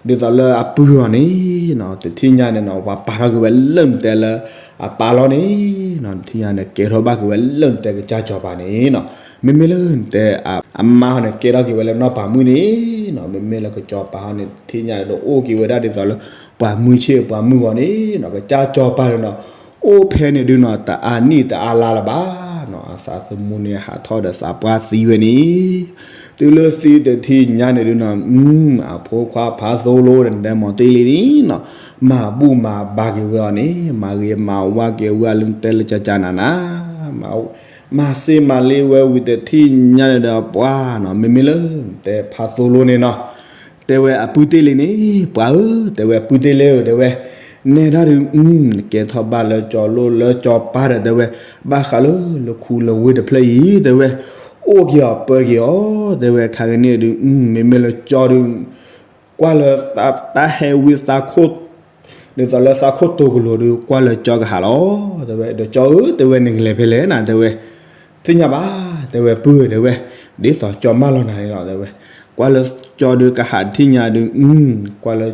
ဒ်သိးလၢအပုၢ်အီၤန့ၣ်နီၤ တထံၣ်ညါန့ၣ်နီၤ ပှၤပာ်ထီၣ်က့ၤဝဲလၢနတဲလၢ အပၢ်လီၤန့ၣ်နီၤ တထံၣ်ညါန့ၣ် ကဲထီၣ်ဘၣ်က့ၤဝဲလၢနတဲကစၢ်ကၠီၤပၤန့ၣ်နီၤ မ့မ့ၢ်လၢနတဲ အမါဟီန့ၣ် ကဲထီၣ်က့ၤဝဲလၢနီၢ်ပၤမုၣ်န့ၣ်နီၤ မ့မ့ၢ်လၢကစၢ်ကၠီၤပၤဟီန့ၣ် တထံၣ်ညါန့ၣ်ဒုး အိၣ်က့ၤဝဲဒၣ်ဒ်သိးလၢ ပှၤမုၢ်ဆ့ၣ်ပှၤမုၢ်ဂီၤန့ၣ်နီၤ ကစၢ်ကၠီၤပၤန့ၣ်နီၤ အိၣ်ဖဲန့ၣ်ဒုးနီၤ တအါနံၣ်တအါလါလၢၤဘၣ်နီၤ အသးသမူန့ၣ်ဟးထီၣ်ဒီးသးပှၢ်သံဝဲန့ၣ် တုၤလၢသံတထံၣ်ညါန့ၣ်ဒုးနီၤ အဖိခွါဖးသိလိဒီးနတဲမၤတ့ၢ်လံန့ၣ်နီၤ မၤဘူၣ်မၤဘါက့ၤဝဲအီၤန့ၣ် မၤဂ့ၤမၤဝါက့ၤဝဲလၢနတဲလၢကၠၢ်ကၠၢ်နၤနၤ မၤစ့မၤလ့ဝဲဝံၤတထံၣ်ညါန့ၣ်ဒီးပှၤနီၤ မ့မ့ၢ်လၢနတဲဖးသိလိန့ၣ်နီၤ တဲဝဲအပုၢ်တ့ၢ်လံန့ၣ် ပှၤဧၢ တဲဝဲအပုၢ်တ့ၢ်လံဧၢ တဲဝဲ နဲဒၣ်ဒုး နကဲထီၣ်ဘၣ်လၢကၠီၤလိၣ်လၢကၠီၤပၤဒီး တဲဝဲ ဘၣ်ဃးလၢလၢခူလၢဝ့ၢ်တဖျၢၣ်အံၤ တဲဝဲ အိၣ်က့ၤအီၤပၢက့ၤအီၤ တဲဝဲ ခါကန့ၣ်ဒုး မ့မ့ၢ်လၢကၠီဒုး ကွၢ်လၢတၢ်ဟဲဝံသးခိၣ် ဒ်သိးလၢသးခိၣ်တိၤကလိၤဒုး ကွၢ်လၢကၠီကဟးလီၤ တဲဝဲ ဒီးကၠီဧၢ တဲဝဲ နကလဲၤဖဲလဲၣ်နၤ တဲဝဲ သ့ၣ်ညါဘၣ် တဲဝဲပုၢ်ဧၢ တဲဝဲ ဒ်သိးကၠီမၢလီၤနၤန့ၣ်လီၤ တဲဝဲ ကွၢ်လၢကၠီဒုးကဟးတထံၣ်ညါဒုး ကွၢ်လၢ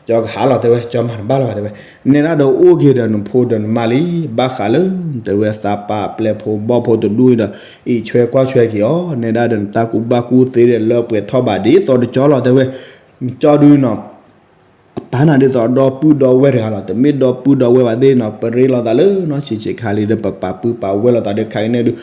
ကၠီကဟးလီၤ တဲဝဲ ကၠီမၤတဘၣ်လၢၤဘၣ် တဲဝဲ နဲဒၣ်ဒီးအိၣ်က့ၤဒီးနဖိဒီးနမါလံ ဘၣ်ဃးလၢ တဲဝဲ သးပာ်ပျဲၢ်ဖိဘီၣ်ဖိတဒူၣ်ဒီး အံးဆွဲကွၢ်ဆွဲက့ၤအီၤ နဲဒၣ်ဒီးနတၢ်ကူၣ်ဘၣ်ကူၣ်သ့ဒီးလၢပှဲၤထီၣ်ဘၣ်ဒ်သိးဒီးကၠီလီၤ တဲဝဲ ကၠီဒုးနီၤ အပာ်နၤဒ်သိးဒီပုၢ်ဒီဝဲၢ်တဂၤလီၤ တမ့ၢ်ဒီပုၢ်ဒီဝဲၢ်ဘၣ်သ့ၣ်နီၤ ပရ့လိာ်သးလၢနီၢ်ဆံးဆံးခါလံဒီး ပပာ်ပုၢ်ပာ်ဝဲၢ်လိာ်သးဒီး ခါကန့ၣ်ဒုး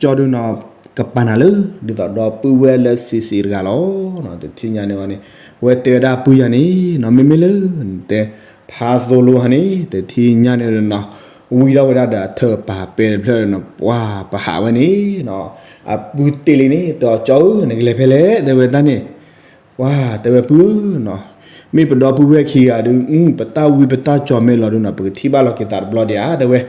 ကၠီဒုးနီၤ ကပာ်နၤလၢ ဒ်သိးဒီပုၢ်ဝဲၢ်လၢဆံးဆံးတဂၤလီၤ တထံၣ်ညါန့ၣ်ဝဲန့ၣ် ဝဲတဲဝဲဒၣ်ပုၢ်ယၤန့ၣ်နီၤ မ့မ့ၢ်လၢ နတဲ ဖးသိလိဟီန့ၣ် တထံၣ်ညါန့ၣ်နီၤ ဝံထီၣ်ဝဲဒၣ်ဒီးအထၢၣ်ပာ်ပဲတဖျၢၣ်နီၤ ပှၤပဟးဝဲန့ၣ်နီၤ အပုၢ်တ့ၢ်လံန့ၣ် တဲအီၤကၠီဧၢ နကလဲၤဖဲလဲၣ် တဲဝဲတၢ်န့ၣ် ပှၤတဲဝဲပုၢ်ဧၢ မ့ၢ်ပဒီပုၢ်ဝဲၢ်ခံဂၤဒုး ပတၢ်ဝံပတၢ်ကၠီၤမ့ၢ်လီၤဒုးနီၤ ပကထံၣ်ဘၣ်လီၤက့ၤသးတဘျီဒံးဧါ တဲဝဲ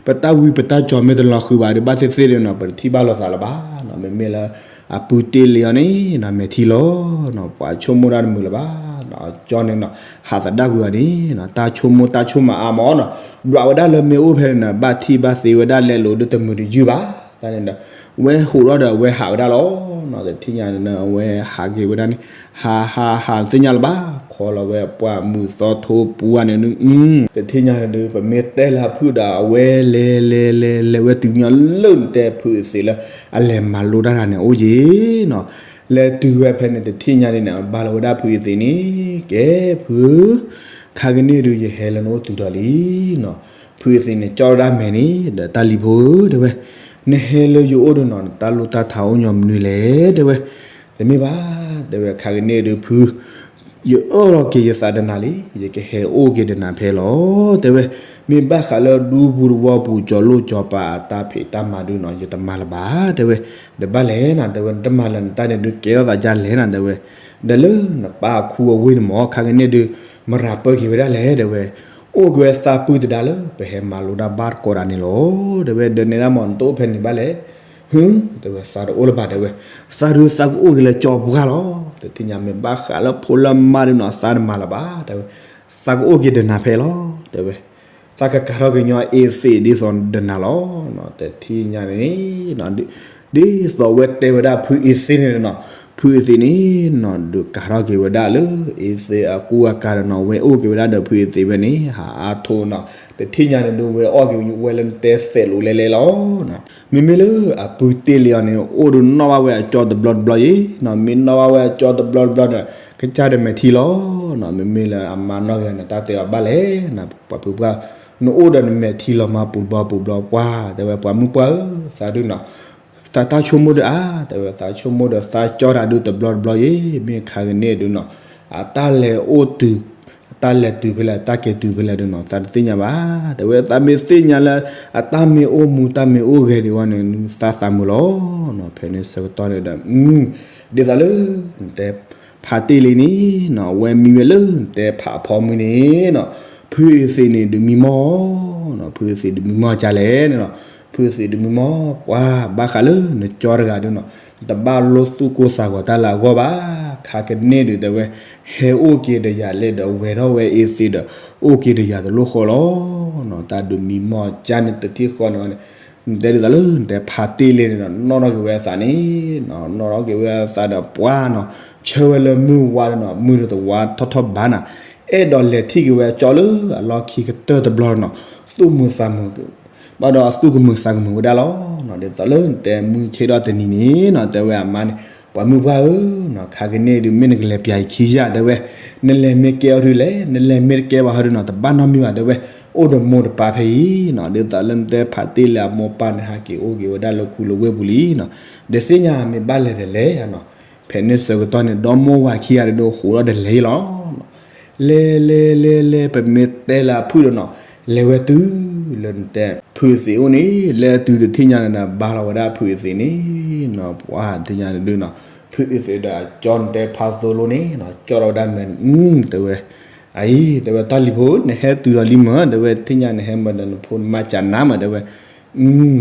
ပတၢ်ဝံပတၢ်ကၠီၤမ့ၢ်တလီၤဃုာ်ဘၣ်ဒီး ဘၣ်သ့ၣ်သ့ၣ်ဒုးနီၤ ပတထံၣ်ဘၣ်လိာ်သးလၢၤဘၣ်နီၤ မ့မ့ၢ်လၢ အပုၢ်တ့ၢ်လံအီၤန့ၣ်နီၤ မဲာ်ထံလီၤနီၤ ပှၤဆိကမိၣ်တၢ်တမုာ်လၢၤဘၣ်နီၤ ကၠီန့ၣ်နီၤ ဟးသဒၣ်ကွံာ်အီၤန့ၣ်နီၤ တၢ်ဆိကမိၣ်တၢ်ဆိကမးအါမးနီၤ ဒွးဝဲဒၣ်လၢမ့ၢ်အိၣ်ဖဲန့ၣ်နီၤ ဘၣ်ထံၣ်ဘၣ်သ့ဝဲဒၣ်လဲၤလိာ်ဒုးတမုာ်တယုၢ်ဘၣ် တၢ်န့ၣ်ဒီး ဝဲဟးထီၣ်ဒီးအဝဲဟးဝဲဒၣ်လီၤနီၤ တထံၣ်ညါန့ၣ် အဝဲဟးက့ၤဝဲဒၣ်န့ၣ် ဟးဟးဟးသ့ၣ်ညါလၢၤဘၣ် ခီလီၤဝဲပှၢ်မုၢ်သီထိပူၤန့ၣ် တထံၣ်ညါန့ၣ်ဒုး ပမ့ၢ်တဲလၢအဖုၣ်ဒီး အဝဲလဲၤလဲၤလဲၤလဲၤဝဲတုၤညီလၢနတဲဖုအသ့ၣ်လၢ အလဲၤမၤလိတၢ်တၢ်န့ၣ်အိၣ်ယံၤနီၤ လဲၤတုၤဝဲဖဲန့ၣ် တထံၣ်ညါန့ၣ်န့ၣ် အဘါလီၤဝဲဒၣ်ဖုအသ့ၣ်န့ၣ် ကဲဖု ခါကန့ၣ်ဒုး ယဟဲလၢနအိၣ်တုၤဒီးလံနီၤ ဖုအသ့ၣ်န့ၣ် ကၠီဝဲဒၣ်မဲာ်န့ၣ် ဒီးတၢ်လံၤဖိဧၢ တဲဝဲ နဟဲလၢယအိၣ်ဒုးနီၤ နတၢ်လိၣ်တၢ်ထးအိၣ်ညီမနုၤလဲၣ် တဲဝဲ တမ့ၢ်ဘၣ် တဲဝဲ ခါကန့ၣ်ဒုးဖု ယအၢၣ်လီၤက့ၤယသးဒီးနၤလံ ယကဟဲအိၣ်က့ၤဒီးနၤဖဲလီၤ တဲဝဲ မ့ၢ်ဘၣ်ဃးလၢဒူပူၤသဝီပူၤ ကၠီၤလိၣ်ကၠီၤပၤအတၢ်ဖံးတၢ်မၤဒုးနီၤ ယတမၤလၢၤဘၣ် တဲဝဲ ဒီးဘၣ်လဲၣ်နၤ တဲဝဲ နတမၤလၢၤနတၢ်န့ၣ်ဒုး ကဲထီၣ်သးဒ်လဲၣ်နၤ တဲဝဲ ဒီးလၢနပၢ်အခူအဝ့ၢ်န့ၣ်မ့ၢ် ခါကန့ၣ်ဒုး မရၤပၢက့ၤဝဲဒၣ်လဲၣ် တဲဝဲ အိၣ်က့ၤဝဲသးပုၢ်တဒါလၢ ပဟဲမၤလိတၢ်ဘၣ်တကိးတၢ်န့ၣ်လီၤ တဲဝဲ ဒီးနဲဒၣ်မ့ၢ်နတအိၣ်ဖဲန့ၣ်ဘၣ်လဲၣ် ဟၢ တဲဝဲ သးတအိၣ်လၢၤဘၣ် တဲဝဲ သးဒုးသးကအိၣ်က့ၤလၢကၠီပှၢ်လီၤ တထံၣ်ညါမ့ၢ်ဘၣ်ဃးလၢဖိလၢမါဒုးနီၤ သးတမၤလၢၤဘၣ် တဲဝဲ သးကအိၣ်က့ၤဒီးနၤဖဲလီၤ တဲဝဲ သးကကၤထီၣ်က့ၤညီအ့သ့ၣ်ဒ်သိးဒီးနၤလီၤ တထံၣ်ညါန့ၣ် ဒ်သိးဝဲတဲဝဲဒၣ်ဖုအ့သ့ၣ်န့ၣ်နီၤ ဖုအ့သ့ၣ်န့ၣ်နီၤ ဒုးကၤထီၣ်က့ၤဝဲဒၣ်လၢ အ့သ့ၣ်အကူအကၤဒီးနီၤ ဝဲအိၣ်က့ၤဝဲဒၣ်ဒီးဖုအ့သ့ၣ်ဖဲန့ၣ် ဟးအါထိနီၤ တထံၣ်ညါန့ၣ်ဒုး ဝဲအီၣ်က့ၤဝဲလၢနတဲသဲးလိာ်လဲၤလဲၤလီၤ မ့မ့ၢ်လၢအပုၢ်တ့ၢ်လံအီၤန့ၣ် အိၣ်ဒုးနီၣ်ဘၣ်ဝဲအကၠီတဘျီတဘျီယံၤနီၤ မ့ၢ်နီၣ်ဘၣ်ဝဲအကၠီတဘျီတဘျီဒီး ကစၢ်ဒီးမဲာ်ထံလီၤနီၤ မ့မ့ၢ်လၢအမါနီၢ်ဂၤန့ၣ် တၢ်တဲအီၤဘၣ်လဲၣ်နီၤ ပှၤဖုပှၢ် နအိၣ်ဒီးနမဲာ်ထံလီၤမးပူၤဘျီပူၤဘျီပှၢ် တဲဝဲ ပှၤမုၣ်ပှၢ်ဧၢ သးဒုးနီၤ သးတၢ်ဆိကမိၣ်ဒုးအါ တဲဝဲ သးဆိကမိၣ်ဒီးသးကၠီတၢ်ဒုးတဘျီတဘျီယံၤ မ့ၢ်ခါကန့ၣ်ဒုးနီၤ အတၢ်လဲၤအိၣ်တုၤ အတၢ်လဲၤတုၤဖဲလဲၣ် တၢ်က့ၤတုၤဖဲလဲၣ်ဒုးနီၤ သးတသ့ၣ်ညါဘၣ် တဲဝဲ သးမ့ၢ်သ့ၣ်ညါလၢ အတၢ်မ့ၢ်အိၣ်မူတၢ်မ့ၢ်အိၣ်ဂဲၤဒံးဝဲန့ၣ် သးသးမုာ်လီၤနီၤ ဖဲန့ၣ်ဆၢကတီၢ်န့ၣ်ဒီး ဒ်သိးလၢ နတဲ ဖါတ့ၢ်လံန့ၣ်နီၤ အဝဲမံဝဲလၢနတဲဖးဖီမုၢ်န့ၣ်နီၤ, ဖုအ့သ့းန့ၣ်ဒုးမံမီၢ်နီၤ, ဖုအ့သ့းဒုးမံမီၢ်ကလဲၣ်န့ၣ်နီၤ, ဖုအ့သ့းဒုးမံမီၢ် ပှၤဘၣ်ဃးလၢနကၠီတဂၤဒုးနီၤ, နတဘၣ်လိၣ်သူၣ်ကိၢ်သးဂီၤတၢ်လၢအဂီၢ်ဘၣ်, ခါကန့ၢ်ဒုးတဲဝဲ ဟဲအိၣ်က့ၤဒီးယၤလဲၣ်ဒီး ဝဲၤထီၣ်ဝဲအ့သ့းဒီး အိၣ်က့ၤဒီးယၤတလိၣ်ဃီလီၤနီၤ, တၢ်ဒုးမံမီၢ်ကန့ၣ်တထံၣ်ဃီန့ၣ် နတဲဒ်သိးလၢနတဲဖါတ့ၢ်လံန့ၣ်နီၤ နီၣ်ထီၣ်က့ၤဝဲအသးန့ၣ်နီၤ, နီၣ်ထီၣ်က့ၤဝဲအသးဒီးပှၤနီၤ, ဆၢဝဲလၢမုၢ်ဝါဒီးနီၤ မုၢ်ဒီးတဝါထီၣ်ထီၣ်ဘးနၤ, အဲၣ်ဒိးလဲၤထံၣ်က့ၤဝဲအကၠီလၢအလီၢ်ခံကတၢၢ်တဘျီနီၤ, သူၣ်မုာ်သးမုာ် ဘၣ်ဒီးအသူၣ်ကမုာ်သးကမုာ်ဝဲဒၣ်လီၤနီၤ, ဒ်သိးလၢနတဲမုၢ်ဆ့ၣ်ထီၣ်တနံၤန့ၣ်နီၤ တဲဝဲအမါန့ၣ် ပှၤမုၢ်ပှၢ်ဧၢနီၤ, ခါကန့ၢ်ဒုးမ့ၢ်နကလဲၤပျးယခံယၤတဲဝဲ, နလဲၤမ့ၢ်ကဲအီၤဒုးလဲၣ် နလဲၤမ့ၢ်တကဲဘၣ်ဟီဒုးနီၤ တဘၣ်နီတမံၤဘၣ်တဲဝဲ, အိၣ်ဒီးမိၢ်ဒီးပၢ်ဖဲအံၤနီၤ, ဒ်သိးလၢနတဲဖါတ့ၢ်လံအမိၢ်ပၢ်န့ၣ် ဟးက့ၤအိၣ်က့ၤဝဲဒၣ်လၢခူလၢဝ့ၢ်ပူၤလံနီၤ, ဒီးသ့ၣ်ညါမ့ၢ်ဘၣ်လဲၤဒီးလဲၤနီၤ, ဖဲန့ၣ်ဆၢကတီၢ်န့ၣ် ဒီမိၢ်ဝၤခံဂၤဒီးဃိးဒီးလဲၤလီၤ လဲၤလဲၤလဲၤလဲၤ ပမ့ၢ်တဲလၢအဖုၣ်ဒီးနီၤ, လဲၤဝဲတုၤလၢနတဲ ဖုအ့သ့းအိၣ်န့ၣ် လဲၤတုၤတထံၣ်ညါန့ၣ် ဘါလီၤဝဲဒၣ်ဖုအ့သ့းန့ၣ်နီၤ, ပှၤတထံၣ်ညါန့ၣ်ဒုးနီၤ, ဖုအ့သ့းဒီးအကၠီနတဲဖါသိလိန့ၣ်နီၤ ကၠီထီၣ်ဝဲဒၣ်မဲာ် တဲဝဲ, အအံၤ တဲဝဲတၢ်လံၤဖိ နဟဲတုၤဒီးလံမၢ် တဲဝဲ ထံၣ်ညါနဟဲမၢ်ဒီးနဖိနမါကနါမၢ် တဲဝဲ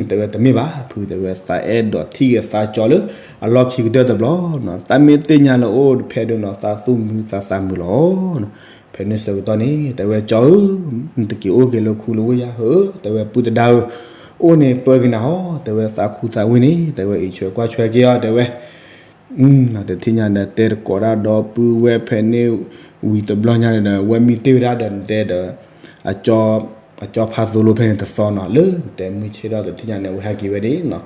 တဲဝဲတမ့ၢ်ဘၣ်ဖု တဲဝဲ သးအဲၣ်ဒိးထံၣ်က့ၤသးကၠီလၢအလီၢ်ခံကတၢၢ်တဘျီနီၤ, တၢ်မ့ၢ်သ့ၣ်ညါလၢအိၣ်တဖဲဒုးနီၤ သးသူၣ်မုာ်သးသးမုာ်လီၤနီၤ, ဖဲန့ၣ်ဆၢကတီၢ်န့ၣ် တဲဝဲကၠီဧၢ, နတက့ၤအိၣ်က့ၤလၢခူလၢဝ့ၢ်ယၤဧၢ, တဲဝဲပုၢ်တဒါဧၢ, အိၣ်န့ၣ်ပၢက့ၤနၤဟီ တဲဝဲသးခူသးဝ့ၢ်န့ၣ် တဲဝဲအံၤဆွဲကွၢ်ဆွဲက့ၤအီၤ တဲဝဲ တထံၣ်ညါဒီးတဲတကိးဒၣ်ဒီပုၢ်ဝဲၢ်ဖဲန့ၣ်ဝံၤတဘျီညါန့ၣ်ဒီး ဝဲမံတ့ၢ်ဝဲဒၣ်ဒီးနတဲဒီး အကၠီဖါသိလိဖဲန့ၣ်တသီနီၤ လၢနတဲမုၢ်ဆ့ၣ်ထီၣ်တထံၣ်ညါန့ၣ် အဝဲဟးက့ၤဝဲန့ၣ်နီၤ,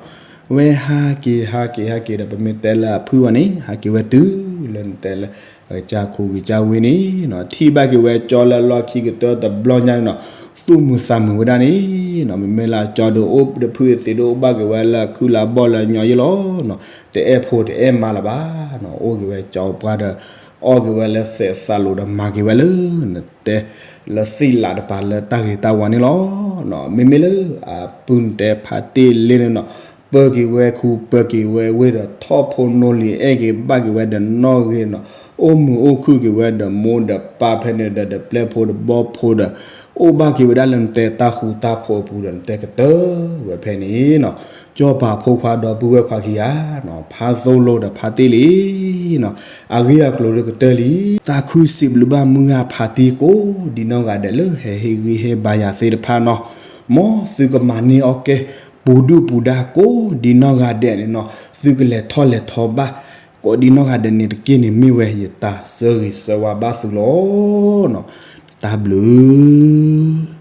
အဝဲဟးက့ၤဟးက့ၤဟးက့ၤဒီး ပမ့ၢ်တဲလၢအဖုၣ်ဝဲန့ၣ် ဟးက့ၤဝဲတုၤလၢနတဲလၢ ကစၢ်ခူကစၢ်ဝ့ၢ်န့ၣ်နီၤ, ထံၣ်ဘၣ်က့ၤဝဲကၠီလၢအလီၢ်ခံကတၢၢ်တဘျီညါန့ၣ်နီၤ, သူၣ်မုာ်သးမုာ်ဝဲဒၣ်န့ၣ်နီၤ, မ့မ့ၢ်လၢအကၠီဒီးအိၣ်ဒီးဖုအ့သ့းဒီးအိၣ်ဘၣ်က့ၤဝဲလၢအခုၣ်လၢအဘီၣ်လၢအညီယ့ၢ်လီၤနီၤ, တအဲၣ်ဖိတအဲၣ်မါလၢၤဘၣ်နီၤ, အိၣ်က့ၤဝဲကၠီပှၢ်ဒီး အီၣ်က့ၤဝဲလၢသဲးသးလိၤဒီးမၤက့ၤဝဲလၢ နတဲ လၢသ့ၣ်လးတပၤလၢတၢ်ဂ့ၤတၢ်ဝါန့ၣ်လီၤနီၤ, မ့မ့ၢ်လၢအပုၢ်နတဲဖါတ့ၢ်လံန့ၣ်နီၤ, ပၢက့ၤဝဲခူပၢက့ၤဝဲဝ့ၢ်ဒီးထီၣ်ဖိနီၢ်လံၤ အဲၣ်က့ၤဘၣ်က့ၤဝဲဒီးနီၢ်ဂ့ၤနီၤ, အိၣ်မုာ်အိၣ်ခုၣ်က့ၤဝဲဒီးမိၢ်ဒီးပၢ်ဖဲန့ၣ်ဒီး ဒီးပျဲၢ်ဖိဒီးဘီၣ်ဖိဒီး အိၣ်ဘၣ်က့ၤဝဲဒၣ်လၢနတဲတၢ်ဃူတၢ်ဖိးအပူၤဒီး နတဲကတၢၢ်ဝဲဖဲန့ၣ်နီၤ, ကၠီပၤဖိခွါဒီပုၢ်ဝဲၢ်ခွါခံဂၤနီၤ, ဖါသိလိဒီးဖါတ့ၢ်လံနီၤ, အဂ့ၢ်အကျိၤလၢကတၢၢ်လံ, သးခုစံးဘျုးဘၣ်မုၢ်ဂၤဖါတံၢ်ကိး ဒ်နီၢ်ဂၤဒဲးလၢဟဲဟ့ၣ်ဂံၢ်ဟ့ၣ်ဘါယၤသ့ၣ်တဖၣ်နီၤ, မ်သုကမၤန့ၢ်အီၣ်ကဲ ပူၤဒုၣ်ပူၤဒါကိးဒ်နီၢ်ဂၤဒဲးန့ၣ်နီၤ, သုကလဲၤထီၣ်လဲၤထီဘၣ် ကိးဒ်နီၢ်ဂၤဒဲးန့ၣ်တက့ၢ်န့ၣ် မ့ၢ်ဝဲယတၢ်ဆၢဂ့ၤဆၢဝါဘၣ်သုလီၤနီၤ, တၢ်ဘျုး